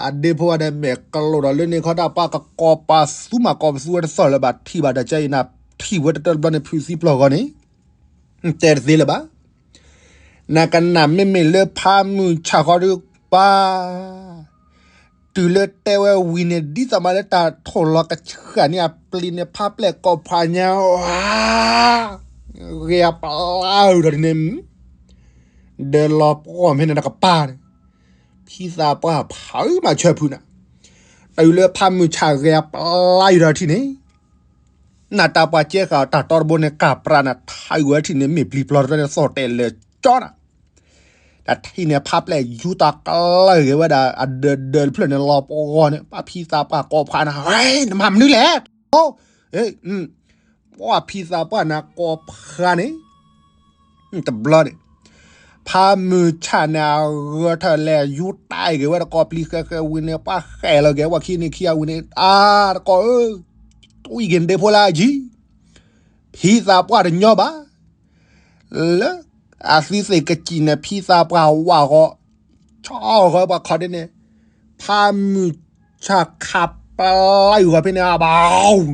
အဒ့ဖိဝဲဒီးမဲာ်ကလိာ်ဒီးလၢန့ၣ်ခီတၢ် ပှၤကကိးပသူမး ကိးပသူဝဲတသီၣ်လၢၤဘၣ် ထံၣ်ဘၣ်ဒီးကဲအံၤ နထံၣ်ဝဲတတၢၢ်တဘျီန့ၣ် ဖုးသံပျီၢ်ဂီၢ်န့ၣ်, တဲတသ့လၢၤဘၣ်. နကနၣ်မ့မ့ၢ်လၢဖးမုၢ်ဆၣ်ဃီဒုးပၢ်, တုၤလၢတဲဝဲဝံၤန့ၣ် ဒ်သိးမးလၢတၢ်ထိၣ်လီၤကဆှၣ်န့ၣ်အပျ့ၤန့ၣ် ဖးပျဲၢ်ကိးဖးညါ, ဂဲၤအပျါအုးဒီးဒ်န့ၣ်, ဒီးလီၤပှီၢ်ဖဲန့ၣ်တကပၤန့ၣ်, ဖံသးပှၢ်ဖုးမးဆၢဖုးနၤ, တုၤလၢဖးမုၢ်ဆၣ်ဂဲၤအပျါအုးဒီးထံၣ်န့ၣ် နတၢ်ပှၤကဲဃာ်တၢ်တီတဘိန့ၣ် ကၢ်ပြးနၤ ထါအုးဝဲထံၣ်န့ၣ် မ့ၢ်ပျံၤပျီတဖျၢၣ်န့ၣ် သီၣ်တဲာ်လဲၤကၠီနၤ, တၢ်ထံၣ်န့ၣ် ဖးပျဲၢ်ယူတၢ်ကလၢၢ်ဂ့ၤဝဲဒၣ် အဒၢးဒၢးတဖျၢၣ်န့ၣ် လီၤပှီၢ်န့ၣ် ပှၤဖံသးပှၢ်ကိးဖးနၤ, နမၤမနုၤလဲၣ်, ပှၤဖံသးပှၢ်နၤကိးဖးန့ၣ် တဘျီန့ၣ်, ဖးမုၢ်ဆၣ်န့ၣ် အဂၢၢ်ထၢၣ်လဲၤယူတၢ်အံၤဂ့ၤဝဲတကိးပျံၤဃဲဃဲဝံၤန့ၣ် ပှၤဃဲလီၤက့ၤဝဲခံန့ၣ်ခံအဝံၤန့ၣ် အါ, တကိးဧၢ, တွံၢ်က့ၤနဒ့ဖိလၢအယံၤ, ဖံသးပှၢ်တညီဘၣ်, လၢအသုသ့ၣ်ကစံၣ်န့ၣ် ဖံသးပှၢ်ဝးဃီ, ဆီဃီပှၤခီဒ်န့ၣ်, ဖးမုၢ်ဆၣ်ခးပျါအုးဃီဖဲန့ၣ် အဘၣ်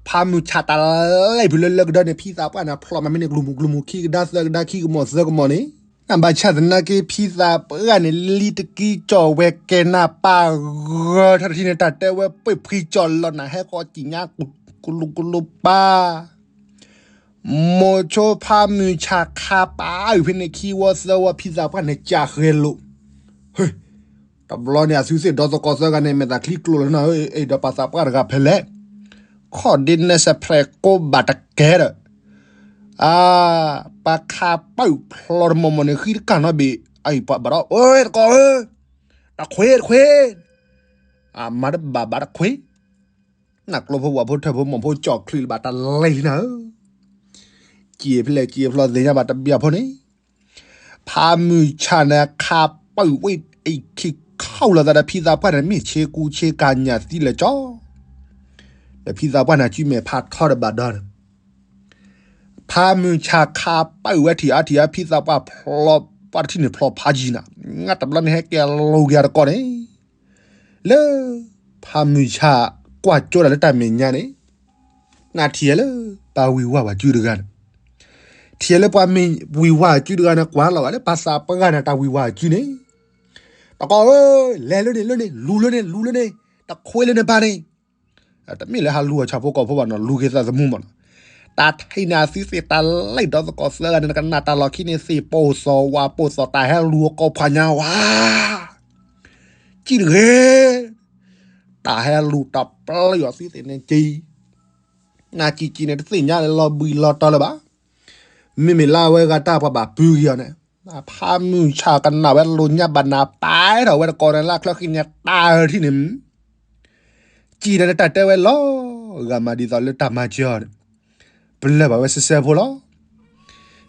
ဖးမုၢ်ဆၣ်တၢ်လဲၤဖုးလၢလၢကဒၢန့ၣ် ဖံသးပှၢ်န့ၣ် ဖျိးမးမ့ၢ်န့ၣ် ကျိၤမုၣ်ကျိၤမုၣ် ခံကဒါသၢကဒါ ခံကမီၤသၢကမီၤန့ၣ်, ဘၣ်ဆၣ်သနာ်က့ ဖံသးပှၢ်န့ၣ် လံတကံကၠီၣ်ဝဲကဲနၢ်ပၢ်ဂၢၢ်ထၢၣ်တထံၣ်န့ၣ် တၢ်တဲဝဲပှ့ၤဖှံကၠီၣ်လီၤနၤ ဟဲဃီကံၣ်ညါ ကလူကလူပၢ် မိၤဆိဖးမုၢ်ဆၣ်ခးပၢ်အုးဖဲန့ၣ် ခံဝီသၢဝီ ဖံသးပှၢ်န့ၣ်ကၢ်ဃဲလိာ်, တဘျီန့ၣ် အသုသ့ၣ်ဒီသကိးသၢဂၤန့ၣ် မဲာ်သးချံကျိလီၤနၤဧၢ, အဲၣ်ဒိးပာ်သးပှၢ်တဂၤဖဲလဲၣ်, ခီၣ်ဒ့နဲစဲးဖျဲးကိးဘၣ်တကဲဒီး, အါ, ပှၤခးပၢ်အုးဖျိးတမီၤမီၤန့ၣ် ဃံတကၢ်နီတဘ့ၣ်, အအံၤပှၤဘၣ်ဒီး အိ တကိးဧၢ, တခွ့တခွ့, အမၤတဘၣ်ဘၣ်တခွ့ နကျိဖိဝၣ်ဖိထၢၣ်ဖိမီၢ်ဖိကၠီၣ်ချံးလၢၤဘၣ်တၢ်လဲၤလံနၤဧၢ, စံးဖဲလဲၣ်စံးဖျိသ့ၣ်ညါဘၣ်တဘျီဖိန့ၣ်, ဖးမုၢ်ဆၣ်န့ၣ်ခးပၢ်အုးဝဲအံၤခံခီၣ်လီၤသးဒီးဖံသးပှၢ်န့ၣ် မ့ၢ်ဆ့ကူဆ့ကၤညၣ်သံလၢာ်ကၠီ, ဒီးဖံသးပှၢ်န့ၣ် စုမဲာ်ဖးထီတဘၣ်ဒီး ဖးမုၢ်ဆၣ်ခးပၢ်အုးဝဲထံၣ်အါထံၣ်အါ ဖံသးပှၢ်ဖျိးပှၢ်တထံၣ်န့ၣ်ဖျိးဖးယံၤနၤ, နတဘျီန့ၣ်ဟဲက့ၤလူၤက့ၤအတကိးန့ၣ်, လၢဖးမုၢ်ဆၣ်ကွၢ်ကၠိတၢ်လၢတၢ်မဲာ်ညါန့ၣ်, နထံၣ်လၢပှၤဝံၤဝါဝဲစုတဂၤန့ၣ်, ထံၣ်လၢပှၤမ့ၢ်ဝံၤဝါစုတဂၤန့ၣ် ကွၢ်လီၤဂာ်လၢပှၤသးပှၢ်န့ၣ်တၢ်ဝံၤဝါစုန့ၣ်, တကိးဧၢ, လဲၤလၢန့ၣ်လၢန့ၣ် လူၤလၢန့ၣ်လူၤလၢန့ၣ်, တခွ့လၢန့ၣ်ဘၣ်န့ၣ် တမ့ၢ်လၢဟးလူၤအီၤဆၣ်ဖိကီၢ်ဖိဘၣ်နီၤ လူၤက့ၤသးသမူမးနီၤ, တၢ်ထံၣ်န့ၣ်အသုသ့ၣ်တၢ်လံၣ်ဒီသကိးသၢဂၤန့ၣ် နကနၣ်တၢ်လီၢ်ခံန့ၣ် သ့ၣ်ပိၢ်သီၣ်ဝါပိၢ်သီၣ် တၢ်ဟဲလူၤအကိးဖးညါဝါ, ကံၣ်တဂ့ၤ, တၢ်ဟဲလူၤတပျၢ်အီၤသုသ့ၣ်န့ၣ်ကံၣ်, နကံၣ်ကံၣ်န့ၣ် တသ့ၣ်ညါလၢလီၤဘှံးလီၤတီၤလၢၤဘၣ်, မ့မ့ၢ်လၢအဝဲဂၤတၢ်ပှၤဘၣ်ပုၢ်ဂံၢ်အီၤန့ၣ်, ဖးမုၢ်ဆၣ်ကနၣ်ဝဲလိာ်ညါဘၣ်နၤ ပာ်ထီၣ်ဝဲတကိးန့ၣ်လၢအချၢဃံန့ၣ် တၢ်ထံၣ်န့ၣ် ကံၣ်ဒီးနတၢ်တဲဝဲလီၤ, ဂၤမးဒ်သိးလၢတၢ်မၤစၢၤအီၤန့ၣ်, ပလၢၢ်ဘၣ်ဝဲစဲစဲဖိလီၤ.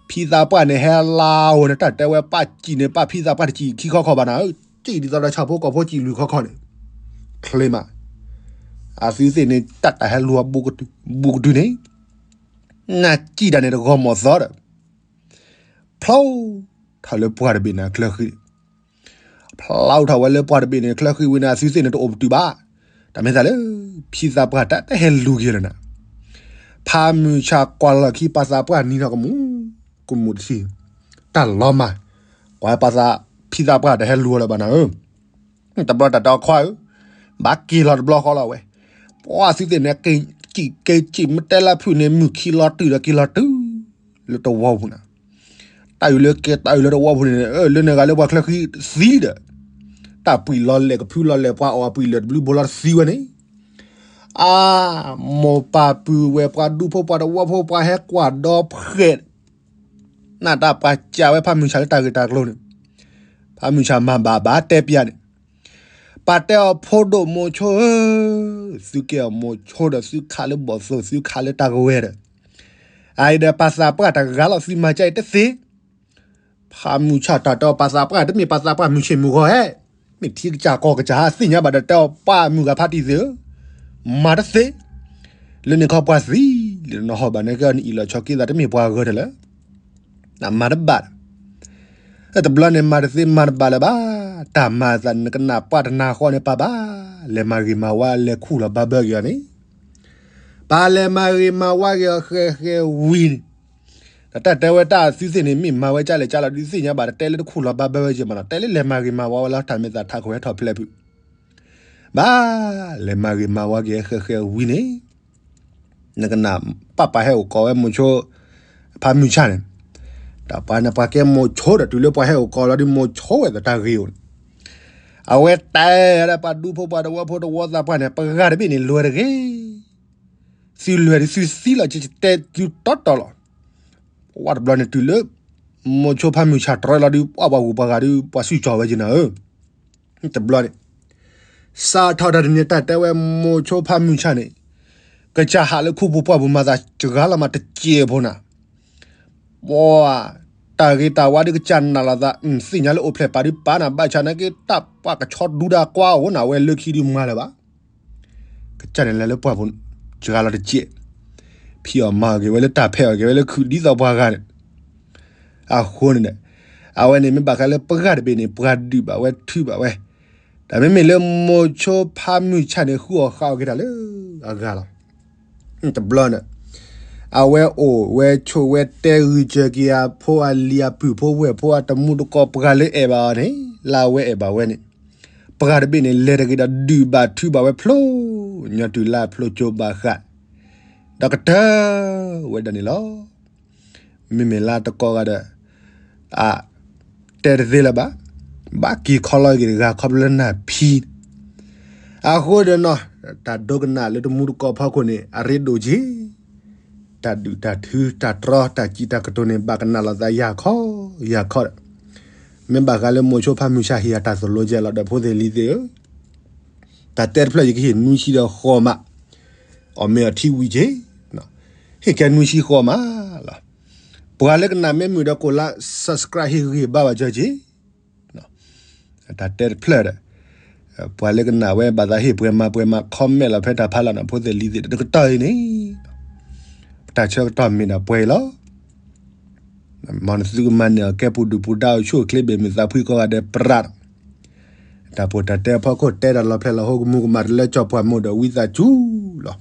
ဖံသးပှၢ်န့ၣ် ဟဲလါအိၣ်န့ၣ် တၢ်တဲဝဲပၢ်စံးန့ၣ် ပၢ်ဖံသးပှၢ်တစံးခံခီခီဘၣ်နၤဧၢ, စံးဒ်သိးဒီးဆၣ်ဖိကီၢ်ဖိစံးလွံၢ်ခီခီန့ၣ်, ချ့မး, အသုသ့ၣ်န့ၣ် တၢ်တၢ်ဟဲလူၤအဘူးကတုၤန့ၣ်, နစံးတၢ်န့ၣ်တဂီၤမီၢ်သီဒီး ဖျိထီၣ်လၢပှၢ်တဘ့ၣ်န့ၣ်အချၢဃံ, ဖျိထီၣ်ဝဲလၢပှၢ်တဘ့ၣ်န့ၣ်အချၢဃံဝံၤန့ၣ် အသုသ့ၣ်န့ၣ်တအိၣ်ပတုာ်ဘၣ်, တၢ်မ့ၢ်သးလၢ ဖံသးပှၢ်တၢ်တဟဲလူၤက့ၤလၢၤနၤ, ဖးမုၢ်ဆၣ်ကွၢ်လီၢ်ခံ ပၢ်သးပှၢ်နံၤထီၣ်ကမူၣ်, ကမူၣ်တထံၣ်, တၢ်လီၤမၢ်, ကွၢ်ပၢ်သး ဖံသးပှၢ်တဟဲလူၤလၢၤဘၣ်နၤဧၢ တဘျီတၢ်တဲအီၤခွါဧၢ, ဘၣ်က့ၤလီၤတဘျီဃီလီၤဝဲ, ပှၤသုသ့ၣ်န့ၣ် က့ၤစံးက့ၤစံး မ့ၢ်တဲလၢဖုၣ်န့ၣ် မုၢ်ခံလီၤတုၤဒီးက့ၤလီၤတုၤ လၢတဝီပူၤနၤ, တၢ်အုးလၢက့ၤတၢ်အုးလၢတဝီပူၤန့ၣ် လၢန့ၣ်ဂၤလၢပှၤချၢဃံသံဒီး, တၢ်ပှံာ်လီၤလဲၣ်ကဖုလီၤလဲၣ် ပှၤအီၣ်ပှံာ်လၢာ်တဘျုးဘိလီၤတသံဝဲန့ၣ်, အါ, မိၢ်ပၢ်ပုၢ်ဝဲၢ် ပှၤဒူဖိပှၤတဝီဖိ ပှၤဟဲကွၢ်ဒီဖှဲး နတၢ်ပှၤစံးဝဲဖးမုၢ်ဆၣ်လၢတၢ်ဂ့ၢ်တၢ်ကျိၤန့ၣ်, ဖးမုၢ်ဆၣ်မၤဘၣ်ဘၣ်တဲပျးန့ၣ်, ပှၤတဲအီၤဖိဒိၣ်မိၤဆိဧၢ, သုကဲအီၤမိၤဆိဒီး သုခးလၢဘီၣ်သိၣ် သုခးလၢတၢ်ကဝဲၤဒီး, အအံၤဒီးပၢ်သးပှၢ်တဂၤလီၤ သုမၤကဲအံၤတသ့, ဖးမုၢ်ဆၣ်တၢ်တဲအီၤ ပာ်သးပှၢ် တမ့ၢ်ပာ်သးပှၢ် မုၢ်ဆ့ၣ်မုၢ်ဂီၤဟဲ, မ့ၢ်ထံကစၢ်ကီၢ်ကစၢ်ဟးသ့ၣ်ညါဘၣ်ဒီး တဲအီၤ ပှၢ်မုၢ်ဂၤဖးတံၢ်သ့ၣ်ဧၢ, မၤတသ့, လၢန့ၣ်ခီပှၤသံ, လၢနဟီၣ်ဘၣ်န့ၣ်ကနအံၣ်လီၤဆီက့သး တမ့ၢ်ပှၤဂၤတလၢ နမၤတဘၣ်, တဘျီန့ၣ် မၤတသ့မၤတဘၣ်လၢၤဘၣ်, တၢ်မၤအသးန့ၣ် နကနၣ်ပှၢ်တနၤဃီန့ၣ် ပၢ်ဘၣ်, လဲၤမၤဂ့ၤမၤဝါ လဲၤခူၣ်လီၤဘၣ်ဘၢက့ၤအီၤန့ၣ်, ပၢ်လဲၤမၤဂ့ၤမၤဝါက့ၤအီၤ ဃဲဃဲဝံၤန့ၣ် ဒီးတၢ်တဲဝဲတၢ်အသုသ့ၣ်န့ၣ် မ့ၢ်မၤဝဲကၢ်လဲၣ်ကၢ်လီၤ ဒုးသ့ၣ်ညါဘၣ် တတဲလၢတခူၣ်လီၤဘၣ်ဘၢဝဲက့ၤမးနီၤ, တဲလၢလဲၤမၤဂ့ၤမၤဝါဝဲလီၤ တၢ်မ့ၢ်သးထးခိၣ်ဟဲထီၣ်ဖျဲးဖုး, ဘၣ်, လဲၤမၤဂ့ၤမၤဝါက့ၤဃဲဃဲဝံၤန့ၣ်, နကနၣ်ပၢ်ပၢ်ဟဲအိၣ်ကိးဝဲမိၤဆိ ဖးမုၢ်ဆၣ်န့ၣ်, တၢ်ပှၤန့ၣ်ပှၤကဲမိၤဆိဒီး တုၤလၢပှၤဟဲအိၣ်ကိးလီၤဒုး မိၤဆိဝဲသတးဂ့ၤအိၣ်န့ၣ်, အဝဲတဲဒၣ်ပှၤဒူဖိပှၤတဝီဖိတဝီသးပှၢ်န့ၣ် ပှၤတဘ့ၣ်န့ၣ် လွဲၢ်တဂ့ၤ သုလွဲၢ်ဒုးသုသံလီၤ ကတဲသုတီတီလီၤ. ပဝဲတဘျီန့ၣ်တုၤလၢ မိၤဆိဖးမုၢ်ဆၣ်တြီလီၤဒုး ပှၤပှၤဂုၤပှၤဂၤဒုး ပှၤစုကၠီၤဝဲက့ၤနၤဧၢ, တဘျီန့ၣ် စးထီၣ်တၢ်တနံၤတၢ်တဲဝဲမိၤဆိဖးမုၢ်ဆၣ်န့ၣ်, ကစၢ်ဟးလၢခူပူၤပှၢ်ပူၤမၤသးစှၤလီၤမးတစဲးဖိနၤ ပှၤ တၢ်ဂ့ၤတၢ်ဝါဒုးကစၢ်နာ်လီၤသး သ့ၣ်ညါလၢအိၣ်ဖျဲၣ်ပာ်ဒုးပာ်နၤ ဘၣ်ဆၣ်နာ်က့ တၢ်ပှၤကဆီဒူဒၣ်ကွၢ်အိၣ်နၤဝဲလၢခံဒုးမၤလၢၤဘၣ်. ကစၢ်န့ၣ်လဲၤလၢပှၢ်ပူၤ စှၤလီၤတစဲး, ဖံးအီၣ်မၤအီၣ်က့ၤဝဲလၢတၢ်ဖဲးအီၣ်က့ၤဝဲလၢခုးဒ်သိးပှၤဂၤန့ၣ်, အဃိန့ၣ်ဒီး အဝဲန့ၣ်မ့ၢ်ဘၣ်ဃးလၢပှၤတဘ့ၣ်န့ၣ် ပှၤဒုးဘၣ်ဝဲထုးဘၣ်ဝဲ, တၢ်မ့မ့ၢ်လၢမိၤဆိဖးမုၢ်ဆၣ်န့ၣ် ဃုအီၣ်ဃုအီက့ၤတၢ်လၢအဂၤလီၤ. တဘျီန့ၣ် အဝဲအိၣ်ဝဲဆိးဝဲတဲဂုာ်စၢၤက့ၤအဖိအလံၤအပုၢ်ဖိဝဲၢ်ဖိအတမူတကိးပှၤလၢအဲၣ်ဘၣ်အီၤန့ၣ် လၢအဝဲအဲၣ်ဘၣ်ဝဲန့ၣ်, ပှၤတဘ့ၣ်န့ၣ် လဲၤတဂ့ၤဒီးဒုးဘၣ်ထုးဘၣ်ဝဲဖျိ, ညီတုၤလၢအဖျိကၠိဘၣ်ဃး, ဒီးကတၢၢ်ဝဲဒၣ်န့ၣ်လီၤ. မ့မ့ၢ်လၢတကိးဂၤဒီး အ တဲတသ့လၢၤဘၣ်, ဘၣ်က့ၤခီလီၤက့ၤတဂၤခီဖျိလၢနၢ်ဖံန့ၣ်, အဃိဒီးနီၤ တၢ်ဒိကနၣ်လၢတမူတကိးဖီခိၣ်န့ၣ် အရ့ဒိၣ်က့ၤ, တၢ်ဒုးတၢ်ထုတၢ်တြီတၢ်စံးတၢ်ကတိၤန့ၣ် ဘၣ်ကနၣ်လီၤသးယၤခီယၤခီဒီး, မ့ၢ်ဘၣ်ဃးလၢမိၤဆိဖးမုၢ်ဆၣ်ဟ့ၣ်အတၢ်သိၣ်လိကဲလီၤဒီး ဖိသ့ၣ်လံၤသ့ၣ်ဧၢ, တၢ်တဲတဖျၢၣ်ယကဟ့ၣ်နွံဆံဒီးဃီမး, အီၣ်မ့ၤအီထံဝံၤက့ၤ, ဟ့ၣ်ကဲနွံဆံဃီမးလီၤ. ပှၤလၢကနၣ်မ့ၢ်မုာ်ဒီးကိးလါ subscribe ဟ့ၣ်ဂံၢ်ဘါဘၣ်စၢၤက့ၤ, တၢ်တဲတဖျၢၣ်ဒီး ပှၤလၢကနၣ်ဝဲဘၣ်သးဟ့ၣ်ပှဲၤမၤပှဲၤမၤ comment လီၤဖဲတၢ်ဖးလီၤန့ၣ် ဖိသ့ၣ်လံၤသ့ၣ်ဒီး တကတီၢ်အံၤန့ၣ် ပတၢ်ဆၢကတီၢ်မ့ၢ်ဒၣ်ပှဲၤအံၤလီၤ. မ်နသုကမၤန့ၢ်အီၤကဲပူၤဒုၣ်ပူၤဒါအိၣ်ဆူၣ်အိၣ်ချ့ဘၣ်မုာ်သးဖှံကိးဂၤဒဲးပြး, တၢ်ဖိတၢ်တဲအဖီခိၣ်တဲတၢ်လီၤဖျဲၣ်လီၤဟိ ကမူကမၣ်တလၢကၠီၣ်ပှၢ်မိၢ်ဒီးဝံသးစူၤလီၤ.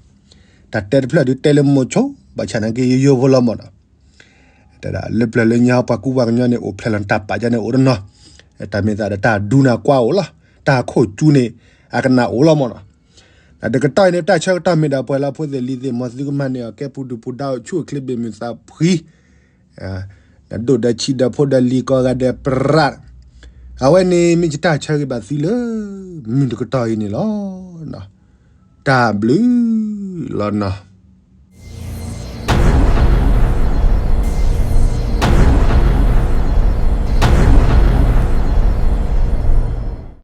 တၢ်တဲတဖျၢၣ်ဒုးတဲလၢမိၤဆိ ဘၣ်ဆၣ်နာ်က့ယိယိဖိလီၤမးနီၤ. တၢ်လၢပျၢၤလၢညါပှၤကူပှၤကညီန့ၣ် အိၣ်ဖျဲၣ်လီၤတၢ်ပာ်ကဲန့ၣ်အိၣ်တနီၤ, တၢ်မ့ၢ်သးဒီးတၢ်ဒူနၢ်ကွၢ်အိၣ်လီၤ, တၢ်ခိၣ်ကၠူန့ၣ် အကနၣ်အိၣ်လီၤမးနီၤ. တကတီၢ်အံၤန့ၣ် တၢ်ဆၢကတီၢ်မ့ၢ်ဒၣ်ပှဲၤလီၤ ဖိသ့ၣ်လံၤသ့ၣ် မ်သုကမၤန့ၢ်အီၤကဲပူၤဒုၣ်ပူၤဒါအိၣ်ဆူၣ်အိၣ်ချ့ဘၣ်မုာ်သးဖှံ ဒီးဒိၣ်ဒီးဆံးဒီးဖိဒီးလံၤကိးဂၤဒဲးပြး, အဝဲန့ၣ်မ့ၢ်ယတၢ်ဆၢဂ့ၤဘၣ်သုလၢ မုၢ်တကတီၢ်အံၤန့ၣ်လီၤ. တၢ်ဘျုးလီၤနီၤ.